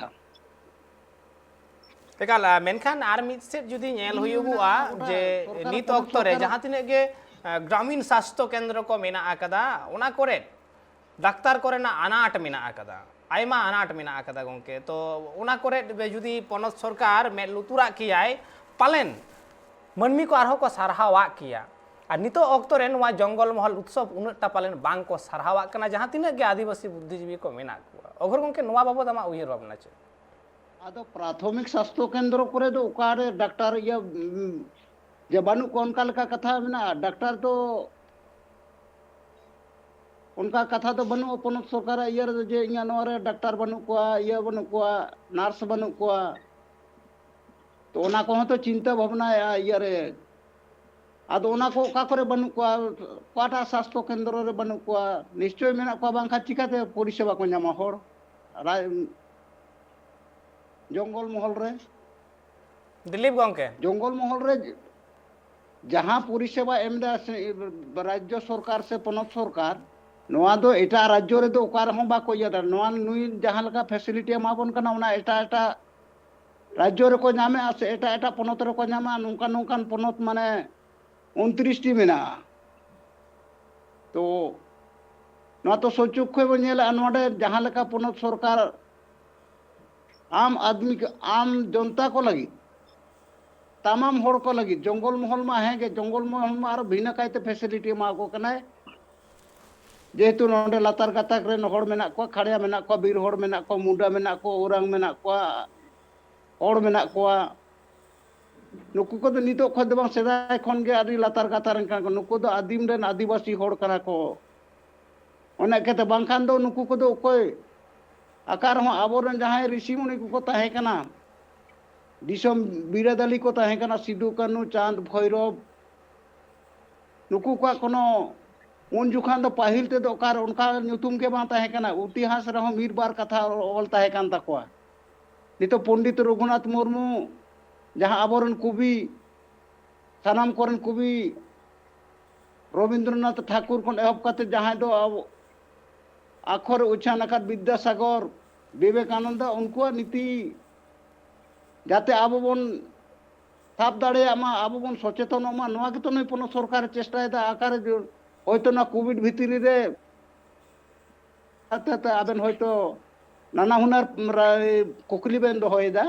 ᱮᱠᱟᱞ, ᱟ, ᱢᱮᱱᱠᱷᱟᱱ ᱟᱨ ᱢᱤᱫ ᱥᱮᱫ ᱡᱩᱫᱤ ᱧᱮᱞ ᱦᱩᱭᱩᱜᱚᱜᱼᱟ ᱡᱮ ᱱᱤᱛ ᱚᱠᱛᱚ ᱨᱮ ᱡᱟᱦᱟᱸ ᱛᱤᱱᱟᱹᱜ ᱜᱮ ᱟ, ᱜᱨᱟᱢᱤᱱ ᱥᱟᱥᱛᱷᱚ ᱠᱮᱱᱫᱨᱚ ᱠᱚ ᱢᱮᱱᱟᱜ ᱟᱠᱟᱫᱟ, ᱚᱱᱟ ᱠᱚᱨᱮ ᱰᱟᱠᱛᱟᱨ ᱠᱚᱨᱮᱱᱟᱜ ᱟᱱᱟᱴ ᱢᱮᱱᱟᱜ ᱟᱠᱟᱫᱟ, ᱟᱭᱢᱟ ᱟᱱᱟᱴ ᱢᱮᱱᱟᱜ ᱟᱠᱟᱫᱟ ᱜᱚᱢᱠᱮ᱾ ᱛᱚ ᱚᱱᱟ ᱠᱚᱨᱮ ᱡᱩᱫᱤ ᱯᱚᱱᱚᱛ ᱥᱚᱨᱠᱟᱨ ᱢᱮᱫ ᱞᱩᱛᱩᱨᱟᱜ ᱠᱮᱭᱟᱭ, ᱯᱟᱞᱮᱱ ᱢᱟᱹᱱᱢᱤ ᱠᱚ ᱟᱨᱦᱚᱸ ᱠᱚ ᱥᱟᱨᱦᱟᱣᱟᱜ ᱠᱮᱭᱟ᱾ ᱟᱨ ᱱᱤᱛᱚᱜ ᱚᱠᱛᱚ ᱨᱮ ᱱᱚᱣᱟ ᱡᱚᱝᱜᱚᱞ ᱢᱚᱦᱚᱞ ᱩᱛᱥᱚᱵ ᱩᱱᱟᱹᱜ ᱴᱟ ᱯᱟᱞᱮᱱ ᱵᱟᱝ ᱠᱚ ᱥᱟᱨᱦᱟᱣᱟᱜ ᱠᱟᱱᱟ, ᱡᱟᱦᱟᱸ ᱛᱤᱱᱟᱹᱜ ᱜᱮ ᱟᱹᱫᱤᱵᱟᱹᱥᱤ ᱵᱩᱫᱽᱫᱷᱤᱡᱤᱵᱤ ᱠᱚ ᱢᱮᱱᱟᱜ ᱠᱚᱣᱟ᱾ ᱚᱜᱷᱚᱨ ᱜᱚᱢᱠᱮ, ᱱᱚᱣᱟ ᱵᱟᱵᱚᱫ ᱟᱢᱟᱜ ᱩᱭᱦᱟᱹᱨ ᱵᱷᱟᱵᱽᱱᱟ ᱪᱮᱫ? ᱟᱫᱚ ᱯᱨᱟᱛᱷᱚᱢᱤᱠ ᱥᱟᱥᱛᱷᱚ ᱠᱮᱱᱫᱨᱚ ᱠᱚᱨᱮ ᱫᱚ ᱚᱠᱟᱨᱮ ᱰᱟᱠᱛᱟᱨ ᱤᱭᱟᱹ ᱩᱢ, ᱡᱮ ᱵᱟᱹᱱᱩᱜ ᱠᱚᱣᱟ, ᱚᱱᱠᱟ ᱞᱮᱠᱟ ᱠᱟᱛᱷᱟ ᱢᱮᱱᱟᱜᱼᱟ᱾ ᱰᱟᱠᱛᱟᱨ ᱫᱚ ᱚᱱᱠᱟ ᱠᱟᱛᱷᱟ ᱫᱚ ᱵᱟᱹᱱᱩᱜᱼᱟ ᱯᱚᱱᱚᱛ ᱥᱚᱨᱠᱟᱨᱟᱜ ᱤᱭᱟᱹ ᱨᱮᱫᱚ, ᱡᱮ ᱤᱧᱟᱹᱜ ᱱᱚᱣᱟ ᱨᱮ ᱰᱟᱠᱛᱟᱨ ᱵᱟᱹᱱᱩᱜ ᱠᱚᱣᱟ, ᱤᱭᱟᱹ ᱵᱟᱹᱱᱩᱜ ᱠᱚᱣᱟ, ᱱᱟᱨᱥ ᱵᱟᱹᱱᱩᱜ ᱠᱚᱣᱟ᱾ ᱛᱚ ᱚᱱᱟ ᱠᱚᱦᱚᱸ ᱛᱚ ᱪᱤᱱᱛᱟᱹ ᱵᱷᱟᱵᱽᱱᱟᱭᱟ ᱤᱭᱟᱹ ᱨᱮ᱾ ᱟᱫᱚ ᱚᱱᱟ ᱠᱚ ᱚᱠᱟ ᱠᱚᱨᱮ ᱵᱟᱹᱱᱩᱜ ᱠᱚᱣᱟ, ᱚᱠᱟᱴᱟᱜ ᱥᱟᱥᱛᱷᱚ ᱠᱮᱱᱫᱨᱚ ᱨᱮ ᱵᱟᱹᱱᱩᱜ ᱠᱚᱣᱟ? ᱱᱤᱥᱪᱚᱭ ᱢᱮᱱᱟᱜ ᱠᱚᱣᱟ, ᱵᱟᱝᱠᱷᱟᱱ ᱪᱤᱠᱟᱹᱛᱮ ᱯᱚᱨᱤᱥᱮᱵᱟ ᱠᱚ ᱧᱟᱢᱟ ᱦᱚᱲ? ᱨᱟᱡᱽ, ᱡᱚᱝᱜᱚᱞ ᱢᱚᱦᱚᱞ ᱨᱮ᱾ ᱫᱤᱞᱤᱯ ᱜᱚᱢᱠᱮ, ᱡᱚᱝᱜᱚᱞ ᱢᱚᱦᱚᱞ ᱨᱮ ᱡᱟᱦᱟᱸ ᱯᱚᱨᱤᱥᱮᱵᱟ ᱮᱢ ᱮᱫᱟ ᱥᱮ ᱨᱟᱡᱽᱡᱚ ᱥᱚᱨᱠᱟᱨ ᱥᱮ ᱯᱚᱱᱚᱛ ᱥᱚᱨᱠᱟᱨ, ᱱᱚᱣᱟ ᱫᱚ ᱮᱴᱟᱜ ᱨᱟᱡᱽᱡᱚ ᱨᱮᱫᱚ ᱚᱠᱟ ᱨᱮᱦᱚᱸ ᱵᱟᱠᱚ ᱤᱭᱟᱹ ᱫᱟᱲᱮᱭᱟᱜᱼᱟ᱾ ᱱᱚᱣᱟ ᱱᱩᱭ ᱡᱟᱦᱟᱸ ᱞᱮᱠᱟ ᱯᱷᱮᱥᱤᱞᱤᱴᱤ ᱮᱢᱟ ᱵᱚᱱ ᱠᱟᱱᱟ, ᱚᱱᱟ ᱮᱴᱟᱜ ᱮᱴᱟᱜ ᱨᱟᱡᱽᱡᱚ ᱨᱮᱠᱚ ᱧᱟᱢᱮᱜᱼᱟ ᱥᱮ ᱮᱴᱟᱜ ᱮᱴᱟᱜ ᱯᱚᱱᱚᱛ ᱨᱮᱠᱚ ᱧᱟᱢᱟ, ᱱᱚᱝᱠᱟᱱ ᱱᱚᱝᱠᱟᱱ ᱯᱚᱱᱚᱛ ᱢᱟᱱᱮ ᱩᱱᱛᱨᱤᱥ ᱴᱤ ᱢᱮᱱᱟᱜᱼᱟ᱾ ᱛᱚ ᱱᱚᱣᱟ ᱛᱚ ᱥᱚᱪᱚᱠᱠᱷᱚ ᱵᱚᱱ ᱧᱮᱞᱮᱜᱼᱟ, ᱱᱚᱰᱮ ᱡᱟᱦᱟᱸ ᱞᱮᱠᱟ ᱯᱚᱱᱚᱛ ᱥᱚᱨᱠᱟᱨ ᱟᱢ ᱟᱫᱢᱤ ᱠᱚ, ᱟᱢ ᱡᱚᱱᱛᱟ ᱠᱚ ᱞᱟᱹᱜᱤᱫ, ᱛᱟᱢᱟᱢ ᱦᱚᱲ ᱠᱚ ᱞᱟᱹᱜᱤᱫ, ᱡᱚᱝᱜᱚᱞ ᱢᱚᱦᱚᱞ ᱢᱟ ᱦᱮᱸ ᱜᱮ, ᱡᱚᱝᱜᱚᱞ ᱢᱚᱦᱚᱞ ᱢᱟ ᱟᱨᱚ ᱵᱷᱤᱱᱟᱹ ᱠᱟᱭᱛᱮ ᱯᱷᱮᱥᱤᱞᱤᱴᱤ ᱮᱢᱟ ᱠᱚ ᱠᱟᱱᱟᱭ᱾ ᱡᱮᱦᱮᱛᱩ ᱱᱚᱰᱮ ᱞᱟᱛᱟᱨ ᱜᱟᱛᱟᱠ ᱨᱮᱱ ᱦᱚᱲ ᱢᱮᱱᱟᱜ ᱠᱚᱣᱟ, ᱠᱷᱟᱲᱭᱟ ᱢᱮᱱᱟᱜ ᱠᱚᱣᱟ, ᱵᱤᱨ ᱦᱚᱲ ᱢᱮᱱᱟᱜ ᱠᱚᱣᱟ, ᱢᱩᱰᱟ ᱢᱮᱱᱟᱜ ᱠᱚᱣᱟ, ᱳᱨᱟᱝ ᱢᱮᱱᱟᱜ ᱠᱚᱣᱟ, ᱦᱚᱲ ᱢᱮᱱᱟᱜ ᱠᱚᱣᱟ᱾ ᱱᱩᱠᱩ ᱠᱚᱫᱚ ᱱᱤᱛᱚᱜ ᱠᱷᱚᱱ ᱫᱚ ᱵᱟᱝ, ᱥᱮᱫᱟᱭ ᱠᱷᱚᱱ ᱜᱮ ᱟᱹᱰᱤ ᱞᱟᱛᱟᱨ ᱜᱟᱛᱟᱠ ᱨᱮᱱ ᱠᱟᱱᱟ ᱠᱚ᱾ ᱱᱩᱠᱩ ᱫᱚ ᱟᱹᱫᱤᱢ ᱨᱮᱱ ᱟᱹᱫᱤᱵᱟᱹᱥᱤ ᱦᱚᱲ ᱠᱟᱱᱟ ᱠᱚ᱾ ᱚᱱᱟ ᱤᱠᱟᱹᱛᱮ ᱵᱟᱝᱠᱷᱟᱱ ᱫᱚ ᱱᱩᱠᱩ ᱠᱚᱫᱚ ᱚᱠᱚᱭ, ᱟᱠᱟ ᱨᱮᱦᱚᱸ ᱟᱵᱚᱨᱮᱱ ᱡᱟᱦᱟᱸᱭ ᱨᱤᱥᱤ ᱢᱩᱱᱤ ᱠᱚᱠᱚ ᱛᱟᱦᱮᱸ ᱠᱟᱱᱟ, ᱫᱤᱥᱚᱢ ᱵᱤᱨᱟᱹᱫᱟᱹᱞᱤ ᱠᱚ ᱛᱟᱦᱮᱸ ᱠᱟᱱᱟ, ᱥᱤᱫᱩ, ᱠᱟᱹᱱᱦᱩ, ᱪᱟᱸᱫᱽ, ᱵᱷᱳᱭᱨᱚᱵᱽ, ᱱᱩᱠᱩ ᱠᱚᱣᱟᱜ ᱠᱳᱱᱳ, ᱩᱱ ᱡᱚᱠᱷᱟᱱ ᱫᱚ ᱯᱟᱹᱦᱤᱞ ᱛᱮᱫᱚ ᱚᱠᱟ ᱨᱮ ᱚᱱᱠᱟ ᱧᱩᱛᱩᱢ ᱜᱮ ᱵᱟᱝ ᱛᱟᱦᱮᱸ ᱠᱟᱱᱟ᱾ ᱤᱛᱤᱦᱟᱥ ᱨᱮᱦᱚᱸ ᱢᱤᱫ ᱵᱟᱨ ᱠᱟᱛᱷᱟ ᱚᱞ ᱛᱟᱦᱮᱸ ᱠᱟᱱ ᱛᱟᱠᱚᱣᱟ᱾ ᱱᱤᱛᱚᱜ ᱯᱚᱱᱰᱤᱛ ᱨᱚᱜᱷᱩᱱᱟᱛᱷ ᱢᱩᱨᱢᱩ ᱡᱟᱦᱟᱸ ᱟᱵᱚᱨᱮᱱ ᱠᱚᱵᱤ, ᱥᱟᱱᱟᱢ ᱠᱚᱨᱮᱱ ᱠᱚᱵᱤ, ᱨᱚᱵᱤᱱᱫᱨᱚᱱᱟᱛᱷ ᱴᱷᱟᱠᱩᱨ ᱠᱷᱚᱱ ᱮᱦᱚᱵ ᱠᱟᱛᱮ ᱡᱟᱦᱟᱸᱭ ᱫᱚ ᱟᱵᱚ ᱟᱠᱷᱚᱨ ᱩᱪᱷᱟᱱ ᱟᱠᱟᱫ ᱵᱤᱫᱽᱫᱟᱥᱟᱜᱚᱨ, ᱵᱤᱵᱮᱠᱟᱱᱚᱱᱫᱟ, ᱩᱱᱠᱩᱣᱟᱜ ᱱᱤᱛᱤ ᱡᱟᱛᱮ ᱟᱵᱚ ᱵᱚᱱ ᱥᱟᱵ ᱫᱟᱲᱮᱭᱟᱜ ᱢᱟ, ᱟᱵᱚ ᱵᱚᱱ ᱥᱚᱪᱮᱛᱚᱱᱚᱜ ᱢᱟ, ᱱᱚᱣᱟ ᱜᱮᱛᱚ ᱱᱩᱭ ᱯᱚᱱᱚᱛ ᱥᱚᱨᱠᱟᱨᱮ ᱪᱮᱥᱴᱟᱭᱮᱫᱟ᱾ ᱚᱠᱟᱨᱮ ᱡᱳ-, ᱦᱚᱭᱛᱚ ᱱᱚᱣᱟ ᱠᱳᱵᱷᱤᱰ ᱵᱷᱤᱛᱨᱤ ᱨᱮ ᱟᱛᱮ, ᱟᱛᱮ ᱟᱵᱮᱱ ᱦᱚᱭᱛᱚ ᱱᱟᱱᱟ ᱦᱩᱱᱟᱹᱨ ᱨᱟᱭ ᱠᱩᱠᱞᱤ ᱵᱮᱱ ᱫᱚᱦᱚᱭᱮᱫᱟ᱾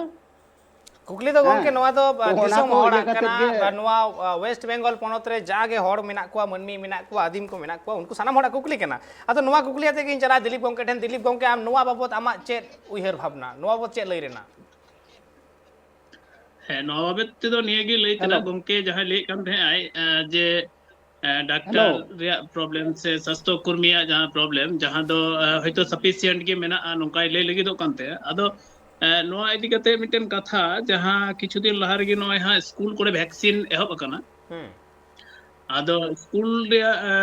ᱠᱩᱠᱞᱤ ᱫᱚ ᱜᱚᱢᱠᱮ ᱦᱮᱸ, ᱱᱚᱣᱟ ᱫᱚ, ᱛᱚ ᱚᱱᱟ ᱱᱚᱣᱟ ᱠᱚ ᱤᱭᱟᱹ ᱦᱚᱲᱟᱜ ᱠᱟᱛᱮ ᱠᱟᱱᱟ, ᱜᱮ ᱵᱟ ᱱᱚᱣᱟ, ᱟ, ᱣᱮᱥᱴ ᱵᱮᱝᱜᱚᱞ ᱯᱚᱱᱚᱛ ᱨᱮ ᱡᱟᱜᱮ ᱦᱚᱲ ᱢᱮᱱᱟᱜ ᱠᱚᱣᱟ, ᱢᱟᱹᱱᱢᱤ ᱢᱮᱱᱟᱜ ᱠᱚᱣᱟ, ᱟᱹᱫᱤᱢ ᱠᱚ ᱢᱮᱱᱟᱜ ᱠᱚᱣᱟ, ᱩᱱᱠᱩ ᱥᱟᱱᱟᱢ ᱦᱚᱲᱟᱜ ᱠᱩᱠᱞᱤ ᱠᱟᱱᱟ᱾ ᱟᱫᱚ ᱱᱚᱣᱟ ᱠᱩᱠᱞᱤ ᱟᱛᱮ ᱜᱤᱧ ᱪᱟᱞᱟᱜᱼᱟ ᱫᱤᱞᱤᱯ ᱜᱚᱢᱠᱮ ᱴᱷᱮᱱ᱾ ᱫᱤᱞᱤᱯ ᱜᱚᱢᱠᱮ, ᱟᱢ ᱱᱚᱣᱟ ᱵᱟᱵᱚᱛ ᱟᱢᱟᱜ ᱪᱮᱫ ᱩᱭᱦᱟᱹᱨ ᱵᱷᱟᱵᱽᱱᱟ, ᱱᱚᱣᱟ ᱵᱟᱵᱚᱛ ᱪᱮᱫ ᱞᱟᱹᱭ ᱨᱮᱱᱟᱜ? ᱦᱮᱸ, ᱱᱚᱣᱟ ᱵᱟᱵᱚᱛ ᱛᱮᱫᱚ ᱱᱤᱭᱟᱹ ᱜᱮ ᱞᱟᱹᱭ ᱛᱮᱱᱟᱜ, ᱦᱮᱞᱳ᱾ ᱜᱚᱢᱠᱮ ᱡᱟᱦᱟᱸᱭ ᱞᱟᱹᱭᱮᱫ ᱠᱟᱱ ᱛᱟᱦᱮᱸᱜ ᱟᱭ, ᱮ, ᱡᱮ, ᱮ, ᱰᱟᱠᱛᱟᱨ ᱦᱮᱞᱳ᱾ ᱨᱮᱭᱟᱜ ᱯᱨᱚᱵᱞᱮᱢ ᱥᱮ ᱥᱟᱥᱛᱷᱚ ᱠᱚᱨᱢᱤᱭᱟᱜ ᱡᱟᱦᱟᱸ ᱯᱨᱚᱵᱞᱮᱢ, ᱡᱟᱦᱟᱸ ᱫᱚ, ᱮ, ᱦᱚᱭᱛᱳ ᱥᱟᱯᱷᱤᱥᱤᱭᱮᱱᱴ ᱜᱮ ᱢᱮᱱᱟᱜᱼᱟ, ᱱᱚᱝᱠᱟᱭ ᱞᱟᱹᱭ ᱞᱟᱹᱜᱤᱫᱚᱜ ᱠᱟᱱ ᱛᱟᱦᱮᱸᱜ᱾ ᱟᱫᱚ, ᱮ, ᱱᱚᱣᱟ ᱤᱫᱤ ᱠᱟᱛᱮ ᱢᱤᱫᱴᱮᱱ ᱠᱟᱛᱷᱟ, ᱡᱟᱦᱟᱸ ᱠᱤᱪᱷᱩ ᱫᱤᱱ ᱞᱟᱦᱟ ᱨᱮᱜᱮ ᱱᱚᱜᱼᱚᱭ ᱦᱟᱸᱜ ᱥᱠᱩᱞ ᱠᱚᱨᱮ ᱵᱷᱮᱠᱥᱤᱱ ᱮᱦᱚᱵ ᱟᱠᱟᱱᱟ᱾ ᱦᱩᱸ᱾ ᱟᱫᱚ ᱥᱠᱩᱞ ᱨᱮᱭᱟᱜ, ᱮ,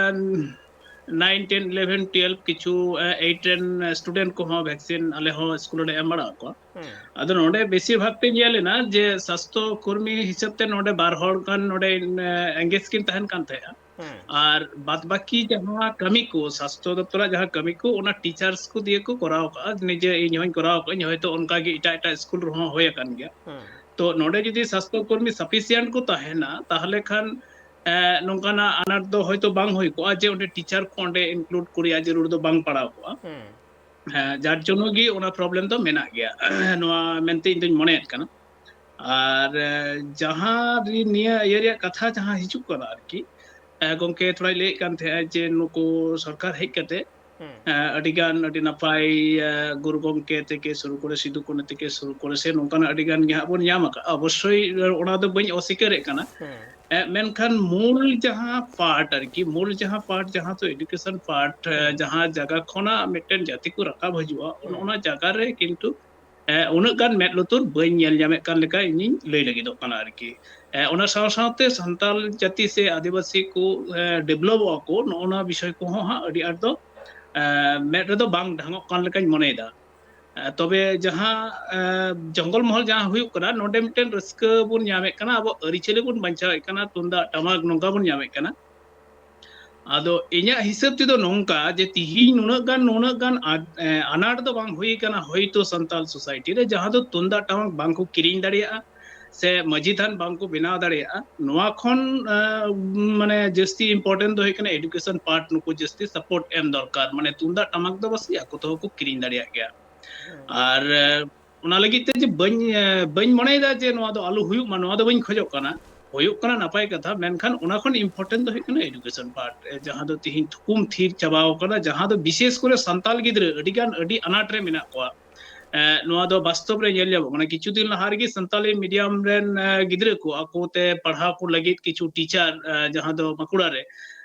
ᱱᱟᱭᱤᱱ, ᱴᱮᱱ, ᱤᱞᱮᱵᱷᱮᱱ, ᱴᱩᱭᱮᱞᱵᱷ, ᱠᱤᱪᱷᱩ, ᱮ, ᱮᱭᱤᱴ ᱨᱮᱱ ᱥᱴᱩᱰᱮᱱᱴ ᱠᱚᱦᱚᱸ ᱵᱷᱮᱠᱥᱤᱱ ᱟᱞᱮ ᱦᱚᱸ ᱥᱠᱩᱞ ᱨᱮᱞᱮ ᱮᱢ ᱵᱟᱲᱟ ᱟᱠᱚᱣᱟ᱾ ᱦᱩᱸ᱾ ᱟᱫᱚ ᱱᱚᱰᱮ ᱵᱮᱥᱤᱨ ᱵᱷᱟᱜᱽ ᱛᱮ ᱧᱮᱞ ᱮᱱᱟ ᱡᱮ ᱥᱟᱥᱛᱷᱚ ᱠᱚᱨᱢᱤ ᱦᱤᱥᱟᱹᱵ ᱛᱮ ᱱᱚᱰᱮ ᱵᱟᱨ ᱦᱚᱲ ᱜᱟᱱ ᱱᱚᱰᱮ, ᱮ, ᱮᱝᱜᱮᱡᱽ ᱠᱤᱱ ᱛᱟᱦᱮᱱ ᱠᱟᱱ ᱛᱟᱦᱮᱸᱜᱼᱟ᱾ ᱦᱩᱸ᱾ ᱟᱨ ᱵᱟᱫ ᱵᱟᱹᱠᱤ ᱡᱟᱦᱟᱸ ᱠᱟᱹᱢᱤ ᱠᱚ, ᱥᱟᱥᱛᱷᱚ ᱫᱚᱯᱛᱚᱨᱟᱜ ᱡᱟᱦᱟᱸ ᱠᱟᱹᱢᱤ ᱠᱚ, ᱚᱱᱟ ᱴᱤᱪᱟᱨᱥ ᱠᱚ ᱫᱤᱭᱮ ᱠᱚ ᱠᱚᱨᱟᱣ ᱠᱟᱜᱼᱟ᱾ ᱱᱤᱡᱮ ᱤᱧ ᱦᱚᱸᱧ ᱠᱚᱨᱟᱣ ᱠᱟᱜᱼᱟᱧ, ᱦᱚᱭᱛᱳ ᱚᱱᱠᱟ ᱜᱮ ᱮᱴᱟᱜ ᱮᱴᱟᱜ ᱥᱠᱩᱞ ᱨᱮᱦᱚᱸ ᱦᱩᱭ ᱟᱠᱟᱱ ᱜᱮᱭᱟ᱾ ᱦᱩᱸ᱾ ᱛᱚ ᱱᱚᱰᱮ ᱡᱩᱫᱤ ᱥᱟᱥᱛᱷᱚ ᱠᱚᱨᱢᱤ ᱥᱟᱯᱷᱤᱥᱤᱭᱮᱱᱴ ᱠᱚ ᱛᱟᱦᱮᱱᱟ, ᱛᱟᱦᱚᱞᱮ ᱠᱷᱟᱱ, ᱮ, ᱱᱚᱝᱠᱟᱱᱟᱜ ᱟᱱᱟᱴ ᱫᱚ ᱦᱚᱭᱛᱳ ᱵᱟᱝ ᱦᱩᱭ ᱠᱚᱜᱼᱟ ᱡᱮ ᱚᱸᱰᱮ ᱴᱤᱪᱟᱨ ᱠᱚ ᱚᱸᱰᱮ ᱤᱱᱠᱞᱩᱰ ᱠᱚ ᱨᱮᱭᱟᱜ ᱡᱟᱹᱨᱩᱲ ᱫᱚ ᱵᱟᱝ ᱯᱟᱲᱟᱣ ᱠᱚᱜᱼᱟ᱾ ᱦᱩᱸ᱾ ᱦᱮᱸ, ᱡᱟᱨ ᱡᱚᱱᱱᱚ ᱜᱮ ᱚᱱᱟ ᱯᱨᱚᱵᱞᱮᱢ ᱫᱚ ᱢᱮᱱᱟᱜ ᱜᱮᱭᱟ, ᱱᱚᱣᱟ ᱢᱮᱱᱛᱮ ᱤᱧ ᱫᱩᱧ ᱢᱚᱱᱮᱭᱮᱫ ᱠᱟᱱᱟ᱾ ᱟᱨ, ᱮ, ᱡᱟᱦᱟᱸ ᱨᱮ ᱱᱤᱭᱟᱹ ᱤᱭᱟᱹ ᱨᱮᱭᱟᱜ ᱠᱟᱛᱷᱟ ᱡᱟᱦᱟᱸ ᱦᱤᱡᱩᱜ ᱠᱟᱱᱟ ᱟᱨᱠᱤ, ᱮ, ᱜᱚᱢᱠᱮ ᱛᱷᱚᱲᱟᱭ ᱞᱟᱹᱭᱮᱫ ᱠᱟᱱ ᱛᱟᱦᱮᱸᱜᱼᱟ ᱡᱮ ᱱᱩᱠᱩ ᱥᱚᱨᱠᱟᱨ ᱦᱮᱡ ᱠᱟᱛᱮ, ᱦᱩᱸ᱾ ᱮ, ᱟᱹᱰᱤᱜᱟᱱ ᱟᱹᱰᱤ ᱱᱟᱯᱟᱭ, ᱮ, ᱜᱩᱨᱩ ᱜᱚᱢᱠᱮ ᱛᱷᱮᱠᱮ ᱥᱩᱨᱩ ᱠᱚᱨᱮ, ᱥᱤᱫᱩ ᱠᱟᱹᱱᱦᱩ ᱛᱷᱮᱠᱮ ᱥᱩᱨᱩ ᱠᱚᱨᱮ, ᱥᱮ ᱱᱚᱝᱠᱟᱱᱟᱜ ᱟᱹᱰᱤᱜᱟᱱ ᱜᱮ ᱦᱟᱸᱜ ᱵᱚᱱ ᱧᱟᱢ ᱟᱠᱟᱫᱼᱟ᱾ ᱚᱵᱚᱥᱥᱳᱭ, ᱮ, ᱚᱱᱟ ᱫᱚ ᱵᱟᱹᱧ ᱚᱥᱤᱠᱟᱹᱨᱮᱫ ᱠᱟᱱᱟ᱾ ᱦᱩᱸ᱾ ᱮ, ᱢᱮᱱᱠᱷᱟᱱ ᱢᱩᱞ ᱡᱟᱦᱟᱸ ᱯᱟᱨᱴ ᱟᱨᱠᱤ, ᱢᱩᱞ ᱡᱟᱦᱟᱸ ᱯᱟᱨᱴ, ᱡᱟᱦᱟᱸ ᱫᱚ ᱮᱰᱩᱠᱮᱥᱚᱱ ᱯᱟᱨᱴ, ᱮ, ᱦᱩᱸ᱾ ᱡᱟᱦᱟᱸ ᱡᱟᱭᱜᱟ ᱠᱷᱚᱱᱟᱜ ᱢᱤᱫᱴᱮᱱ ᱡᱟᱹᱛᱤ ᱠᱚ ᱨᱟᱠᱟᱵ ᱦᱤᱡᱩᱜᱼᱟ, ᱚᱱ-, ᱦᱩᱸ᱾ ᱚᱱᱟ ᱡᱟᱭᱜᱟ ᱨᱮ ᱠᱤᱱᱛᱩ, ᱮ, ᱩᱱᱟᱹᱜ ᱜᱟᱱ ᱢᱮᱫ ᱞᱩᱛᱩᱨ ᱵᱟᱹᱧ ᱧᱮᱞ ᱧᱟᱢᱮᱫ ᱠᱟᱱ ᱞᱮᱠᱟ ᱤᱧᱤᱧ ᱞᱟᱹᱭ ᱞᱟᱹᱜᱤᱫᱚᱜ ᱠᱟᱱᱟ ᱟᱨᱠᱤ᱾ ᱮ, ᱚᱱᱟ ᱥᱟᱶ ᱥᱟᱶᱛᱮ ᱥᱟᱱᱛᱟᱞ ᱡᱟᱹᱛᱤ ᱥᱮ ᱟᱹᱫᱤᱵᱟᱹᱥᱤ ᱠᱚ, ᱮ, ᱰᱮᱵᱷᱞᱚᱯᱚᱜᱼᱟ ᱠᱚ, ᱱᱚᱜᱼᱚ ᱱᱚᱣᱟ ᱵᱤᱥᱚᱭ ᱠᱚᱦᱚᱸ ᱦᱟᱸᱜ ᱟᱹᱰᱤ ᱟᱸᱴ ᱫᱚ, ᱮ, ᱢᱮᱫ ᱨᱮᱫᱚ ᱵᱟᱝ ᱰᱷᱟᱝᱚᱜ ᱠᱟᱱ ᱞᱮᱠᱟᱧ ᱢᱚᱱᱮᱭᱮᱫᱟ᱾ ᱛᱚᱵᱮ ᱡᱟᱦᱟᱸ ᱡᱚᱝᱜᱚᱞ ᱢᱚᱦᱚᱞ ᱡᱟᱦᱟᱸ ᱦᱩᱭᱩᱜ ᱠᱟᱱᱟ, ᱱᱚᱰᱮ ᱢᱤᱫᱴᱮᱱ ᱨᱟᱹᱥᱠᱟᱹ ᱵᱚᱱ ᱧᱟᱢᱮᱫ ᱠᱟᱱᱟ, ᱟᱵᱚ ᱟᱹᱨᱤᱪᱟᱹᱞᱤ ᱵᱚᱱ ᱵᱟᱧᱪᱟᱣᱮᱫ ᱠᱟᱱᱟ, ᱛᱩᱢᱫᱟᱜ ᱴᱟᱢᱟᱠ ᱱᱚᱝᱠᱟ ᱵᱚᱱ ᱧᱟᱢᱮᱫ ᱠᱟᱱᱟ᱾ ᱟᱫᱚ ᱤᱧᱟᱹᱜ ᱦᱤᱥᱟᱹᱵ ᱛᱮᱫᱚ ᱱᱚᱝᱠᱟ ᱡᱮ ᱛᱤᱦᱤᱧ ᱱᱩᱱᱟᱹᱜ ᱜᱟᱱ ᱱᱩᱱᱟᱹᱜ ᱜᱟᱱ ᱟᱱᱟᱴ ᱫᱚ ᱵᱟᱝ ᱦᱩᱭ ᱠᱟᱱᱟ ᱦᱚᱭᱛᱳ ᱥᱟᱱᱛᱟᱞ ᱥᱳᱥᱟᱭᱴᱤ ᱨᱮ, ᱡᱟᱦᱟᱸ ᱫᱚ ᱛᱩᱢᱫᱟᱜ ᱴᱟᱢᱟᱠ ᱵᱟᱝ ᱠᱚ ᱠᱤᱨᱤᱧ ᱫᱟᱲᱮᱭᱟᱜᱼᱟ ᱥᱮ ᱢᱟᱹᱡᱷᱤ ᱛᱷᱟᱱ ᱵᱟᱝ ᱠᱚ ᱵᱮᱱᱟᱣ ᱫᱟᱲᱮᱭᱟᱜᱼᱟ᱾ ᱱᱚᱣᱟ ᱠᱷᱚᱱ ᱢᱟᱱᱮ ᱡᱟᱹᱥᱛᱤ ᱤᱢᱯᱚᱨᱴᱮᱱᱴ ᱫᱚ ᱦᱩᱭᱩᱜ ᱠᱟᱱᱟ ᱮᱰᱩᱠᱮᱥᱚᱱ ᱯᱟᱨᱴ, ᱱᱩᱠᱩ ᱡᱟᱹᱥᱛᱤ ᱥᱟᱯᱳᱨᱴ ᱮᱢ ᱫᱚᱨᱠᱟᱨ᱾ ᱢᱟᱱᱮ ᱛᱩᱢᱫᱟᱜ ᱴᱟᱢᱟᱠ ᱫᱚ ᱵᱟᱥ ᱟᱠᱚ ᱛᱮᱦᱚᱸ ᱠᱚ ᱠᱤᱨᱤᱧ ᱫᱟᱲᱮᱭᱟᱜ ᱜᱮᱭᱟ᱾ ᱟᱨ ᱚᱱᱟ ᱞᱟᱹᱜᱤᱫ ᱛᱮ ᱡᱮ ᱵᱟᱹᱧ ᱵᱟᱹᱧ ᱢᱚᱱᱮᱭᱮᱫᱟ ᱡᱮ ᱱᱚᱣᱟ ᱫᱚ ᱟᱞᱚ ᱦᱩᱭᱩᱜ ᱢᱟ, ᱱᱚᱣᱟ ᱫᱚ ᱵᱟᱹᱧ ᱠᱷᱚᱡᱚᱜ ᱠᱟᱱᱟ᱾ ᱦᱩᱭᱩᱜ ᱠᱟᱱᱟ ᱱᱟᱯᱟᱭ ᱠᱟᱛᱷᱟ, ᱢᱮᱱᱠᱷᱟᱱ ᱚᱱᱟ ᱠᱷᱚᱱ ᱤᱢᱯᱚᱨᱴᱮᱱᱴ ᱫᱚ ᱦᱩᱭᱩᱜ ᱠᱟᱱᱟ ᱮᱰᱩᱠᱮᱥᱚᱱ ᱯᱟᱨᱴ, ᱡᱟᱦᱟᱸ ᱫᱚ ᱛᱤᱦᱤᱧ ᱛᱷᱩᱠᱩᱢ ᱛᱷᱤᱨ ᱪᱟᱵᱟᱣ ᱠᱟᱱᱟ, ᱡᱟᱦᱟᱸ ᱫᱚ ᱵᱤᱥᱮᱥ ᱠᱚᱨᱮ ᱥᱟᱱᱛᱟᱞ ᱜᱤᱫᱽᱨᱟᱹ ᱟᱹᱰᱤ ᱜᱟᱱ ᱟᱹᱰᱤ ᱟᱱᱟᱴ ᱨᱮ ᱢᱮᱱᱟᱜ ᱠᱚᱣᱟ᱾ ᱱᱚᱣᱟ ᱫᱚ ᱵᱟᱥᱛᱚᱵ ᱨᱮ ᱧᱮᱞ ᱧᱟᱢᱚᱜ ᱠᱟᱱᱟ᱾ ᱠᱤᱪᱷᱩ ᱫᱤᱱ ᱞᱟᱦᱟ ᱨᱮᱜᱮ ᱥᱟᱱᱛᱟᱞᱤ ᱢᱤᱰᱤᱭᱟᱢ ᱨᱮᱱ ᱜᱤᱫᱽᱨᱟᱹ ᱠᱚ ᱟᱠᱚ ᱛᱮ ᱯᱟᱲᱦᱟᱣ ᱠᱚ ᱞᱟᱹᱜᱤᱫ ᱠᱤᱪᱷᱩ ᱴᱤᱪᱟᱨ, ᱡᱟᱦᱟᱸ ᱫᱚ ᱵᱟᱸᱠᱩᱲᱟ ᱨᱮ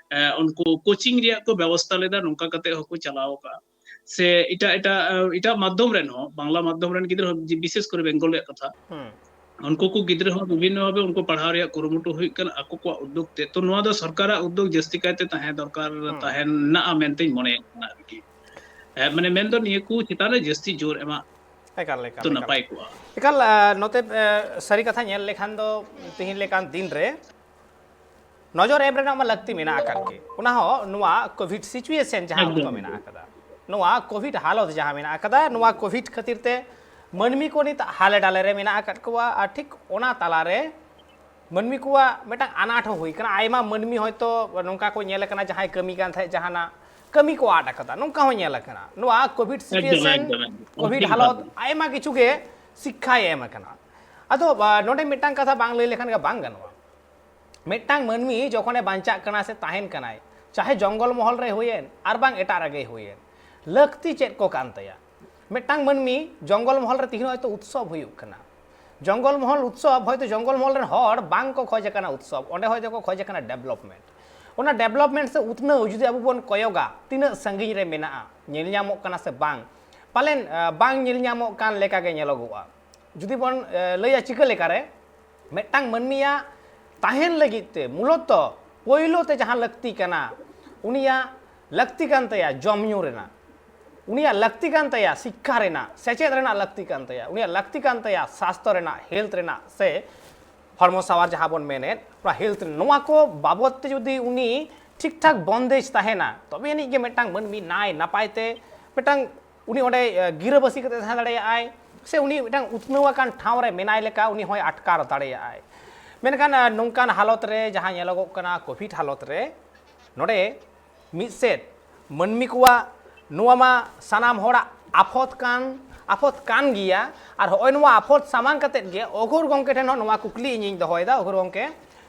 ᱩᱱᱠᱩ ᱠᱳᱪᱤᱝ ᱨᱮᱭᱟᱜ ᱠᱚ ᱵᱮᱵᱚᱥᱛᱷᱟ ᱞᱮᱫᱟ, ᱱᱚᱝᱠᱟ ᱠᱟᱛᱮ ᱦᱚᱸᱠᱚ ᱪᱟᱞᱟᱣ ᱟᱠᱟᱫᱼᱟ᱾ ᱥᱮ ᱮᱴᱟᱜ ᱮᱴᱟᱜ ᱮᱴᱟᱜ ᱢᱟᱫᱽᱫᱷᱚᱢ ᱨᱮᱱ ᱦᱚᱸ, ᱵᱟᱝᱞᱟ ᱢᱟᱫᱽᱫᱷᱚᱢ ᱨᱮᱱ ᱜᱤᱫᱽᱨᱟᱹ ᱦᱚᱸ, ᱵᱤᱥᱮᱥ ᱠᱚᱨᱮ ᱵᱮᱝᱜᱚᱞ ᱨᱮᱭᱟᱜ ᱠᱟᱛᱷᱟ, ᱩᱱᱠᱩ ᱠᱚ ᱜᱤᱫᱽᱨᱟᱹ ᱦᱚᱸ ᱵᱤᱵᱷᱤᱱᱱᱚ ᱵᱷᱟᱵᱮ ᱩᱱᱠᱩ ᱯᱟᱲᱦᱟᱣ ᱨᱮᱭᱟᱜ ᱠᱩᱨᱩᱢᱩᱴᱩ ᱦᱩᱭᱩᱜ ᱠᱟᱱᱟ ᱟᱠᱚ ᱠᱚᱣᱟᱜ ᱩᱫᱽᱫᱳᱜᱽ ᱛᱮ᱾ ᱛᱚ ᱱᱚᱣᱟ ᱫᱚ ᱥᱚᱨᱠᱟᱨᱟᱜ ᱩᱫᱽᱫᱳᱜᱽ ᱡᱟᱹᱥᱛᱤ ᱠᱟᱭᱛᱮ ᱛᱟᱦᱮᱸ ᱫᱚᱨᱠᱟᱨ, ᱛᱟᱦᱮᱱᱟ ᱢᱮᱱᱛᱮᱧ ᱢᱚᱱᱮᱭᱮᱫ ᱠᱟᱱᱟ ᱟᱨᱠᱤ᱾ ᱢᱟᱱᱮ ᱢᱮᱱᱫᱚ ᱱᱤᱭᱟᱹ ᱠᱚ ᱪᱮᱛᱟᱱ ᱨᱮ ᱡᱟᱹᱥᱛᱤ ᱡᱳᱨ ᱮᱢᱟᱜ ᱮᱠᱟᱞ, ᱮᱠᱟᱞ, ᱛᱚ ᱮᱠᱟᱞ᱾ ᱱᱟᱯᱟᱭ ᱠᱚᱜᱼᱟ᱾ ᱮᱠᱟᱞ, ᱱᱚᱛᱮ ᱥᱟᱹᱨᱤ ᱠᱟᱛᱷᱟ ᱧᱮᱞ ᱞᱮᱠᱷᱟᱱ ᱫᱚ ᱛᱮᱦᱮᱧ ᱞᱮᱠᱟᱱ ᱫᱤᱱ ᱨᱮ ᱱᱚᱡᱚᱨ ᱮᱢ ᱨᱮᱱᱟᱜ ᱢᱟ ᱞᱟᱹᱠᱛᱤ ᱢᱮᱱᱟᱜ ᱟᱠᱟᱫ ᱜᱮ, ᱚᱱᱟ ᱦᱚᱸ ᱱᱚᱣᱟ ᱠᱳᱵᱷᱤᱰ ᱥᱤᱪᱩᱭᱮᱥᱚᱱ ᱡᱟᱦᱟᱸ ᱚᱠᱛᱚ ᱢᱮᱱᱟᱜ ᱟᱠᱟᱫᱟ, ᱱᱚᱣᱟ ᱠᱳᱵᱷᱤᱰ ᱦᱟᱞᱚᱛ ᱡᱟᱦᱟᱸ ᱢᱮᱱᱟᱜ ᱟᱠᱟᱫᱟ, ᱱᱚᱣᱟ ᱠᱳᱵᱷᱤᱰ ᱠᱷᱟᱹᱛᱤᱨ ᱛᱮ ᱢᱟᱹᱱᱢᱤ ᱠᱚ ᱱᱤᱛ ᱦᱟᱞᱮ ᱰᱟᱞᱮ ᱨᱮ ᱢᱮᱱᱟᱜ ᱟᱠᱟᱫ ᱠᱚᱣᱟ᱾ ᱟᱨ ᱴᱷᱤᱠ ᱚᱱᱟ ᱛᱟᱞᱟᱨᱮ ᱢᱟᱹᱱᱢᱤ ᱠᱚᱣᱟᱜ ᱢᱤᱫᱴᱟᱝ ᱟᱱᱟᱴ ᱦᱚᱸ ᱦᱩᱭ ᱠᱟᱱᱟ᱾ ᱟᱭᱢᱟ ᱢᱟᱹᱱᱢᱤ ᱦᱚᱭᱛᱳ ᱱᱚᱝᱠᱟ ᱠᱚ ᱧᱮᱞ ᱟᱠᱟᱱᱟ, ᱡᱟᱦᱟᱸᱭ ᱠᱟᱹᱢᱤ ᱠᱟᱱ ᱛᱟᱦᱮᱸᱫ, ᱡᱟᱦᱟᱱᱟᱜ ᱠᱟᱹᱢᱤ ᱠᱚ ᱟᱫ ᱟᱠᱟᱫᱟ, ᱱᱚᱝᱠᱟ ᱦᱚᱸ ᱧᱮᱞ ᱟᱠᱟᱱᱟ᱾ ᱱᱚᱣᱟ ᱠᱳᱵᱷᱤᱰ ᱥᱤᱪᱩᱭᱮᱥᱚᱱ, ᱠᱳᱵᱷᱤᱰ ᱦᱟᱞᱚᱛ ᱟᱭᱢᱟ ᱠᱤᱪᱷᱩ ᱜᱮ ᱥᱤᱠᱠᱷᱟᱭ ᱮᱢ ᱟᱠᱟᱱᱟ᱾ ᱟᱫᱚ ᱱᱚᱰᱮ ᱢᱤᱫᱴᱟᱝ ᱠᱟᱛᱷᱟ ᱵᱟᱝ ᱞᱟᱹᱭ ᱞᱮᱠᱷᱟᱱ ᱜᱮ ᱵᱟᱝ ᱜᱟᱱᱚᱜᱼᱟ᱾ ᱢᱤᱫᱴᱟᱝ ᱢᱟᱹᱱᱢᱤ ᱡᱚᱠᱷᱚᱱᱮ ᱵᱟᱧᱪᱟᱜ ᱠᱟᱱᱟ ᱥᱮ ᱛᱟᱦᱮᱱ ᱠᱟᱱᱟᱭ, ᱪᱟᱦᱮ ᱡᱚᱝᱜᱚᱞ ᱢᱚᱦᱚᱞ ᱨᱮ ᱦᱩᱭᱮᱱ ᱟᱨ ᱵᱟᱝ ᱮᱴᱟᱜ ᱨᱮᱜᱮᱭ ᱦᱩᱭᱮᱱ, ᱞᱟᱹᱠᱛᱤ ᱪᱮᱫ ᱠᱚ ᱠᱟᱱ ᱛᱟᱭᱟ? ᱢᱤᱫᱴᱟᱝ ᱢᱟᱹᱱᱢᱤ ᱡᱚᱝᱜᱚᱞ ᱢᱚᱦᱚᱞ ᱨᱮ ᱛᱤᱦᱤᱧ ᱦᱚᱭᱛᱳ ᱩᱛᱥᱚᱵ ᱦᱩᱭᱩᱜ ᱠᱟᱱᱟ, ᱡᱚᱝᱜᱚᱞ ᱢᱚᱦᱚᱞ ᱩᱛᱥᱚᱵ ᱦᱚᱭᱛᱳ ᱡᱚᱝᱜᱚᱞ ᱢᱚᱦᱚᱞ ᱨᱮᱱ ᱦᱚᱲ ᱵᱟᱝ ᱠᱚ ᱠᱷᱚᱡ ᱟᱠᱟᱱᱟ ᱩᱛᱥᱚᱵ, ᱚᱸᱰᱮ ᱦᱚᱭᱛᱳ ᱠᱚ ᱠᱷᱚᱡ ᱟᱠᱟᱱᱟ ᱰᱮᱵᱷᱞᱚᱯᱢᱮᱱᱴ᱾ ᱚᱱᱟ ᱰᱮᱵᱷᱞᱚᱯᱢᱮᱱᱴ ᱥᱮ ᱩᱛᱱᱟᱹᱣ ᱡᱩᱫᱤ ᱟᱵᱚ ᱵᱚᱱ ᱠᱚᱭᱚᱜᱟ, ᱛᱤᱱᱟᱹᱜ ᱥᱟᱺᱜᱤᱧ ᱨᱮ ᱢᱮᱱᱟᱜᱼᱟ, ᱧᱮᱞ ᱧᱟᱢᱚᱜ ᱠᱟᱱᱟ ᱥᱮ ᱵᱟᱝ? ᱯᱟᱞᱮᱱ ᱵᱟᱝ ᱧᱮᱞ ᱧᱟᱢᱚᱜ ᱠᱟᱱ ᱞᱮᱠᱟ ᱜᱮ ᱧᱮᱞᱚᱜᱚᱜᱼᱟ᱾ ᱡᱩᱫᱤ ᱵᱚᱱ ᱞᱟᱹᱭᱟ ᱪᱤᱠᱟᱹ ᱞᱮᱠᱟᱨᱮ, ᱢᱤᱫᱴᱟᱝ ᱢᱟᱹᱱᱢᱤᱭᱟᱜ ᱛᱟᱦᱮᱱ ᱞᱟᱹᱜᱤᱫ ᱛᱮ ᱢᱩᱞᱚᱛᱚ ᱯᱳᱭᱞᱳ ᱛᱮ ᱡᱟᱦᱟᱸ ᱞᱟᱹᱠᱛᱤ ᱠᱟᱱᱟ, ᱩᱱᱤᱭᱟᱜ ᱞᱟᱹᱠᱛᱤ ᱠᱟᱱ ᱛᱟᱭᱟ ᱡᱚᱢ ᱧᱩ ᱨᱮᱱᱟᱜ᱾ ᱩᱱᱤᱭᱟᱜ ᱞᱟᱹᱠᱛᱤ ᱠᱟᱱ ᱛᱟᱭᱟ ᱥᱤᱠᱠᱷᱟ ᱨᱮᱱᱟᱜ, ᱥᱮᱪᱮᱫ ᱨᱮᱱᱟᱜ ᱞᱟᱹᱠᱛᱤ ᱠᱟᱱ ᱛᱟᱭᱟ, ᱩᱱᱤᱭᱟᱜ ᱞᱟᱹᱠᱛᱤ ᱠᱟᱱ ᱛᱟᱭᱟ ᱥᱟᱥᱛᱷᱚ ᱨᱮᱱᱟᱜ, ᱦᱮᱞᱛᱷ ᱨᱮᱱᱟᱜ, ᱥᱮ ᱦᱚᱲᱢᱚ ᱥᱟᱶᱟᱨ ᱡᱟᱦᱟᱸ ᱵᱚᱱ ᱢᱮᱱᱮᱫ, ᱚᱱᱟ ᱦᱮᱞᱛᱷ, ᱱᱚᱣᱟ ᱠᱚ ᱵᱟᱵᱚᱫ ᱛᱮ ᱡᱩᱫᱤ ᱩᱱᱤ ᱴᱷᱤᱠ ᱴᱷᱟᱠ ᱵᱚᱱᱫᱮᱡᱽ ᱛᱟᱦᱮᱱᱟ, ᱛᱚᱵᱮ ᱟᱹᱱᱤᱡ ᱜᱮ ᱢᱤᱫᱴᱟᱝ ᱢᱟᱹᱱᱢᱤ ᱱᱟᱭ ᱱᱟᱯᱟᱭ ᱛᱮ ᱢᱤᱫᱴᱟᱝ ᱩᱱᱤ ᱚᱸᱰᱮ, ᱮ, ᱜᱤᱨᱟᱹᱵᱟᱹᱥᱤ ᱠᱟᱛᱮ ᱛᱟᱦᱮᱸ ᱫᱟᱲᱮᱭᱟᱜᱼᱟᱭ, ᱥᱮ ᱩᱱᱤ ᱢᱤᱫᱴᱟᱝ ᱩᱛᱱᱟᱹᱣ ᱟᱠᱟᱱ ᱴᱷᱟᱶ ᱨᱮ ᱢᱮᱱᱟᱭ ᱞᱮᱠᱟ ᱩᱱᱤ ᱦᱚᱸᱭ ᱟᱴᱠᱟᱨ ᱫᱟᱲᱮᱭᱟᱜᱼᱟᱭ᱾ ᱢᱮᱱᱠᱷᱟᱱ, ᱮ, ᱱᱚᱝᱠᱟᱱ ᱦᱟᱞᱚᱛ ᱨᱮ ᱡᱟᱦᱟᱸ ᱧᱮᱞᱚᱜᱚᱜ ᱠᱟᱱᱟ, ᱠᱳᱵᱷᱤᱰ ᱦᱟᱞᱚᱛ ᱨᱮ, ᱱᱚᱰᱮ ᱢᱤᱫ ᱥᱮᱫ ᱢᱟᱹᱱᱢᱤ ᱠᱚᱣᱟᱜ ᱱᱚᱣᱟ ᱢᱟ ᱥᱟᱱᱟᱢ ᱦᱚᱲᱟᱜ ᱟᱯᱷᱚᱛ ᱠᱟᱱ, ᱟᱯᱷᱚᱛ ᱠᱟᱱ ᱜᱮᱭᱟ᱾ ᱟᱨ ᱦᱚᱸᱜᱼᱚᱭ ᱱᱚᱣᱟ ᱟᱯᱷᱚᱛ ᱥᱟᱢᱟᱝ ᱠᱟᱛᱮᱫ ᱜᱮ ᱚᱜᱷᱳᱨ ᱜᱚᱢᱠᱮ ᱴᱷᱮᱱ ᱦᱚᱸ ᱱᱚᱣᱟ ᱠᱩᱠᱞᱤ ᱤᱧᱤᱧ ᱫᱚᱦᱚᱭᱮᱫᱟ, ᱚᱜᱷᱳᱨ ᱜᱚᱢᱠᱮ,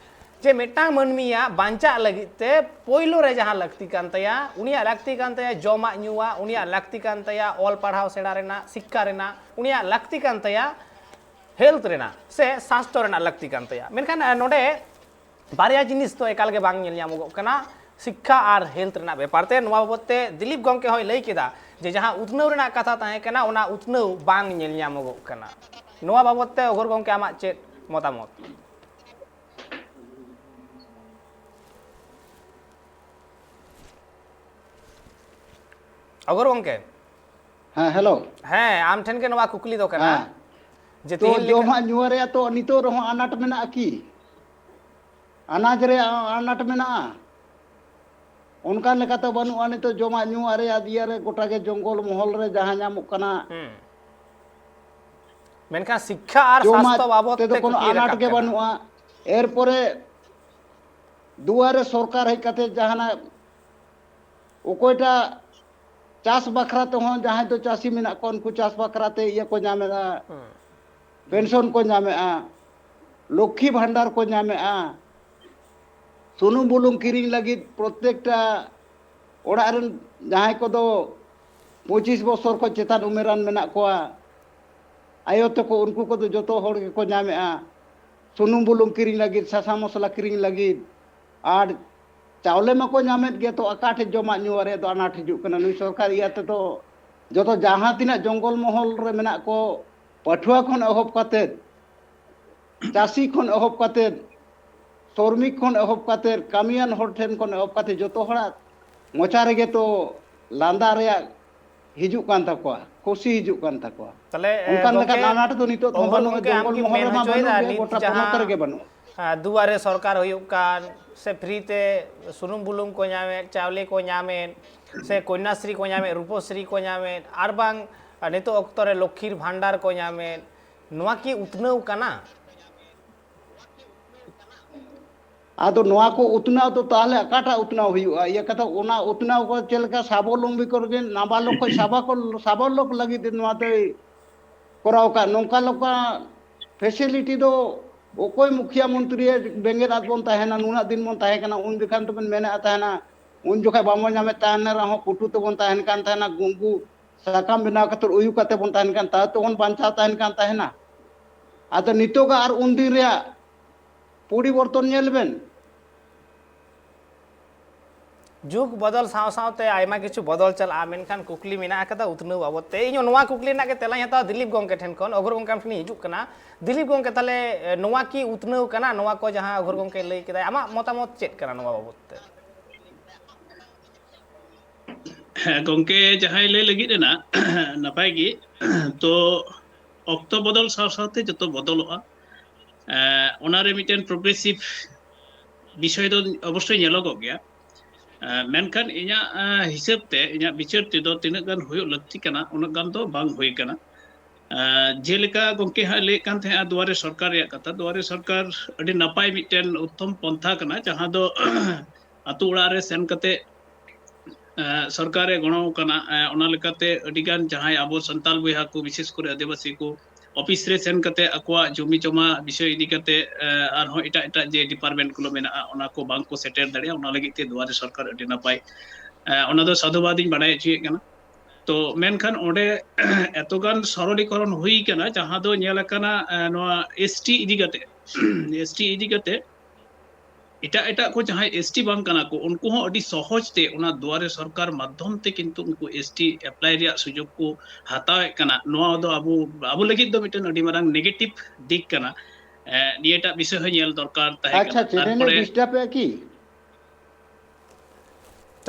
ᱡᱮ ᱢᱤᱫᱴᱟᱝ ᱢᱟᱹᱱᱢᱤᱭᱟᱜ ᱵᱟᱧᱪᱟᱜ ᱞᱟᱹᱜᱤᱫ ᱛᱮ ᱯᱳᱭᱞᱳ ᱨᱮ ᱡᱟᱦᱟᱸ ᱞᱟᱹᱠᱛᱤ ᱠᱟᱱ ᱛᱟᱭᱟ, ᱩᱱᱤᱭᱟᱜ ᱞᱟᱹᱠᱛᱤ ᱠᱟᱱ ᱛᱟᱭᱟ ᱡᱚᱢᱟᱜ ᱧᱩᱣᱟᱜ, ᱩᱱᱤᱭᱟᱜ ᱞᱟᱹᱠᱛᱤ ᱠᱟᱱ ᱛᱟᱭᱟ ᱚᱞ ᱯᱟᱲᱦᱟᱣ ᱥᱮᱬᱟ ᱨᱮᱱᱟᱜ, ᱥᱤᱠᱠᱷᱟ ᱨᱮᱱᱟᱜ, ᱩᱱᱤᱭᱟᱜ ᱞᱟᱹᱠᱛᱤ ᱠᱟᱱ ᱛᱟᱭᱟ ᱦᱮᱞᱛᱷ ᱨᱮᱱᱟᱜ ᱥᱮ ᱥᱟᱥᱛᱷᱚ ᱨᱮᱱᱟᱜ ᱞᱟᱹᱠᱛᱤ ᱠᱟᱱ ᱛᱟᱭᱟ᱾ ᱢᱮᱱᱠᱷᱟᱱ, ᱮ, ᱱᱚᱰᱮ ᱵᱟᱨᱭᱟ ᱡᱤᱱᱤᱥ ᱫᱚ ᱮᱠᱟᱞ ᱜᱮ ᱵᱟᱝ ᱧᱮᱞ ᱧᱟᱢᱚᱜᱚᱜ ᱠᱟᱱᱟ, ᱥᱤᱠᱠᱷᱟ ᱟᱨ ᱦᱮᱞᱛᱷ ᱨᱮᱱᱟᱜ ᱵᱮᱯᱟᱨ ᱛᱮ᱾ ᱱᱚᱣᱟ ᱵᱟᱵᱚᱫ ᱛᱮ ᱫᱤᱞᱤᱯ ᱜᱚᱢᱠᱮ ᱦᱚᱸᱭ ᱞᱟᱹᱭ ᱠᱮᱫᱟ ᱡᱮ ᱡᱟᱦᱟᱸ ᱩᱛᱱᱟᱹᱣ ᱨᱮᱱᱟᱜ ᱠᱟᱛᱷᱟ ᱛᱟᱦᱮᱸ ᱠᱟᱱᱟ, ᱚᱱᱟ ᱩᱛᱱᱟᱹᱣ ᱵᱟᱝ ᱧᱮᱞ ᱧᱟᱢᱚᱜᱚᱜ ᱠᱟᱱᱟ᱾ ᱱᱚᱣᱟ ᱵᱟᱵᱚᱫ ᱛᱮ ᱚᱜᱷᱳᱨ ᱜᱚᱢᱠᱮ, ᱟᱢᱟᱜ ᱪᱮᱫ ᱢᱚᱛᱟᱢᱚᱛ? ᱚᱜᱷᱳᱨ ᱜᱚᱢᱠᱮ᱾ ᱦᱮᱸ, ᱦᱮᱞᱳ᱾ ᱦᱮᱸ, ᱟᱢ ᱴᱷᱮᱱ ᱜᱮ ᱱᱚᱣᱟ ᱠᱩᱠᱞᱤ ᱫᱚ ᱠᱟᱱᱟ᱾ ᱦᱮᱸ᱾ ᱡᱮ ᱛᱚ ᱛᱮᱦᱮᱧ ᱞᱮᱠᱟ ᱡᱚᱢᱟᱜ ᱧᱩᱣᱟᱜ ᱨᱮᱭᱟᱜ ᱛᱚ ᱱᱤᱛᱚᱜ ᱨᱮᱦᱚᱸ ᱟᱱᱟᱴ ᱢᱮᱱᱟᱜᱼᱟ ᱠᱤ? ᱟᱱᱟᱡᱽ ᱨᱮᱭᱟᱜ ᱟᱱᱟᱴ ᱢᱮᱱᱟᱜᱼᱟ? ᱚᱱᱠᱟ ᱞᱮᱠᱟᱛᱮ ᱵᱟᱹᱱᱩᱜᱼᱟ᱾ ᱱᱤᱛᱚᱜ ᱡᱚᱢᱟᱜ ᱧᱩᱣᱟᱜ ᱨᱮᱭᱟᱜ ᱤᱭᱟᱹ ᱨᱮ ᱜᱚᱴᱟ ᱜᱮ ᱡᱚᱝᱜᱚᱞ ᱢᱚᱦᱚᱞ ᱨᱮ ᱡᱟᱦᱟᱸ ᱧᱟᱢᱚᱜ ᱠᱟᱱᱟ᱾ ᱦᱩᱸ᱾ ᱢᱮᱱᱠᱷᱟᱱ ᱥᱤᱠᱠᱷᱟ ᱟᱨ ᱡᱚᱢᱟᱜ ᱥᱟᱥᱛᱷᱚ ᱵᱟᱵᱚᱫ ᱛᱮᱫᱚ ᱛᱮ ᱠᱳᱱᱳ ᱠᱩᱠᱞᱤ ᱟᱱᱟᱴ ᱨᱟᱠᱟᱵ ᱜᱮ ᱠᱟᱱᱟ᱾ ᱵᱟᱹᱱᱩᱜᱼᱟ᱾ ᱮᱨᱯᱚᱨᱮ ᱫᱩᱣᱟᱨᱮ ᱥᱚᱨᱠᱟᱨ ᱦᱮᱡ ᱠᱟᱛᱮ ᱡᱟᱦᱟᱱᱟᱜ ᱚᱠᱚᱭᱴᱟᱜ ᱪᱟᱥ ᱵᱟᱠᱷᱨᱟ ᱛᱮᱦᱚᱸ ᱡᱟᱦᱟᱸᱭ ᱫᱚ ᱪᱟᱹᱥᱤ ᱢᱮᱱᱟᱜ ᱠᱚᱣᱟ, ᱩᱱᱠᱩ ᱪᱟᱥ ᱵᱟᱠᱷᱨᱟ ᱛᱮ ᱤᱭᱟᱹ ᱠᱚ ᱧᱟᱢᱮᱫᱟ, ᱦᱩᱸ᱾ ᱯᱮᱱᱥᱚᱱ ᱠᱚ ᱧᱟᱢᱮᱫᱼᱟ, ᱞᱚᱠᱠᱷᱤ ᱵᱷᱟᱱᱰᱟᱨ ᱠᱚ ᱧᱟᱢᱮᱫᱼᱟ, ᱥᱩᱱᱩᱢ ᱵᱩᱞᱩᱝ ᱠᱤᱨᱤᱧ ᱞᱟᱹᱜᱤᱫ ᱯᱨᱚᱛᱮᱠᱴᱟ ᱚᱲᱟᱜ ᱨᱮᱱ ᱡᱟᱦᱟᱸᱭ ᱠᱚᱫᱚ ᱯᱚᱸᱪᱤᱥ ᱵᱚᱥᱚᱨ ᱠᱷᱚᱱ ᱪᱮᱛᱟᱱ ᱩᱢᱮᱨᱟᱱ ᱢᱮᱱᱟᱜ ᱠᱚᱣᱟ, ᱟᱭᱳ ᱛᱟᱠᱚ, ᱩᱱᱠᱩ ᱠᱚᱫᱚ ᱡᱚᱛᱚ ᱦᱚᱲ ᱜᱮᱠᱚ ᱧᱟᱢᱮᱫᱼᱟ᱾ ᱥᱩᱱᱩᱢ ᱵᱩᱞᱩᱝ ᱠᱤᱨᱤᱧ ᱞᱟᱹᱜᱤᱫ, ᱥᱟᱥᱟᱝ ᱢᱚᱥᱞᱟ ᱠᱤᱨᱤᱧ ᱞᱟᱹᱜᱤᱫ, ᱟᱨ ᱪᱟᱣᱞᱮ ᱢᱟᱠᱚ ᱧᱟᱢᱮᱫ ᱜᱮ, ᱛᱚ ᱚᱠᱟ ᱴᱷᱮᱡ ᱡᱚᱢᱟᱜ ᱧᱩᱣᱟᱜ ᱨᱮᱭᱟᱜ ᱫᱚ ᱟᱱᱟᱴ ᱦᱤᱡᱩᱜ ᱠᱟᱱᱟ? ᱱᱩᱭ ᱥᱚᱨᱠᱟᱨ ᱤᱭᱟᱹ ᱛᱮᱫᱚ ᱡᱚᱛᱚ ᱡᱟᱦᱟᱸ ᱛᱤᱱᱟᱹᱜ ᱡᱚᱝᱜᱚᱞ ᱢᱚᱦᱚᱞ ᱨᱮ ᱢᱮᱱᱟᱜ ᱠᱚ, ᱯᱟᱹᱴᱷᱩᱣᱟᱹ ᱠᱷᱚᱱ ᱮᱦᱚᱵ ᱠᱟᱛᱮᱫ, ᱪᱟᱹᱥᱤ ᱠᱷᱚᱱ ᱮᱦᱚᱵ ᱠᱟᱛᱮᱫ, ᱥᱨᱚᱢᱤᱠ ᱠᱷᱚᱱ ᱮᱦᱚᱵ ᱠᱟᱛᱮᱫ, ᱠᱟᱹᱢᱤᱭᱟᱱ ᱦᱚᱲ ᱴᱷᱮᱱ ᱠᱷᱚᱱ ᱮᱦᱚᱵ ᱠᱟᱛᱮᱫ, ᱡᱚᱛᱚ ᱦᱚᱲᱟᱜ ᱢᱚᱪᱟ ᱨᱮᱜᱮ ᱛᱚ ᱞᱟᱸᱫᱟ ᱨᱮᱭᱟᱜ ᱦᱤᱡᱩᱜ ᱠᱟᱱ ᱛᱟᱠᱚᱣᱟ, ᱠᱷᱩᱥᱤ ᱦᱤᱡᱩᱜ ᱠᱟᱱ ᱛᱟᱠᱚᱣᱟ᱾ ᱛᱟᱦᱞᱮ, ᱮ, ᱚᱱᱠᱟᱱ ᱜᱚᱢᱠᱮ, ᱞᱮᱠᱟᱱ ᱟᱱᱟᱴ ᱫᱚ ᱱᱤᱛᱚᱜ ᱫᱚ ᱚᱢᱚᱨ ᱵᱟᱹᱱᱩᱜᱼᱟ᱾ ᱜᱚᱢᱠᱮ, ᱟᱢ ᱡᱚᱝᱜᱚᱞ ᱠᱤᱢ ᱢᱚᱦᱚᱞ ᱢᱮᱱ ᱨᱮᱢᱟ ᱦᱚᱪᱚᱭᱮᱫᱟ ᱵᱟᱹᱱᱩᱜ ᱜᱮᱭᱟ, ᱱᱤᱛ ᱜᱚᱴᱟ ᱡᱟᱦᱟᱸ, ᱯᱚᱱᱚᱛ ᱨᱮᱜᱮ ᱵᱟᱹᱱᱩᱜᱼᱟ᱾ ᱟ, ᱫᱩᱣᱟᱨᱮ ᱥᱚᱨᱠᱟᱨ ᱦᱩᱭᱩᱜ ᱠᱟᱱ ᱥᱮ free ᱛᱮ ᱥᱩᱱᱩᱢ ᱵᱩᱞᱩᱝ ᱠᱚ ᱧᱟᱢᱮᱫ, ᱪᱟᱣᱞᱮ ᱠᱚ ᱧᱟᱢᱮᱫ, ᱥᱮ ᱠᱚᱱᱭᱟᱥᱨᱤ ᱠᱚ ᱧᱟᱢᱮᱫ, ᱨᱩᱯᱚᱥᱨᱤ ᱠᱚ ᱧᱟᱢᱮᱫ, ᱟᱨ ᱵᱟᱝ, ᱟ, ᱱᱤᱛᱚᱜ ᱚᱠᱛᱚ ᱨᱮ ᱞᱚᱠᱠᱷᱤᱨ ᱵᱷᱟᱱᱰᱟᱨ ᱠᱚ ᱧᱟᱢᱮᱫ, ᱱᱚᱣᱟ ᱠᱤ ᱩᱛᱱᱟᱹᱣ ᱠᱟᱱᱟ? ᱟᱫᱚ ᱱᱚᱣᱟ ᱠᱚ ᱩᱛᱱᱟᱹᱣ ᱫᱚ ᱛᱟᱦᱚᱞᱮ ᱚᱠᱟᱴᱟᱜ ᱩᱛᱱᱟᱹᱣ ᱦᱩᱭᱩᱜᱼᱟ? ᱤᱭᱟᱹ ᱠᱟᱛᱷᱟ, ᱚᱱᱟ ᱩᱛᱱᱟᱹᱣ ᱠᱚ ᱪᱮᱫ ᱞᱮᱠᱟ ᱥᱟᱵᱚᱞᱚᱢᱵᱤ ᱠᱚ ᱨᱮᱜᱮ ᱱᱟᱵᱟᱞᱚᱠ ᱠᱷᱚᱱ ᱥᱟᱵᱟᱠᱚ-, ᱥᱟᱵᱚᱞᱚᱠ ᱞᱟᱹᱜᱤᱫ ᱱᱚᱣᱟ ᱫᱚᱭ ᱠᱚᱨᱟᱣ ᱠᱟᱜ᱾ ᱱᱚᱝᱠᱟ ᱞᱮᱠᱟ facility ᱫᱚ ᱚᱠᱚᱭ ᱢᱩᱠᱷᱤᱭᱟᱹ ᱢᱚᱱᱛᱨᱤᱭᱮ ᱵᱮᱸᱜᱮᱫ ᱟᱫ ᱵᱚᱱ ᱛᱟᱦᱮᱱᱟ, ᱱᱩᱱᱟᱹᱜ ᱫᱤᱱ ᱵᱚᱱ ᱛᱟᱦᱮᱸ ᱠᱟᱱᱟ, ᱩᱱ ᱡᱚᱠᱷᱟᱱ ᱫᱚᱵᱚᱱ ᱢᱮᱱᱮᱫ ᱛᱟᱦᱮᱱᱟ, ᱩᱱ ᱡᱚᱠᱷᱟᱡ ᱵᱟᱵᱚᱱ ᱧᱟᱢᱮᱫ ᱛᱟᱦᱮᱱ ᱨᱮᱦᱚᱸ ᱠᱩᱴᱩ ᱛᱮᱵᱚᱱ ᱛᱟᱦᱮᱱ ᱠᱟᱱ ᱛᱟᱦᱮᱱᱟ, ᱜᱩᱝᱜᱩ ᱥᱟᱠᱟᱢ ᱵᱮᱱᱟᱣ ᱠᱟᱛᱮ ᱩᱭᱩ ᱠᱟᱛᱮ ᱵᱚᱱ ᱛᱟᱦᱮᱱ ᱠᱟᱱ, ᱛᱟᱣ ᱛᱮᱵᱚᱱ ᱵᱟᱧᱪᱟᱣ ᱛᱟᱦᱮᱱ ᱠᱟᱱ ᱛᱟᱦᱮᱱᱟ᱾ ᱟᱫᱚ ᱱᱤᱛᱚᱜᱟᱜ ᱟᱨ ᱩᱱᱫᱤᱱ ᱨᱮᱭᱟᱜ ᱯᱚᱨᱤᱵᱚᱨᱛᱚᱱ ᱧᱮᱞ ᱵᱮᱱ᱾ ᱡᱩᱜᱽ ᱵᱚᱫᱚᱞ ᱥᱟᱶ ᱥᱟᱶᱛᱮ ᱟᱭᱢᱟ ᱠᱤᱪᱷᱩ ᱵᱚᱫᱚᱞ ᱪᱟᱞᱟᱜᱼᱟ, ᱢᱮᱱᱠᱷᱟᱱ ᱠᱩᱠᱞᱤ ᱢᱮᱱᱟᱜ ᱟᱠᱟᱫᱟ ᱩᱛᱱᱟᱹᱣ ᱵᱟᱵᱚᱫ ᱛᱮ᱾ ᱤᱧ ᱦᱚᱸ ᱱᱚᱣᱟ ᱠᱩᱠᱞᱤ ᱨᱮᱱᱟᱜ ᱜᱮ ᱛᱮᱞᱟᱧ ᱦᱟᱛᱟᱣᱟ ᱫᱤᱞᱤᱯ ᱜᱚᱢᱠᱮ ᱴᱷᱮᱱ ᱠᱷᱚᱱ᱾ ᱚᱜᱷᱚᱨ ᱜᱚᱢᱠᱮ ᱟᱢ ᱴᱷᱮᱱᱤᱧ ᱦᱤᱡᱩᱜ ᱠᱟᱱᱟ᱾ ᱫᱤᱞᱤᱯ ᱜᱚᱢᱠᱮ, ᱛᱟᱦᱞᱮ, ᱮ, ᱱᱚᱣᱟ ᱠᱤ ᱩᱛᱱᱟᱹᱣ ᱠᱟᱱᱟ? ᱱᱚᱣᱟ ᱠᱚ ᱡᱟᱦᱟᱸ ᱚᱜᱷᱚᱨ ᱜᱚᱢᱠᱮ ᱞᱟᱹᱭ ᱠᱮᱫᱟᱭ, ᱟᱢᱟᱜ ᱢᱚᱛᱟᱢᱚᱛ ᱪᱮᱫ ᱠᱟᱱᱟ ᱱᱚᱣᱟ ᱵᱟᱵᱚᱫ ᱛᱮ? ᱦᱮᱸ ᱜᱚᱢᱠᱮ, ᱡᱟᱦᱟᱸᱭ ᱞᱟᱹᱭ ᱞᱟᱹᱜᱤᱫ ᱮᱱᱟ, ᱱᱟᱯᱟᱭ ᱜᱮ᱾ ᱛᱚ, ᱚᱠᱛᱚ ᱵᱚᱫᱚᱞ ᱥᱟᱶ ᱥᱟᱶᱛᱮ ᱡᱚᱛᱚ ᱵᱚᱫᱚᱞᱚᱜᱼᱟ᱾ ᱮᱸ, ᱚᱱᱟᱨᱮ ᱢᱤᱫᱴᱮᱱ progressive ᱵᱤᱥᱚᱭ ᱫᱚ ᱚᱵᱚᱥᱥᱳᱭ ᱧᱮᱞᱚᱜᱚᱜ ᱜᱮᱭᱟ᱾ ᱮᱸ, ᱢᱮᱱᱠᱷᱟᱱ ᱤᱧᱟᱹᱜ, ᱮᱸ, ᱦᱤᱥᱟᱹᱵ ᱛᱮ, ᱤᱧᱟᱹᱜ ᱵᱤᱪᱟᱹᱨ ᱛᱮᱫᱚ ᱛᱤᱱᱟᱹᱜ ᱜᱟᱱ ᱦᱩᱭᱩᱜ ᱞᱟᱹᱠᱛᱤ ᱠᱟᱱᱟ, ᱩᱱᱟᱹᱜ ᱜᱟᱱ ᱫᱚ ᱵᱟᱝ ᱦᱩᱭ ᱠᱟᱱᱟ᱾ ᱮᱸ, ᱡᱮᱞᱮᱠᱟ ᱜᱚᱢᱠᱮ ᱦᱟᱸᱜ ᱞᱟᱹᱭᱮᱫ ᱠᱟᱱ ᱛᱟᱦᱮᱸᱫᱼᱟ ᱫᱩᱣᱟᱨᱮ ᱥᱚᱨᱠᱟᱨ ᱨᱮᱭᱟᱜ ᱠᱟᱛᱷᱟ, ᱫᱩᱣᱟᱨᱮ ᱥᱚᱨᱠᱟᱨ ᱟᱹᱰᱤ ᱱᱟᱯᱟᱭ ᱢᱤᱫᱴᱮᱱ ᱩᱛᱛᱚᱢ ᱯᱚᱱᱛᱷᱟ ᱠᱟᱱᱟ, ᱡᱟᱦᱟᱸ ᱫᱚ ᱟᱛᱳ ᱚᱲᱟᱜ ᱨᱮ ᱥᱮᱱ ᱠᱟᱛᱮ, ᱮᱸ, ᱥᱚᱨᱠᱟᱨᱮ ᱜᱚᱲᱚ ᱠᱟᱱᱟ᱾ ᱮᱸ, ᱚᱱᱟ ᱞᱮᱠᱟᱛᱮ ᱟᱹᱰᱤᱜᱟᱱ ᱡᱟᱦᱟᱸᱭ ᱟᱵᱚ ᱥᱟᱱᱛᱟᱲ ᱵᱚᱭᱦᱟ ᱠᱚ, ᱵᱤᱥᱮᱥ ᱠᱚᱨᱮ ᱟᱹᱫᱤᱵᱟᱹᱥᱤ ᱠᱚ, ᱚᱯᱷᱤᱥ ᱨᱮ ᱥᱮᱱ ᱠᱟᱛᱮ ᱟᱠᱚᱣᱟᱜ ᱡᱚᱢᱤ ᱡᱚᱢᱟ ᱵᱤᱥᱚᱭ ᱤᱫᱤ ᱠᱟᱛᱮ, ᱮᱸ, ᱟᱨᱦᱚᱸ ᱮᱴᱟᱜ ᱮᱴᱟᱜ ᱡᱮ department ᱠᱚ ᱢᱮᱱᱟᱜᱼᱟ, ᱚᱱᱟ ᱠᱚ ᱵᱟᱝ ᱠᱚ ᱥᱮᱴᱮᱨ ᱫᱟᱲᱮᱭᱟᱜᱼᱟ᱾ ᱚᱱᱟ ᱞᱟᱹᱜᱤᱫ ᱛᱮ ᱫᱩᱣᱟᱨᱮ ᱥᱚᱨᱠᱟᱨ ᱟᱹᱰᱤ ᱱᱟᱯᱟᱭ, ᱮᱸ, ᱚᱱᱟ ᱫᱚ ᱥᱟᱫᱷᱩᱵᱟᱫ ᱤᱧ ᱵᱟᱲᱟᱭ ᱦᱚᱪᱚᱭᱮᱫ ᱠᱟᱱᱟ᱾ ᱛᱚ ᱢᱮᱱᱠᱷᱟᱱ ᱚᱸᱰᱮ ᱮᱛᱚᱜᱟᱱ ᱥᱚᱨᱚᱞᱤᱠᱚᱨᱚᱱ ᱦᱩᱭ ᱠᱟᱱᱟ, ᱡᱟᱦᱟᱸ ᱫᱚ ᱧᱮᱞ ᱟᱠᱟᱱᱟ, ᱮᱸ, ᱱᱚᱣᱟ ᱮᱥ ᱴᱤ ᱤᱫᱤ ᱠᱟᱛᱮ, ᱮᱥ ᱴᱤ ᱤᱫᱤ ᱠᱟᱛᱮ ᱮᱴᱟᱜ ᱮᱴᱟᱜ ᱠᱚ ᱡᱟᱦᱟᱸᱭ ᱮᱥ ᱴᱤ ᱵᱟᱝ ᱠᱟᱱᱟ ᱠᱚ, ᱩᱱᱠᱩ ᱦᱚᱸ ᱟᱹᱰᱤ ᱥᱚᱦᱚᱡᱽ ᱛᱮ ᱚᱱᱟ ᱫᱩᱣᱟᱨᱮ ᱥᱚᱨᱠᱟᱨ ᱢᱟᱫᱽᱫᱷᱚᱢ ᱛᱮ ᱠᱤᱱᱛᱩ ᱩᱱᱠᱩ ᱮᱥ ᱴᱤ apply ᱨᱮᱭᱟᱜ ᱥᱩᱡᱳᱜᱽ ᱠᱚ ᱦᱟᱛᱟᱣᱮᱫ ᱠᱟᱱᱟ᱾ ᱱᱚᱣᱟ ᱫᱚ ᱟᱵᱚ, ᱟᱵᱚ ᱞᱟᱹᱜᱤᱫ ᱫᱚ ᱢᱤᱫᱴᱮᱱ ᱟᱹᱰᱤ ᱢᱟᱨᱟᱝ negative ᱫᱤᱠ ᱠᱟᱱᱟ᱾ ᱮᱸ, ᱱᱤᱭᱟᱹᱴᱟᱜ ᱵᱤᱥᱚᱭ ᱦᱚᱸ ᱧᱮᱞ ᱫᱚᱨᱠᱟᱨ ᱛᱟᱦᱮᱸ ᱟᱪᱪᱷᱟ, ᱠᱟᱱᱟ᱾ channel ᱮ ᱛᱟᱨᱯᱚᱨᱮ disturb ᱮᱫ ᱠᱤ?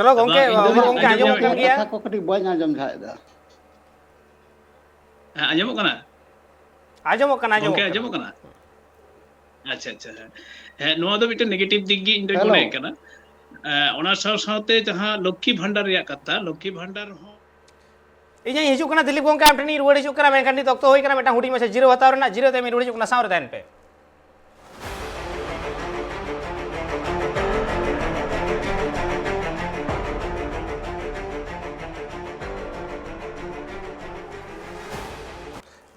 ᱪᱚᱞᱚ ᱜᱚᱝᱠᱮ, ᱟᱫᱚ ᱤᱧ ᱫᱚ ᱚᱜᱷᱚᱨ ᱦᱟᱸᱜ ᱜᱚᱝᱠᱮ, ᱟᱸᱡᱚᱢ ᱟᱸᱡᱚᱢᱚᱜ ᱧᱟᱢ ᱠᱟᱱ ᱮᱫᱟ, ᱜᱮᱭᱟ᱾ ᱠᱟᱛᱷᱟ ᱠᱚ ᱠᱟᱹᱴᱤᱡ ᱵᱟᱹᱧ ᱟᱸᱡᱚᱢ ᱡᱷᱟᱜ ᱮᱫᱟ᱾ ᱦᱮᱸ, ᱟᱸᱡᱚᱢᱚᱜ ᱠᱟᱱᱟ? ᱟᱸᱡᱚᱢᱚᱜ ᱠᱟᱱᱟ, ᱟᱸᱡᱚᱢᱚᱜ ᱜᱚᱝᱠᱮ, ᱠᱟᱱᱟ᱾ ᱟᱸᱡᱚᱢᱚᱜ ᱠᱟᱱᱟ? ᱟᱪᱪᱷᱟ, ᱟᱪᱪᱷᱟ, ᱦᱮᱸ᱾ ᱦᱮᱸ, ᱱᱚᱣᱟ ᱫᱚ ᱢᱤᱫᱴᱮᱱ negative ᱫᱤᱠ ᱜᱮ ᱤᱧ ᱫᱚᱧ Hello᱾ ᱢᱚᱱᱮᱭᱮᱫ ᱠᱟᱱᱟ᱾ ᱮᱸ, ᱚᱱᱟ ᱥᱟᱶ ᱥᱟᱶᱛᱮ ᱡᱟᱦᱟᱸ ᱞᱚᱠᱠᱷᱤ ᱵᱷᱟᱱᱰᱟᱨ ᱨᱮᱭᱟᱜ ᱠᱟᱛᱷᱟ, ᱞᱚᱠᱠᱷᱤ ᱵᱷᱟᱱᱰᱟᱨ ᱦᱚᱸ ᱤᱧᱤᱧ ᱦᱤᱡᱩᱜ ᱠᱟᱱᱟ ᱫᱤᱞᱤᱯ ᱜᱚᱝᱠᱮ, ᱟᱢ ᱴᱷᱮᱱᱤᱧ ᱨᱩᱣᱟᱹᱲ ᱦᱤᱡᱩᱜ ᱠᱟᱱᱟ, ᱢᱮᱱᱠᱷᱟᱱ ᱱᱤᱛ ᱚᱠᱛᱚ ᱦᱩᱭ ᱠᱟᱱᱟ ᱢᱤᱫᱴᱟᱝ ᱦᱩᱰᱤᱧ ᱢᱟᱪᱷᱟ ᱡᱤᱨᱟᱹᱣ ᱦᱟᱛᱟᱣ ᱨᱮᱱᱟᱜ᱾ ᱡᱤᱨᱟᱹᱣ ᱛᱟᱭᱚᱢ ᱤᱧ ᱨᱩᱣᱟᱹᱲ ᱦᱤᱡᱩᱜ ᱠᱟᱱᱟ, ᱥᱟᱶ ᱨᱮ ᱛᱟᱦᱮᱱ ᱯᱮ᱾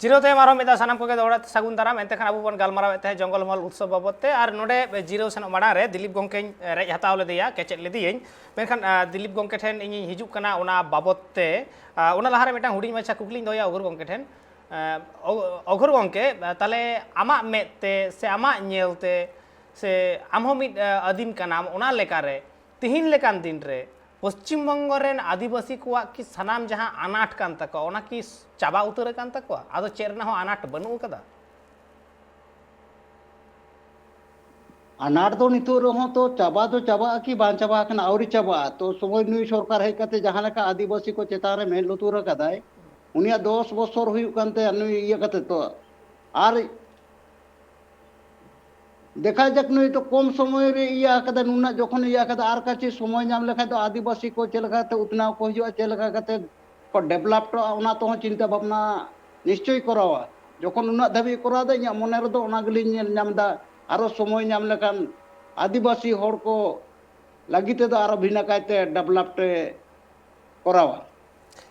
ᱡᱤᱨᱟᱹᱣ ᱛᱟᱭᱚᱢ ᱟᱨᱦᱚᱸ ᱢᱤᱫ ᱫᱷᱟᱣ ᱥᱟᱱᱟᱢ ᱠᱚᱜᱮ ᱫᱚᱦᱲᱟ ᱛᱮ ᱥᱟᱹᱜᱩᱱ ᱫᱟᱨᱟᱢ᱾ ᱮᱱᱛᱮ ᱠᱷᱟᱱ ᱟᱵᱚ ᱵᱚᱱ ᱜᱟᱞᱢᱟᱨᱟᱣᱮᱫ ᱛᱟᱦᱮᱸᱫ ᱡᱚᱝᱜᱚᱞ ᱢᱚᱦᱚᱞ ᱩᱛᱥᱚᱵ ᱵᱟᱵᱚᱫ ᱛᱮ, ᱟᱨ ᱱᱚᱰᱮ ᱡᱤᱨᱟᱹᱣ ᱥᱮᱱᱚᱜ ᱢᱟᱲᱟᱝ ᱨᱮ ᱫᱤᱞᱤᱯ ᱜᱚᱝᱠᱮᱧ ᱨᱮᱡ ᱦᱟᱛᱟᱣ ᱞᱮᱫᱮᱭᱟ, ᱠᱮᱪᱮᱫ ᱞᱮᱫᱮᱭᱟᱹᱧ᱾ ᱢᱮᱱᱠᱷᱟᱱ, ᱟᱸ, ᱫᱤᱞᱤᱯ ᱜᱚᱝᱠᱮ ᱴᱷᱮᱱ ᱤᱧᱤᱧ ᱦᱤᱡᱩᱜ ᱠᱟᱱᱟ ᱚᱱᱟ ᱵᱟᱵᱚᱫ ᱛᱮ᱾ ᱟᱸ, ᱚᱱᱟ ᱞᱟᱦᱟᱨᱮ ᱢᱤᱫᱴᱟᱝ ᱦᱩᱰᱤᱧ ᱢᱟᱪᱷᱟ ᱠᱩᱠᱞᱤᱧ ᱫᱚᱦᱚᱭᱟ ᱚᱜᱷᱚᱨ ᱜᱚᱝᱠᱮ ᱴᱷᱮᱱ᱾ ᱟᱸ, ᱚ-, ᱚᱜᱷᱚᱨ ᱜᱚᱝᱠᱮ, ᱟᱸ, ᱛᱟᱦᱞᱮ ᱟᱢᱟᱜ ᱢᱮᱫ ᱛᱮ ᱥᱮ ᱟᱢᱟᱜ ᱧᱮᱞ ᱛᱮ ᱥᱮ ᱟᱢ ᱦᱚᱸ ᱢᱤᱫ, ᱟᱸ, ᱟᱹᱫᱤᱢ ᱠᱟᱱᱟᱢ, ᱚᱱᱟ ᱞᱮᱠᱟᱨᱮ ᱛᱤᱦᱤᱧ ᱞᱮᱠᱟᱱ ᱫᱤᱱ ᱨᱮ ᱯᱚᱥᱪᱤᱢ ᱵᱚᱝᱜᱚ ᱨᱮᱱ ᱟᱹᱫᱤᱵᱟᱹᱥᱤ ᱠᱚᱣᱟᱜ ᱠᱤ ᱥᱟᱱᱟᱢ ᱡᱟᱦᱟᱸ ᱟᱱᱟᱴ ᱠᱟᱱ ᱛᱟᱠᱚᱣᱟ, ᱚᱱᱟ ᱠᱤ ᱪᱟᱵᱟ ᱩᱛᱟᱹᱨ ᱟᱠᱟᱱ ᱛᱟᱠᱚᱣᱟ? ᱟᱫᱚ ᱪᱮᱫ ᱨᱮᱱᱟᱜ ᱦᱚᱸ ᱟᱱᱟᱴ ᱵᱟᱹᱱᱩᱜ ᱟᱠᱟᱫᱟ? ᱟᱱᱟᱴ ᱫᱚ ᱱᱤᱛᱚᱜ ᱨᱮᱦᱚᱸ ᱛᱚ ᱪᱟᱵᱟ ᱫᱚ ᱪᱟᱵᱟᱜᱼᱟ ᱠᱤ ᱵᱟᱝ ᱪᱟᱵᱟ ᱟᱠᱟᱱᱟ? ᱟᱹᱣᱨᱤ ᱪᱟᱵᱟᱜᱼᱟ᱾ ᱛᱚ ᱥᱚᱢᱚᱭ ᱱᱩᱭ ᱥᱚᱨᱠᱟᱨ ᱦᱮᱡ ᱠᱟᱛᱮ ᱡᱟᱦᱟᱸ ᱞᱮᱠᱟ ᱟᱹᱫᱤᱵᱟᱹᱥᱤ ᱠᱚ ᱪᱮᱛᱟᱱ ᱨᱮ ᱢᱮᱫ ᱞᱩᱛᱩᱨ ᱟᱠᱟᱫᱟᱭ, ᱩᱱᱤᱭᱟᱜ ᱫᱚᱥ ᱵᱚᱪᱷᱚᱨ ᱦᱩᱭᱩᱜ ᱠᱟᱱ ᱛᱟᱭᱟ ᱱᱩᱭ ᱤᱭᱟᱹ ᱠᱟᱛᱮ ᱛᱚ᱾ ᱟᱨ ᱫᱮᱠᱷᱟ ᱡᱟᱠ, ᱱᱩᱭ ᱛᱚ ᱠᱚᱢ ᱥᱚᱢᱚᱭ ᱨᱮ ᱤᱭᱟᱹ ᱟᱠᱟᱫᱟ, ᱱᱩᱱᱟᱹᱜ ᱡᱚᱠᱷᱚᱱ ᱤᱭᱟᱹ ᱟᱠᱟᱫᱟ, ᱟᱨ ᱠᱟᱹᱪᱤ ᱥᱚᱢᱚᱭ ᱧᱟᱢ ᱞᱮᱠᱷᱟᱡ ᱫᱚ ᱟᱹᱫᱤᱵᱟᱹᱥᱤ ᱠᱚ ᱪᱮᱫ ᱞᱮᱠᱟᱛᱮ ᱩᱛᱱᱟᱹᱣ ᱠᱚ ᱦᱤᱡᱩᱜᱼᱟ, ᱪᱮᱫ ᱞᱮᱠᱟ ᱠᱟᱛᱮ ᱠᱚ develop ᱚᱜᱼᱟ, ᱚᱱᱟ ᱛᱮᱦᱚᱸ ᱪᱤᱱᱛᱟᱹ ᱵᱷᱟᱵᱽᱱᱟ ᱱᱤᱥᱪᱚᱭ ᱠᱚᱨᱟᱣᱟ᱾ ᱡᱚᱠᱷᱚᱱ ᱩᱱᱟᱹᱜ ᱫᱷᱟᱹᱵᱤᱡ ᱠᱚᱨᱟᱣ ᱮᱫᱟ, ᱤᱧᱟᱹᱜ ᱢᱚᱱᱮ ᱨᱮᱫᱚ ᱚᱱᱟ ᱜᱮᱞᱤᱧ ᱧᱮᱞ ᱧᱟᱢ ᱮᱫᱟ, ᱟᱨᱚ ᱥᱚᱢᱚᱭ ᱧᱟᱢ ᱞᱮᱠᱷᱟᱱ ᱟᱹᱫᱤᱵᱟᱹᱥᱤ ᱦᱚᱲ ᱠᱚ ᱞᱟᱹᱜᱤᱫ ᱛᱮᱫᱚ ᱟᱨᱚ ᱵᱷᱤᱱᱟᱹ ᱠᱟᱭᱛᱮ develop ᱮ ᱠᱚᱨᱟᱣᱟ᱾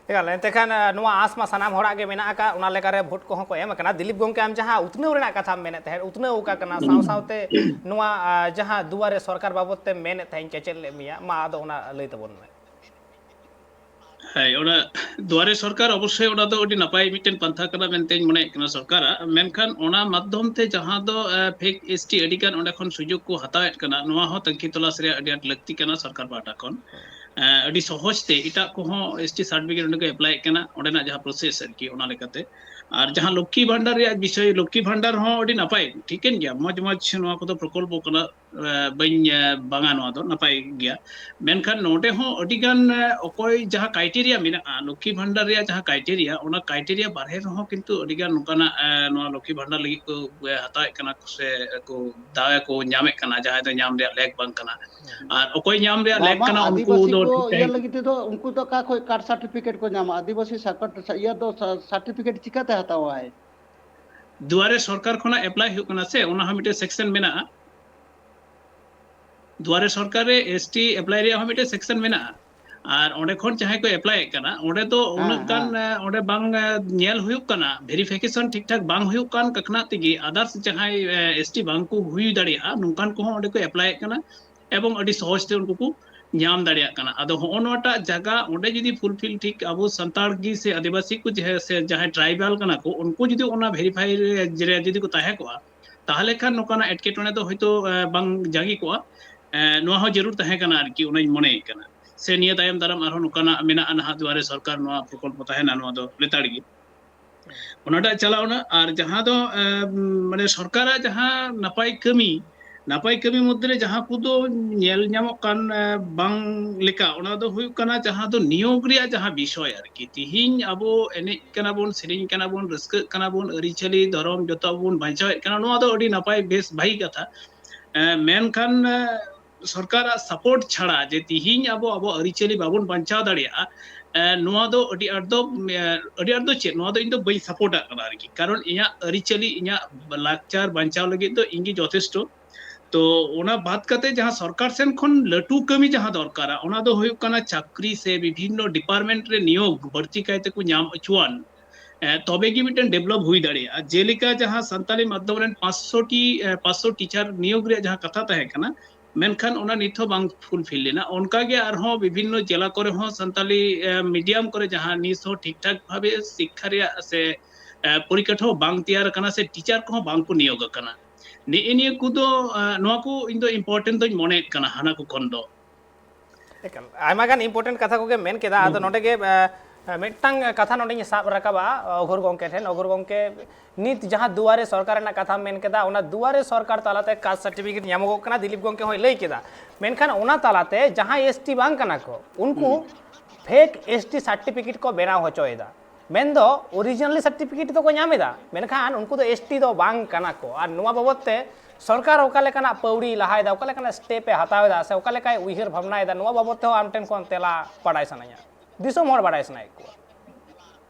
ᱮᱠᱟᱞ, ᱮᱱᱛᱮ ᱠᱷᱟᱱ, ᱟᱸ, ᱱᱚᱣᱟ ᱟᱸᱥ ᱢᱟ ᱥᱟᱱᱟᱢ ᱦᱚᱲᱟᱜ ᱜᱮ ᱢᱮᱱᱟᱜ ᱟᱠᱟᱫ, ᱚᱱᱟ ᱞᱮᱠᱟᱨᱮ ᱵᱷᱳᱴ ᱠᱚᱦᱚᱸ ᱠᱚ ᱮᱢ ᱟᱠᱟᱱᱟ᱾ ᱫᱤᱞᱤᱯ ᱜᱚᱝᱠᱮ, ᱟᱢ ᱡᱟᱦᱟᱸ ᱩᱛᱱᱟᱹᱣ ᱨᱮᱱᱟᱜ ᱠᱟᱛᱷᱟᱢ ᱢᱮᱱᱮᱫ ᱛᱟᱦᱮᱸᱫ, ᱩᱛᱱᱟᱹᱣ ᱚᱠᱟ ᱠᱟᱱᱟ, ᱥᱟᱶ ᱥᱟᱶᱛᱮ ᱱᱚᱣᱟ, ᱟᱸ, ᱡᱟᱦᱟᱸ ᱫᱩᱣᱟᱨᱮ ᱥᱚᱨᱠᱟᱨ ᱵᱟᱵᱚᱫ ᱛᱮᱢ ᱢᱮᱱᱮᱫ ᱛᱟᱦᱮᱸᱫ, ᱠᱮᱪᱮᱫ ᱞᱮᱫ ᱢᱮᱭᱟ, ᱢᱟ ᱟᱫᱚ ᱚᱱᱟ ᱞᱟᱹᱭ ᱛᱟᱵᱚᱱ ᱢᱮ᱾ ᱦᱮᱸ, ᱚᱱᱟ ᱫᱩᱣᱟᱨᱮ ᱥᱚᱨᱠᱟᱨ ᱚᱵᱚᱥᱥᱳᱭ ᱚᱱᱟ ᱫᱚ ᱟᱹᱰᱤ ᱱᱟᱯᱟᱭ ᱢᱤᱫᱴᱮᱱ ᱯᱟᱱᱛᱷᱟ ᱠᱟᱱᱟ ᱢᱮᱱᱛᱮᱧ ᱢᱚᱱᱮᱭᱮᱫ ᱠᱟᱱᱟ ᱥᱚᱨᱠᱟᱨᱟᱜ᱾ ᱢᱮᱱᱠᱷᱟᱱ ᱚᱱᱟ ᱢᱟᱫᱽᱫᱷᱚᱢ ᱛᱮ ᱡᱟᱦᱟᱸ ᱫᱚ, ᱮ, fake S T ᱟᱹᱰᱤ ᱜᱟᱱ ᱚᱸᱰᱮ ᱠᱷᱚᱱ ᱥᱩᱡᱳᱜᱽ ᱠᱚ ᱦᱟᱛᱟᱣᱮᱫ ᱠᱟᱱᱟ, ᱱᱚᱣᱟ ᱦᱚᱸ ᱛᱟᱹᱝᱠᱷᱤ ᱛᱚᱞᱟᱥ ᱨᱮᱭᱟᱜ ᱟᱹᱰᱤ ᱟᱸᱴ ᱞᱟᱹᱠᱛᱤ ᱠᱟᱱᱟ ᱥᱚᱨᱠᱟᱨ ᱯᱟᱦᱴᱟ ᱠᱷᱚᱱ᱾ ᱮ, ᱟᱹᱰᱤ ᱥᱚᱦᱚᱡᱽ ᱛᱮ ᱮᱴᱟᱜ ᱠᱚᱦᱚᱸ S T certificate ᱚᱸᱰᱮ ᱠᱚ apply ᱮᱫ ᱠᱟᱱᱟ, ᱚᱸᱰᱮᱱᱟᱜ ᱡᱟᱦᱟᱸ process ᱟᱨᱠᱤ, ᱚᱱᱟ ᱞᱮᱠᱟᱛᱮ᱾ ᱟᱨ ᱡᱟᱦᱟᱸ ᱞᱚᱠᱠᱷᱤ ᱵᱷᱟᱱᱰᱟᱨ ᱨᱮᱭᱟᱜ ᱵᱤᱥᱚᱭ, ᱞᱚᱠᱠᱷᱤ ᱵᱷᱟᱱᱰᱟᱨ ᱦᱚᱸ ᱟᱹᱰᱤ ᱱᱟᱯᱟᱭ, ᱴᱷᱤᱠᱟᱹᱱ ᱜᱮᱭᱟ, ᱢᱚᱡᱽ ᱢᱚᱡᱽ ᱱᱚᱣᱟ ᱠᱚᱫᱚ ᱯᱨᱚᱠᱚᱞᱯᱚ ᱠᱟᱱᱟ, ᱵᱟᱹᱧ ᱵᱟᱝᱟ, ᱱᱚᱣᱟ ᱫᱚ ᱱᱟᱯᱟᱭ ᱜᱮᱭᱟ᱾ ᱢᱮᱱᱠᱷᱟᱱ ᱱᱚᱰᱮ ᱦᱚᱸ ᱟᱹᱰᱤ ᱜᱟᱱ ᱚᱠᱚᱭ ᱡᱟᱦᱟᱸ ᱠᱨᱟᱭᱴᱮᱨᱤᱭᱟ ᱢᱮᱱᱟᱜᱼᱟ, ᱞᱚᱠᱠᱷᱤ ᱵᱷᱟᱱᱰᱟᱨ ᱨᱮᱭᱟᱜ ᱡᱟᱦᱟᱸ ᱠᱨᱟᱭᱴᱮᱨᱤᱭᱟ, ᱚᱱᱟ ᱠᱨᱟᱭᱴᱮᱨᱤᱭᱟ ᱵᱟᱨᱦᱮ ᱨᱮᱦᱚᱸ ᱠᱤᱱᱛᱩ ᱟᱹᱰᱤ ᱜᱟᱱ ᱱᱚᱝᱠᱟᱱᱟᱜ ᱱᱚᱣᱟ ᱞᱚᱠᱠᱷᱤ ᱵᱷᱟᱱᱰᱟᱨ ᱞᱟᱹᱜᱤᱫ ᱠᱚ ᱦᱟᱛᱟᱣᱮᱫ ᱠᱟᱱᱟ ᱥᱮ ᱠᱚ ᱫᱟᱣ ᱠᱚ ᱧᱟᱢᱮᱫ ᱠᱟᱱᱟ, ᱡᱟᱦᱟᱸᱭ ᱫᱚ ᱧᱟᱢ ᱨᱮᱭᱟᱜ ᱞᱮᱠ ᱵᱟᱝ ᱠᱟᱱᱟ᱾ ᱟᱨ ᱚᱠᱚᱭ ᱧᱟᱢ ᱨᱮᱭᱟᱜ ᱞᱮᱠ ᱠᱟᱱᱟ, ᱩᱱᱠᱩ ᱫᱚ ᱴᱷᱤᱠ ᱴᱷᱟᱠ ᱞᱟᱹᱜᱤᱫ ᱛᱮᱫᱚ ᱩᱱᱠᱩ ᱫᱚ ᱚᱠᱟ ᱠᱷᱚᱱ ᱠᱟᱥᱴ ᱥᱟᱨᱴᱤᱯᱷᱤᱠᱮᱴ ᱠᱚ ᱧᱟᱢᱟ? ᱟᱹᱫᱤᱵᱟᱹᱥᱤ ᱥᱟᱨᱴᱤᱯᱷᱤᱠᱮᱴ ᱪᱤᱠᱟᱹᱛᱮ ᱦᱟᱛᱟᱣᱟᱭ? ᱫᱩᱣᱟᱨᱮ ᱥᱚᱨᱠᱟᱨ ᱠᱷᱚᱱᱟᱜ ᱮᱯᱞᱟᱭ ᱦᱩᱭᱩᱜ ᱠᱟᱱᱟ ᱥᱮ, ᱚᱱᱟ ᱦᱚᱸ ᱢᱤᱫᱴᱮᱱ ᱥᱮᱠᱥᱚᱱ ᱢᱮᱱᱟᱜᱼᱟ᱾ ᱫᱩᱣᱟᱨᱮ ᱥᱚᱨᱠᱟᱨ ᱨᱮ ᱮᱥᱴᱤ ᱮᱯᱞᱟᱭ ᱨᱮᱭᱟᱜ ᱦᱚᱸ ᱢᱤᱫᱴᱮᱱ ᱥᱮᱠᱥᱚᱱ ᱢᱮᱱᱟᱜᱼᱟ᱾ ᱟᱨ ᱚᱸᱰᱮ ᱠᱷᱚᱱ ᱡᱟᱦᱟᱸᱭ ᱠᱚ ᱮᱯᱞᱟᱭᱮᱫ ᱠᱟᱱᱟ, ᱚᱸᱰᱮ ᱫᱚ ᱩᱱᱟᱹᱜ ᱜᱟᱱ ᱚᱸᱰᱮ ᱵᱟᱝ ᱧᱮᱞ ᱦᱩᱭᱩᱜ ᱠᱟᱱᱟ, ᱵᱷᱮᱨᱤᱯᱷᱤᱠᱮᱥᱚᱱ ᱴᱷᱤᱠ ᱴᱷᱟᱠ ᱵᱟᱝ ᱦᱩᱭᱩᱜ ᱠᱟᱱ ᱠᱟᱠᱷᱱᱟ ᱛᱮᱜᱮ ᱟᱫᱟᱨᱥ ᱡᱟᱦᱟᱸᱭ ᱮᱥᱴᱤ ᱵᱟᱝ ᱠᱚ ᱦᱩᱭ ᱫᱟᱲᱮᱭᱟᱜᱼᱟ, ᱱᱚᱝᱠᱟᱱ ᱠᱚᱦᱚᱸ ᱚᱸᱰᱮ ᱠᱚ ᱮᱯᱞᱟᱭᱮᱫ ᱠᱟᱱᱟ ᱮᱵᱚᱝ ᱟᱹᱰᱤ ᱥᱚᱦᱚᱡ ᱛᱮ ᱩᱱᱠᱩ ᱠᱚ ᱧᱟᱢ ᱫᱟᱲᱮᱭᱟᱜ ᱠᱟᱱᱟ᱾ ᱟᱫᱚ ᱦᱚᱸᱜᱼᱚ ᱱᱚᱣᱟᱴᱟᱜ ᱡᱟᱭᱜᱟ ᱚᱸᱰᱮ ᱡᱩᱫᱤ ᱯᱷᱩᱞᱯᱷᱤᱞ ᱴᱷᱤᱠ ᱟᱵᱚ ᱥᱟᱱᱛᱟᱲ ᱜᱮ ᱥᱮ ᱟᱹᱫᱤᱵᱟᱹᱥᱤ ᱠᱚ ᱡᱟᱦᱟᱸ ᱥᱮ ᱡᱟᱦᱟᱸᱭ ᱴᱨᱟᱭᱵᱟᱞ ᱠᱟᱱᱟ ᱠᱚ, ᱩᱱᱠᱩ ᱡᱩᱫᱤ ᱚᱱᱟ ᱵᱷᱮᱨᱤᱯᱷᱟᱭ ᱨᱮ ᱡᱩᱫᱤ ᱠᱚ ᱛᱟᱦᱮᱸ ᱠᱚᱜᱼᱟ, ᱛᱟᱦᱚᱞᱮ ᱠᱷᱟᱱ ᱱᱚᱝᱠᱟᱱᱟᱜ ᱮᱴᱠᱮᱴᱚᱬᱮ ᱫᱚ ᱦᱚᱭᱛᱳ ᱵᱟᱝ ᱡᱟᱸᱜᱮ ᱠᱚᱜᱼᱟ᱾ ᱱᱚᱣᱟ ᱦᱚᱸ ᱡᱟᱹᱨᱩᱲ ᱛᱟᱦᱮᱸ ᱠᱟᱱᱟ ᱟᱨᱠᱤ, ᱚᱱᱟᱧ ᱢᱚᱱᱮᱭᱮᱫ ᱠᱟᱱᱟ᱾ ᱥᱮ ᱱᱤᱭᱟᱹ ᱛᱟᱭᱚᱢ ᱫᱟᱨᱟᱢ ᱟᱨᱦᱚᱸ ᱱᱚᱝᱠᱟᱱᱟᱜ ᱢᱮᱱᱟᱜᱼᱟ ᱱᱟᱦᱟᱜ ᱫᱩᱣᱟᱨᱮ ᱥᱚᱨᱠᱟᱨ ᱱᱚᱣᱟ ᱯᱨᱚᱠᱚᱞᱯᱚ ᱛᱟᱦᱮᱱᱟ, ᱱᱚᱣᱟ ᱫᱚ ᱞᱮᱛᱟᱲ ᱜᱮ᱾ ᱚᱱᱟᱴᱟᱜ ᱪᱟᱞᱟᱣᱱᱟ᱾ ᱟᱨ ᱡᱟᱦᱟᱸ ᱫᱚ ᱢᱟᱱᱮ ᱥᱚᱨᱠᱟᱨᱟᱜ ᱡᱟᱦᱟᱸ ᱱᱟᱯᱟᱭ ᱠᱟᱹᱢᱤ, ᱱᱟᱯᱟᱭ ᱠᱟᱹᱢᱤ ᱢᱚᱫᱽᱫᱷᱮ ᱨᱮ ᱡᱟᱦᱟᱸ ᱠᱚᱫᱚ ᱧᱮᱞ ᱧᱟᱢᱚᱜ ᱠᱟᱱ ᱵᱟᱝ ᱞᱮᱠᱟ, ᱚᱱᱟ ᱫᱚ ᱦᱩᱭᱩᱜ ᱠᱟᱱᱟ ᱡᱟᱦᱟᱸ ᱫᱚ ᱱᱤᱭᱳᱜᱽ ᱨᱮᱭᱟᱜ ᱡᱟᱦᱟᱸ ᱵᱤᱥᱚᱭ ᱟᱨᱠᱤ᱾ ᱛᱤᱦᱤᱧ ᱟᱵᱚ ᱮᱱᱮᱡ ᱠᱟᱱᱟ ᱵᱚᱱ, ᱥᱮᱨᱮᱧ ᱠᱟᱱᱟ ᱵᱚᱱ, ᱨᱟᱹᱥᱠᱟᱹᱜ ᱠᱟᱱᱟ ᱵᱚᱱ, ᱟᱹᱨᱤᱪᱟᱹᱞᱤ ᱫᱷᱚᱨᱚᱢ ᱡᱚᱛᱚ ᱟᱵᱚ ᱵᱚᱱ ᱵᱟᱧᱪᱟᱣᱮᱫ ᱠᱟᱱᱟ, ᱱᱚᱣᱟ ᱫᱚ ᱟᱹᱰᱤ ᱱᱟᱯᱟᱭ, ᱵᱮᱥ, ᱵᱷᱟᱹᱜᱤ ᱠᱟᱛᱷᱟ᱾ ᱢᱮᱱᱠᱷᱟᱱ ᱥᱚᱨᱠᱟᱨᱟᱜ ᱥᱟᱯᱳᱨᱴ ᱪᱷᱟᱲᱟ ᱡᱮ ᱛᱤᱦᱤᱧ ᱟᱵᱚ ᱟᱵᱚ ᱟᱹᱨᱤᱪᱟᱹᱞᱤ ᱵᱟᱵᱚᱱ ᱵᱟᱧᱪᱟᱣ ᱫᱟᱲᱮᱭᱟᱜᱼᱟ, ᱱᱚᱣᱟ ᱫᱚ ᱟᱹᱰᱤ ᱟᱸᱴ ᱫᱚ ᱟᱹᱰᱤ ᱟᱸᱴ ᱫᱚ ᱪᱮᱫ, ᱱᱚᱣᱟ ᱫᱚ ᱤᱧ ᱫᱚ ᱵᱟᱹᱧ ᱥᱟᱯᱳᱨᱴᱟᱜ ᱠᱟᱱᱟ ᱟᱨᱠᱤ᱾ ᱠᱟᱨᱚᱱ ᱤᱧᱟᱹᱜ ᱟᱹᱨᱤᱪᱟᱹᱞᱤ, ᱤᱧᱟᱹᱜ ᱞᱟᱠᱪᱟᱨ ᱵᱟᱧᱪᱟᱣ ᱞᱟᱹᱜᱤᱫ ᱫᱚ ᱤᱧ ᱜᱮ ᱡᱚᱛᱷᱮᱥᱴᱚ᱾ ᱛᱚ ᱚᱱᱟ ᱵᱟᱫ ᱠᱟᱛᱮ ᱡᱟᱦᱟᱸ ᱥᱚᱨᱠᱟᱨ ᱥᱮᱱ ᱠᱷᱚᱱ ᱞᱟᱹᱴᱩ ᱠᱟᱹᱢᱤ ᱡᱟᱦᱟᱸ ᱫᱚᱨᱠᱟᱨᱟ, ᱚᱱᱟ ᱫᱚ ᱦᱩᱭᱩᱜ ᱠᱟᱱᱟ ᱪᱟᱹᱠᱨᱤ ᱥᱮ ᱵᱤᱵᱷᱤᱱᱱᱚ ᱰᱤᱯᱟᱨᱴᱢᱮᱱᱴ ᱨᱮ ᱱᱤᱭᱳᱜᱽ ᱵᱟᱹᱲᱛᱤ ᱠᱟᱭᱛᱮ ᱠᱚ ᱧᱟᱢ ᱦᱚᱪᱚᱣᱟᱱ᱾ ᱛᱚᱵᱮ ᱜᱮ ᱢᱤᱫᱴᱮᱱ ᱰᱮᱵᱷᱞᱚᱯ ᱦᱩᱭ ᱫᱟᱲᱮᱭᱟᱜᱼᱟ᱾ ᱡᱮᱞᱮᱠᱟ ᱡᱟᱦᱟᱸ ᱥᱟᱱᱛᱟᱞᱤ ᱢᱟᱫᱽᱫᱷᱚᱢ ᱨᱮᱱ ᱯᱟᱸᱪᱥᱚ ᱴᱤ ᱯᱟᱸᱪᱥᱚ ᱴᱤᱪᱟᱨ ᱱᱤᱭᱳᱜᱽ ᱨᱮᱭᱟᱜ ᱡᱟᱦᱟᱸ ᱠᱟᱛᱷᱟ ᱛᱟᱦᱮᱸ ᱠᱟᱱᱟ, ᱢᱮᱱᱠᱷᱟᱱ ᱚᱱᱟ ᱱᱤᱛ ᱦᱚᱸ ᱵᱟᱝ ᱯᱷᱩᱞᱯᱷᱤᱞ ᱞᱮᱱᱟ᱾ ᱚᱱᱠᱟᱜᱮ ᱟᱨᱦᱚᱸ ᱵᱤᱵᱷᱤᱱᱱᱚ ᱡᱮᱞᱟ ᱠᱚᱨᱮ ᱦᱚᱸ ᱥᱟᱱᱛᱟᱞᱤ ᱢᱤᱰᱤᱭᱟᱢ ᱠᱚᱨᱮ ᱡᱟᱦᱟᱸ ᱱᱤᱛ ᱦᱚᱸ ᱴᱷᱤᱠ ᱴᱷᱟᱠ ᱵᱷᱟᱵᱮ ᱥᱤᱠᱠᱷᱟ ᱨᱮᱭᱟᱜ ᱥᱮ ᱯᱚᱨᱤᱠᱟᱴᱷᱟᱢᱳ ᱵᱟᱝ ᱛᱮᱭᱟᱨ ᱟᱠᱟᱱᱟ ᱥᱮ ᱴᱤᱪᱟᱨ ᱠᱚᱦᱚᱸ ᱵᱟᱝ ᱠᱚ ᱱᱤᱭᱳᱜᱽ ᱟᱠᱟᱱᱟ᱾ ᱱᱮᱜᱼᱮ ᱱᱤᱭᱟᱹ ᱠᱚᱫᱚ ᱱᱚᱣᱟ ᱠᱚ ᱤᱧ ᱫᱚ ᱤᱢᱯᱚᱨᱴᱮᱱᱴ ᱫᱚᱧ ᱢᱚᱱᱮᱭᱮᱫ ᱠᱟᱱᱟ ᱦᱟᱱᱟ ᱠᱚ ᱠᱷᱚᱱ ᱫᱚ᱾ ᱮᱠᱟᱞ, ᱟᱭᱢᱟ ᱜᱟᱱ ᱤᱢᱯᱚᱨᱴᱮᱱᱴ ᱠᱟᱛᱷᱟ ᱠᱚᱜᱮ ᱢᱮᱱ ᱠᱮᱫᱟ᱾ ᱟᱫᱚ ᱱᱚᱰᱮ ᱜᱮ ᱦᱮᱸ, ᱢᱤᱫᱴᱟᱝ ᱠᱟᱛᱷᱟ ᱱᱚᱰᱮᱧ ᱥᱟᱵ ᱨᱟᱠᱟᱵᱟ ᱚᱜᱷᱳᱨ ᱜᱚᱢᱠᱮ ᱴᱷᱮᱱ᱾ ᱚᱜᱷᱳᱨ ᱜᱚᱢᱠᱮ, ᱱᱤᱛ ᱡᱟᱦᱟᱸ ᱫᱩᱣᱟᱨᱮ ᱥᱚᱨᱠᱟᱨ ᱨᱮᱱᱟᱜ ᱠᱟᱛᱷᱟᱢ ᱢᱮᱱ ᱠᱮᱫᱟ, ᱚᱱᱟ ᱫᱩᱣᱟᱨᱮ ᱥᱚᱨᱠᱟᱨ ᱛᱟᱞᱟᱛᱮ ᱠᱟᱥᱴ ᱥᱟᱨᱴᱤᱯᱷᱤᱠᱮᱴ ᱧᱟᱢᱚᱜᱚᱜ ᱠᱟᱱᱟ, ᱫᱤᱞᱤᱯ ᱜᱚᱢᱠᱮ ᱦᱚᱸᱭ ᱞᱟᱹᱭ ᱠᱮᱫᱟ᱾ ᱢᱮᱱᱠᱷᱟᱱ ᱚᱱᱟ ᱛᱟᱞᱟᱛᱮ ᱡᱟᱦᱟᱸᱭ ᱮᱥᱴᱤ ᱵᱟᱝ ᱠᱟᱱᱟ ᱠᱚ, ᱩᱱᱠᱩ ᱯᱷᱮᱠ ᱮᱥᱴᱤ ᱥᱟᱨᱴᱤᱯᱷᱤᱠᱮᱴ ᱠᱚ ᱵᱮᱱᱟᱣ ᱦᱚᱪᱚᱭᱮᱫᱟ᱾ ᱢᱮᱱᱫᱚ ᱚᱨᱤᱡᱤᱱᱟᱞᱤ ᱥᱟᱨᱴᱤᱯᱷᱤᱠᱮᱴ ᱫᱚᱠᱚ ᱧᱟᱢ ᱮᱫᱟ, ᱢᱮᱱᱠᱷᱟᱱ ᱩᱱᱠᱩ ᱫᱚ ᱮᱥᱴᱤ ᱫᱚ ᱵᱟᱝ ᱠᱟᱱᱟ ᱠᱚ᱾ ᱟᱨ ᱱᱚᱣᱟ ᱵᱟᱵᱚᱫ ᱛᱮ ᱥᱚᱨᱠᱟᱨ ᱚᱠᱟ ᱞᱮᱠᱟᱱᱟᱜ ᱯᱟᱹᱣᱲᱤ ᱞᱟᱦᱟᱭᱮᱫᱟ, ᱚᱠᱟ ᱞᱮᱠᱟᱱᱟᱜ ᱥᱴᱮᱯ ᱮ ᱦᱟᱛᱟᱣ ᱮᱫᱟ, ᱥᱮ ᱚᱠᱟ ᱞᱮᱠᱟᱭ ᱩᱭᱦᱟᱹᱨ ᱵᱷᱟᱵᱽᱱᱟᱭᱮᱫᱟ, ᱱᱚᱣᱟ ᱵᱟᱵᱚᱫ ᱛᱮᱦᱚᱸ ᱟᱢ ᱴᱷᱮᱱ ᱠᱷᱚᱱ ᱛᱮᱞᱟ ᱵᱟᱰᱟᱭ ᱥᱟᱱᱟᱧᱟ, ᱫᱤᱥᱚᱢ ᱦᱚᱲ ᱵᱟᱰᱟᱭ ᱥᱟᱱᱟᱭᱮᱫ ᱠᱚᱣᱟ᱾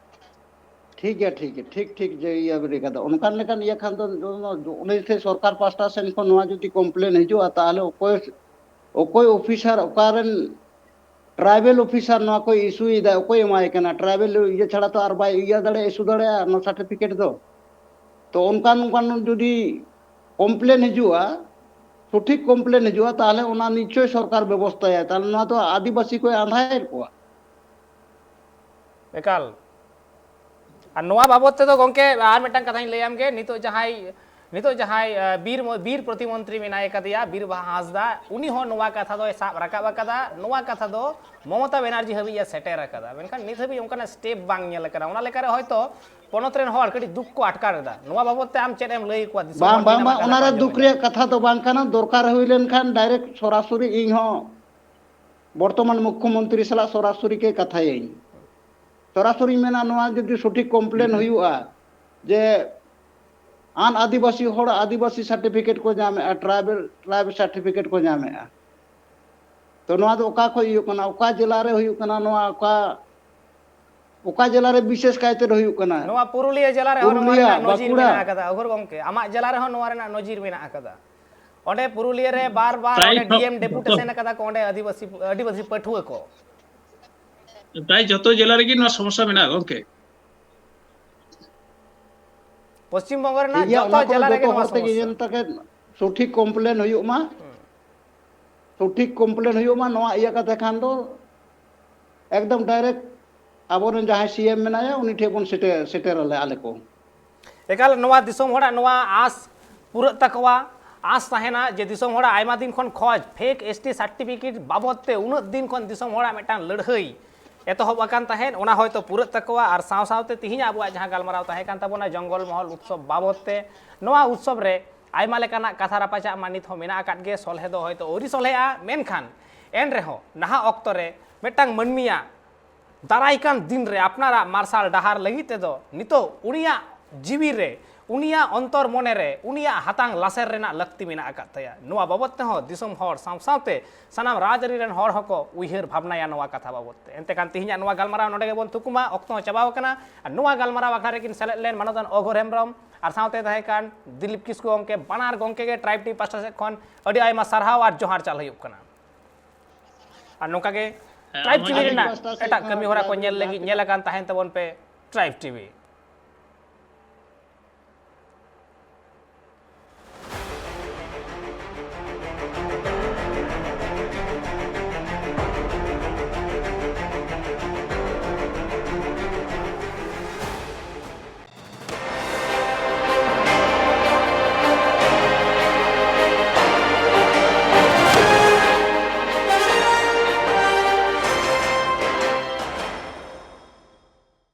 ᱴᱷᱤᱠ ᱜᱮᱭᱟ, ᱴᱷᱤᱠ ᱜᱮᱭᱟ, ᱴᱷᱤᱠ ᱴᱷᱤᱠ ᱡᱮ ᱤᱭᱟᱹ ᱵᱮᱱ ᱞᱟᱹᱭ ᱠᱟᱫᱟ, ᱚᱱᱠᱟᱱ ᱞᱮᱠᱟᱱ ᱤᱭᱟᱹ ᱠᱷᱟᱱ ᱫᱚ ᱩᱱᱤ ᱥᱮ ᱥᱚᱨᱠᱟᱨ ᱯᱟᱥᱴᱟ ᱥᱮᱱ ᱠᱷᱚᱱ ᱱᱚᱣᱟ ᱡᱩᱫᱤ ᱠᱚᱢᱯᱞᱮᱱ ᱦᱤᱡᱩᱜᱼᱟ, ᱛᱟᱦᱚᱞᱮ ᱚᱠᱚᱭ ᱚᱠᱚᱭ ᱚᱯᱷᱤᱥᱟᱨ, ᱚᱠᱟᱨᱮᱱ ᱴᱨᱟᱭᱵᱮᱞ ᱚᱯᱷᱤᱥᱟᱨ ᱱᱚᱣᱟ ᱠᱚᱭ ᱤᱥᱩᱭᱮᱫᱟ, ᱚᱠᱚᱭ ᱮᱢᱟᱭ ᱠᱟᱱᱟ? ᱴᱨᱟᱭᱵᱮᱞ ᱤᱭᱟᱹ ᱪᱷᱟᱲᱟ ᱛᱚ ᱟᱨ ᱵᱟᱭ ᱤᱭᱟᱹ ᱫᱟᱲᱮᱭᱟᱜᱼᱟ, ᱤᱥᱩ ᱫᱟᱲᱮᱭᱟᱜᱼᱟ ᱚᱱᱟ ᱥᱟᱨᱴᱤᱯᱷᱤᱠᱮᱴ ᱫᱚ᱾ ᱛᱚ ᱚᱱᱠᱟᱱ ᱚᱱᱠᱟᱱ ᱡᱩᱫᱤ ᱠᱚᱢᱯᱞᱮᱱ ᱦᱤᱡᱩᱜᱼᱟ, ᱥᱚᱴᱷᱤᱠ ᱠᱚᱢᱯᱞᱮᱱ ᱦᱤᱡᱩᱜᱼᱟ, ᱛᱟᱦᱚᱞᱮ ᱚᱱᱟ ᱱᱤᱥᱪᱚᱭ ᱥᱚᱨᱠᱟᱨ ᱵᱮᱵᱚᱥᱛᱷᱟᱭᱟ᱾ ᱛᱟᱦᱚᱞᱮ ᱱᱚᱣᱟ ᱫᱚ ᱟᱹᱫᱤᱵᱟᱹᱥᱤ ᱠᱚᱭ ᱟᱸᱫᱷᱟᱭᱮᱫ ᱠᱚᱣᱟ᱾ ᱮᱠᱟᱞ᱾ ᱟᱨ ᱱᱚᱣᱟ ᱵᱟᱵᱚᱫ ᱛᱮᱫᱚ ᱜᱚᱢᱠᱮ ᱟᱨ ᱢᱤᱫᱴᱟᱝ ᱠᱟᱛᱷᱟᱧ ᱞᱟᱹᱭᱟᱢ ᱜᱮ, ᱱᱤᱛᱚᱜ ᱡᱟᱦᱟᱸᱭ ᱱᱤᱛᱚᱜ ᱡᱟᱦᱟᱸᱭ ᱟᱸ, ᱵᱤᱨ ᱢᱚ- ᱵᱤᱨ ᱯᱨᱚᱛᱤᱢᱚᱱᱛᱨᱤ ᱢᱮᱱᱟᱭ ᱠᱟᱫᱮᱭᱟ, ᱵᱤᱨ ᱵᱟᱦᱟ ᱦᱟᱸᱥᱫᱟ, ᱩᱱᱤ ᱦᱚᱸ ᱱᱚᱣᱟ ᱠᱟᱛᱷᱟ ᱫᱚᱭ ᱥᱟᱵ ᱨᱟᱠᱟᱵ ᱟᱠᱟᱫᱟ᱾ ᱱᱚᱣᱟ ᱠᱟᱛᱷᱟ ᱫᱚ ᱢᱚᱢᱚᱛᱟ ᱵᱮᱱᱟᱨᱡᱤ ᱦᱟᱹᱵᱤᱡ ᱮ ᱥᱮᱴᱮᱨ ᱟᱠᱟᱫᱟ, ᱢᱮᱱᱠᱷᱟᱱ ᱱᱤᱛ ᱦᱟᱹᱵᱤᱡ ᱚᱱᱠᱟᱱᱟᱜ ᱥᱴᱮᱯ ᱵᱟᱝ ᱧᱮᱞ ᱟᱠᱟᱱᱟ᱾ ᱚᱱᱟ ᱞᱮᱠᱟᱨᱮ ᱦᱚᱭᱛᱳ ᱯᱚᱱᱚᱛ ᱨᱮᱱ ᱦᱚᱲ ᱠᱟᱹᱴᱤᱡ ᱫᱩᱠ ᱠᱚ ᱟᱴᱠᱟᱨ ᱮᱫᱟ᱾ ᱱᱚᱣᱟ ᱵᱟᱵᱚᱫ ᱛᱮ ᱟᱢ ᱪᱮᱫ ᱮᱢ ᱞᱟᱹᱭ ᱟᱠᱚᱣᱟ ᱫᱤᱥᱚᱢ ᱵᱟᱝ ᱦᱚᱲ ᱵᱟᱝ ᱡᱮ ᱵᱟᱝ, ᱱᱚᱝᱠᱟ ᱚᱱᱟᱨᱮ ᱟᱸᱡᱚᱢ ᱫᱩᱠ ᱮᱫᱟ? ᱨᱮᱭᱟᱜ ᱠᱟᱛᱷᱟ ᱫᱚ ᱵᱟᱝ ᱠᱟᱱᱟ᱾ ᱫᱚᱨᱠᱟᱨ ᱦᱩᱭ ᱞᱮᱱᱠᱷᱟᱱ ᱰᱟᱭᱨᱮᱠᱴ ᱥᱚᱨᱟᱥᱚᱨᱤ ᱤᱧ ᱦᱚᱸ ᱵᱚᱨᱛᱚᱢᱟᱱ ᱢᱩᱠᱠᱷᱚᱢᱚᱱᱛᱨᱤ ᱥᱟᱞᱟᱜ ᱥᱚᱨᱟᱥᱚᱨᱤ ᱜᱮ ᱠᱟᱛᱷᱟᱭᱟᱹᱧ᱾ ᱥᱚᱨᱟᱥᱚᱨᱤᱧ ᱢᱮᱱᱟ, ᱱᱚᱣᱟ ᱡᱩᱫᱤ ᱥᱚᱴᱷᱤᱠ ᱠᱚᱢᱯᱞᱮᱱ ᱦᱩᱭᱩᱜᱼᱟ ᱡᱮ ᱟᱱ ᱟᱹᱫᱤᱵᱟᱹᱥᱤ ᱦᱚᱲ ᱟᱹᱫᱤᱵᱟᱹᱥᱤ ᱥᱟᱨᱴᱤᱯᱷᱤᱠᱮᱴ ᱠᱚ ᱧᱟᱢᱮᱫᱼᱟ, ᱴᱨᱟᱭᱵᱮᱞ ᱴᱨᱟᱭᱵᱮᱞ ᱥᱟᱨᱴᱤᱯᱷᱤᱠᱮᱴ ᱠᱚ ᱧᱟᱢᱮᱫᱼᱟ, ᱛᱚ ᱱᱚᱣᱟ ᱫᱚ ᱚᱠᱟ ᱠᱷᱚᱱ ᱦᱩᱭᱩᱜ ᱠᱟᱱᱟ, ᱚᱠᱟ ᱡᱮᱞᱟ ᱨᱮ ᱦᱩᱭᱩᱜ ᱠᱟᱱᱟ, ᱱᱚᱣᱟ ᱚᱠᱟ ᱚᱠᱟ ᱡᱮᱞᱟ ᱨᱮ ᱵᱤᱥᱮᱥ ᱠᱟᱭᱛᱮ ᱦᱩᱭᱩᱜ ᱠᱟᱱᱟ? ᱱᱚᱣᱟ ᱯᱩᱨᱩᱞᱤᱭᱟᱹ ᱡᱮᱞᱟ ᱨᱮᱦᱚᱸ ᱱᱚᱣᱟ ᱯᱩᱨᱩᱞᱤᱭᱟᱹ, ᱨᱮᱱᱟᱜ ᱱᱚᱡᱤᱨ ᱵᱟᱸᱠᱩᱲᱟ᱾ ᱢᱮᱱᱟᱜ ᱟᱠᱟᱫᱟ᱾ ᱚᱜᱷᱳᱨ ᱜᱚᱢᱠᱮ, ᱟᱢᱟᱜ ᱡᱮᱞᱟ ᱨᱮᱦᱚᱸ ᱱᱚᱣᱟ ᱨᱮᱱᱟᱜ ᱱᱚᱡᱤᱨ ᱢᱮᱱᱟᱜ ᱟᱠᱟᱫᱟ᱾ ᱚᱸᱰᱮ ᱯᱩᱨᱩᱞᱤᱭᱟᱹ ᱨᱮ ᱵᱟᱨ ᱵᱟᱨ ᱯᱨᱟᱭ ᱚᱸᱰᱮ ᱡᱷᱚ- ᱰᱤ ᱮᱢ ᱰᱮᱯᱩᱴᱮᱥᱚᱱ ᱡᱷᱚᱛᱚ- ᱟᱠᱟᱫᱟ ᱠᱚ ᱚᱸᱰᱮ ᱟᱹᱫᱤᱵᱟᱹᱥᱤ ᱟᱹᱫᱤᱵᱟᱹᱥᱤ ᱯᱟᱹᱴᱷᱩᱣᱟᱹ ᱠᱚ᱾ ᱯᱨᱟᱭ ᱡᱷᱚᱛᱚ ᱡᱮᱞᱟ ᱨᱮᱜᱮ ᱱᱚᱣᱟ ᱥᱚᱢᱚᱥᱥᱟ ᱢᱮᱱᱟᱜᱼᱟ ᱜᱚᱢᱠᱮ᱾ ᱯᱚᱥᱪᱤᱢ ᱵᱚᱝᱜᱚ ᱴᱷᱤᱠ ᱨᱮᱱᱟᱜ ᱜᱮᱭᱟ, ᱡᱚᱛᱚ ᱚᱱᱟ ᱠᱚᱫᱚ ᱡᱮᱞᱟ ᱨᱮᱜᱮ ᱡᱚᱛᱚ ᱱᱚᱣᱟ ᱦᱚᱲ ᱛᱮᱜᱮ ᱥᱚᱢᱚᱥᱥᱟ᱾ ᱧᱮᱞ ᱛᱟᱠᱮ ᱥᱚᱴᱷᱤᱠ ᱠᱚᱢᱯᱞᱮᱱ ᱦᱩᱭᱩᱜ ᱢᱟ᱾ ᱥᱚᱴᱷᱤᱠ ᱠᱚᱢᱯᱞᱮᱱ ᱦᱩᱭᱩᱜ ᱢᱟ᱾ ᱱᱚᱣᱟ ᱤᱭᱟᱹ ᱠᱟᱛᱮ ᱠᱷᱟᱱ ᱫᱚ ᱮᱠᱫᱚᱢ ᱰᱟᱭᱨᱮᱠᱴ ᱟᱵᱚᱨᱮᱱ ᱡᱟᱦᱟᱸᱭ ᱥᱤ ᱮᱢ ᱢᱮᱱᱟᱭᱟ, ᱩᱱᱤ ᱴᱷᱮᱱ ᱵᱚᱱ ᱥᱮᱴᱮᱨ ᱥᱮᱴᱮᱨ ᱟᱞᱮ ᱟᱞᱮ ᱠᱚ᱾ ᱮᱠᱟᱞ, ᱱᱚᱣᱟ ᱫᱤᱥᱚᱢ ᱦᱚᱲᱟᱜ ᱱᱚᱣᱟ ᱟᱸᱥ ᱯᱩᱨᱟᱹᱜ ᱛᱟᱠᱚᱣᱟ᱾ ᱟᱸᱥ ᱛᱟᱦᱮᱱᱟ ᱡᱮ ᱫᱤᱥᱚᱢ ᱦᱚᱲᱟᱜ ᱟᱭᱢᱟ ᱫᱤᱱ ᱠᱷᱚᱱ ᱠᱷᱚᱡᱽ, ᱯᱷᱮᱠ ᱮᱥ ᱴᱤ ᱥᱟᱨᱴᱤᱯᱷᱤᱠᱮᱴ ᱵᱟᱵᱚᱫ ᱛᱮ ᱩᱱᱟᱹᱜ ᱫᱤᱱ ᱠᱷᱚᱱ ᱫᱤᱥᱚᱢ ᱦᱚᱲᱟᱜ ᱢᱤᱫᱴᱟᱝ ᱞᱟᱹᱲᱦᱟᱹᱭ, ᱮᱛᱚᱦᱚᱵ ᱟᱠᱟᱱ ᱛᱟᱦᱮᱸᱫ, ᱚᱱᱟ ᱦᱚᱭᱛᱳ ᱯᱩᱨᱟᱹᱜ ᱛᱟᱠᱚᱣᱟ᱾ ᱟᱨ ᱥᱟᱶ ᱥᱟᱶᱛᱮ ᱛᱤᱦᱤᱧᱟᱜ ᱟᱵᱚᱣᱟᱜ ᱡᱟᱦᱟᱸ ᱜᱟᱞᱢᱟᱨᱟᱣ ᱛᱟᱦᱮᱸ ᱠᱟᱱ ᱛᱟᱵᱚᱱᱟ ᱡᱚᱝᱜᱚᱞ ᱢᱚᱦᱚᱞ ᱩᱛᱥᱚᱵ ᱵᱟᱵᱚᱫ ᱛᱮ, ᱱᱚᱣᱟ ᱩᱛᱥᱚᱵ ᱨᱮ ᱟᱭᱢᱟ ᱞᱮᱠᱟᱱᱟᱜ ᱠᱟᱛᱷᱟ ᱨᱟᱯᱟᱪᱟᱜ ᱢᱟ ᱱᱤᱛ ᱦᱚᱸ ᱢᱮᱱᱟᱜ ᱟᱠᱟᱫ ᱜᱮ, ᱥᱚᱞᱦᱮ ᱫᱚ ᱦᱚᱭᱛᱳ ᱟᱹᱣᱨᱤ ᱥᱚᱞᱦᱮᱜᱼᱟ, ᱢᱮᱱᱠᱷᱟᱱ ᱮᱱ ᱨᱮᱦᱚᱸ ᱱᱟᱦᱟᱜ ᱚᱠᱛᱚ ᱨᱮ ᱢᱤᱫᱴᱟᱝ ᱢᱟᱹᱱᱢᱤᱭᱟᱜ ᱫᱟᱨᱟᱭ ᱠᱟᱱ ᱫᱤᱱ ᱨᱮ ᱟᱯᱱᱟᱨᱟᱜ ᱢᱟᱨᱥᱟᱞ ᱰᱟᱦᱟᱨ ᱞᱟᱹᱜᱤᱫ ᱛᱮᱫᱚ ᱱᱤᱛᱚᱜ ᱩᱱᱤᱭᱟᱜ ᱡᱤᱣᱤ ᱨᱮ, ᱩᱱᱤᱭᱟᱜ ᱚᱱᱛᱚᱨ ᱢᱚᱱᱮ ᱨᱮ, ᱩᱱᱤᱭᱟᱜ ᱦᱟᱛᱟᱝ ᱞᱟᱥᱮᱨ ᱨᱮᱱᱟᱜ ᱞᱟᱹᱠᱛᱤ ᱢᱮᱱᱟᱜ ᱟᱠᱟᱫ ᱛᱟᱭᱟ᱾ ᱱᱚᱣᱟ ᱵᱟᱵᱚᱫ ᱛᱮᱦᱚᱸ ᱫᱤᱥᱚᱢ ᱦᱚᱲ ᱥᱟᱶ ᱥᱟᱶᱛᱮ ᱥᱟᱱᱟᱢ ᱨᱟᱡᱽᱟᱹᱨᱤ ᱨᱮᱱ ᱦᱚᱲ ᱦᱚᱸᱠᱚ ᱩᱭᱦᱟᱹᱨ ᱵᱷᱟᱵᱽᱱᱟᱭᱟ ᱱᱚᱣᱟ ᱠᱟᱛᱷᱟ ᱵᱟᱵᱚᱫ ᱛᱮ᱾ ᱮᱱᱛᱮ ᱠᱷᱟᱱ ᱛᱤᱦᱤᱧᱟᱜ ᱱᱚᱣᱟ ᱜᱟᱞᱢᱟᱨᱟᱣ ᱱᱚᱰᱮ ᱜᱮᱵᱚᱱ ᱛᱷᱩᱠᱩᱢᱟ, ᱚᱠᱛᱚ ᱦᱚᱸ ᱪᱟᱵᱟᱣ ᱟᱠᱟᱱᱟ᱾ ᱟᱨ ᱱᱚᱣᱟ ᱜᱟᱞᱢᱟᱨᱟᱣ ᱟᱠᱷᱲᱟ ᱨᱮᱠᱤᱱ ᱥᱮᱞᱮᱫ ᱞᱮᱱ ᱢᱟᱱᱚᱛᱟᱱ ᱚᱜᱷᱚᱨ ᱦᱮᱢᱵᱨᱚᱢ ᱟᱨ ᱥᱟᱶᱛᱮ ᱛᱟᱦᱮᱸ ᱠᱟᱱ ᱫᱤᱞᱤᱯ ᱠᱤᱥᱠᱩ ᱜᱚᱢᱠᱮ, ᱵᱟᱱᱟᱨ ᱜᱚᱢᱠᱮ ᱜᱮ ᱴᱨᱟᱭᱤᱵᱽ ᱴᱤᱵᱷᱤ ᱯᱟᱥᱴᱟ ᱥᱮᱫ ᱠᱷᱚᱱ ᱟᱹᱰᱤ ᱟᱭᱢᱟ ᱥᱟᱨᱦᱟᱣ ᱟᱨ ᱡᱚᱦᱟᱨ ᱪᱟᱞ ᱦᱩᱭᱩᱜ ᱠᱟᱱᱟ᱾ ᱟᱨ ᱱᱚᱝᱠᱟ ᱜᱮ ᱦᱮᱸ, ᱴᱨᱟᱭᱤᱵᱽ ᱟᱢ ᱴᱤᱵᱷᱤ ᱦᱚᱸ ᱨᱮᱱᱟᱜ ᱯᱟᱥᱴᱟ ᱥᱮᱫ ᱮᱴᱟᱜ ᱠᱷᱚᱱ ᱠᱟᱹᱢᱤ ᱦᱚᱨᱟ ᱠᱚ ᱴᱨᱟᱭᱤᱵᱽ ᱧᱮᱞ ᱴᱤᱵᱷᱤ ᱞᱟᱹᱜᱤᱫ ᱧᱮᱞ ᱟᱠᱟᱱ ᱛᱟᱦᱮᱱ ᱛᱟᱵᱚᱱ ᱯᱮ ᱴᱨᱟᱭᱤᱵᱽ ᱴᱤᱵᱷᱤ᱾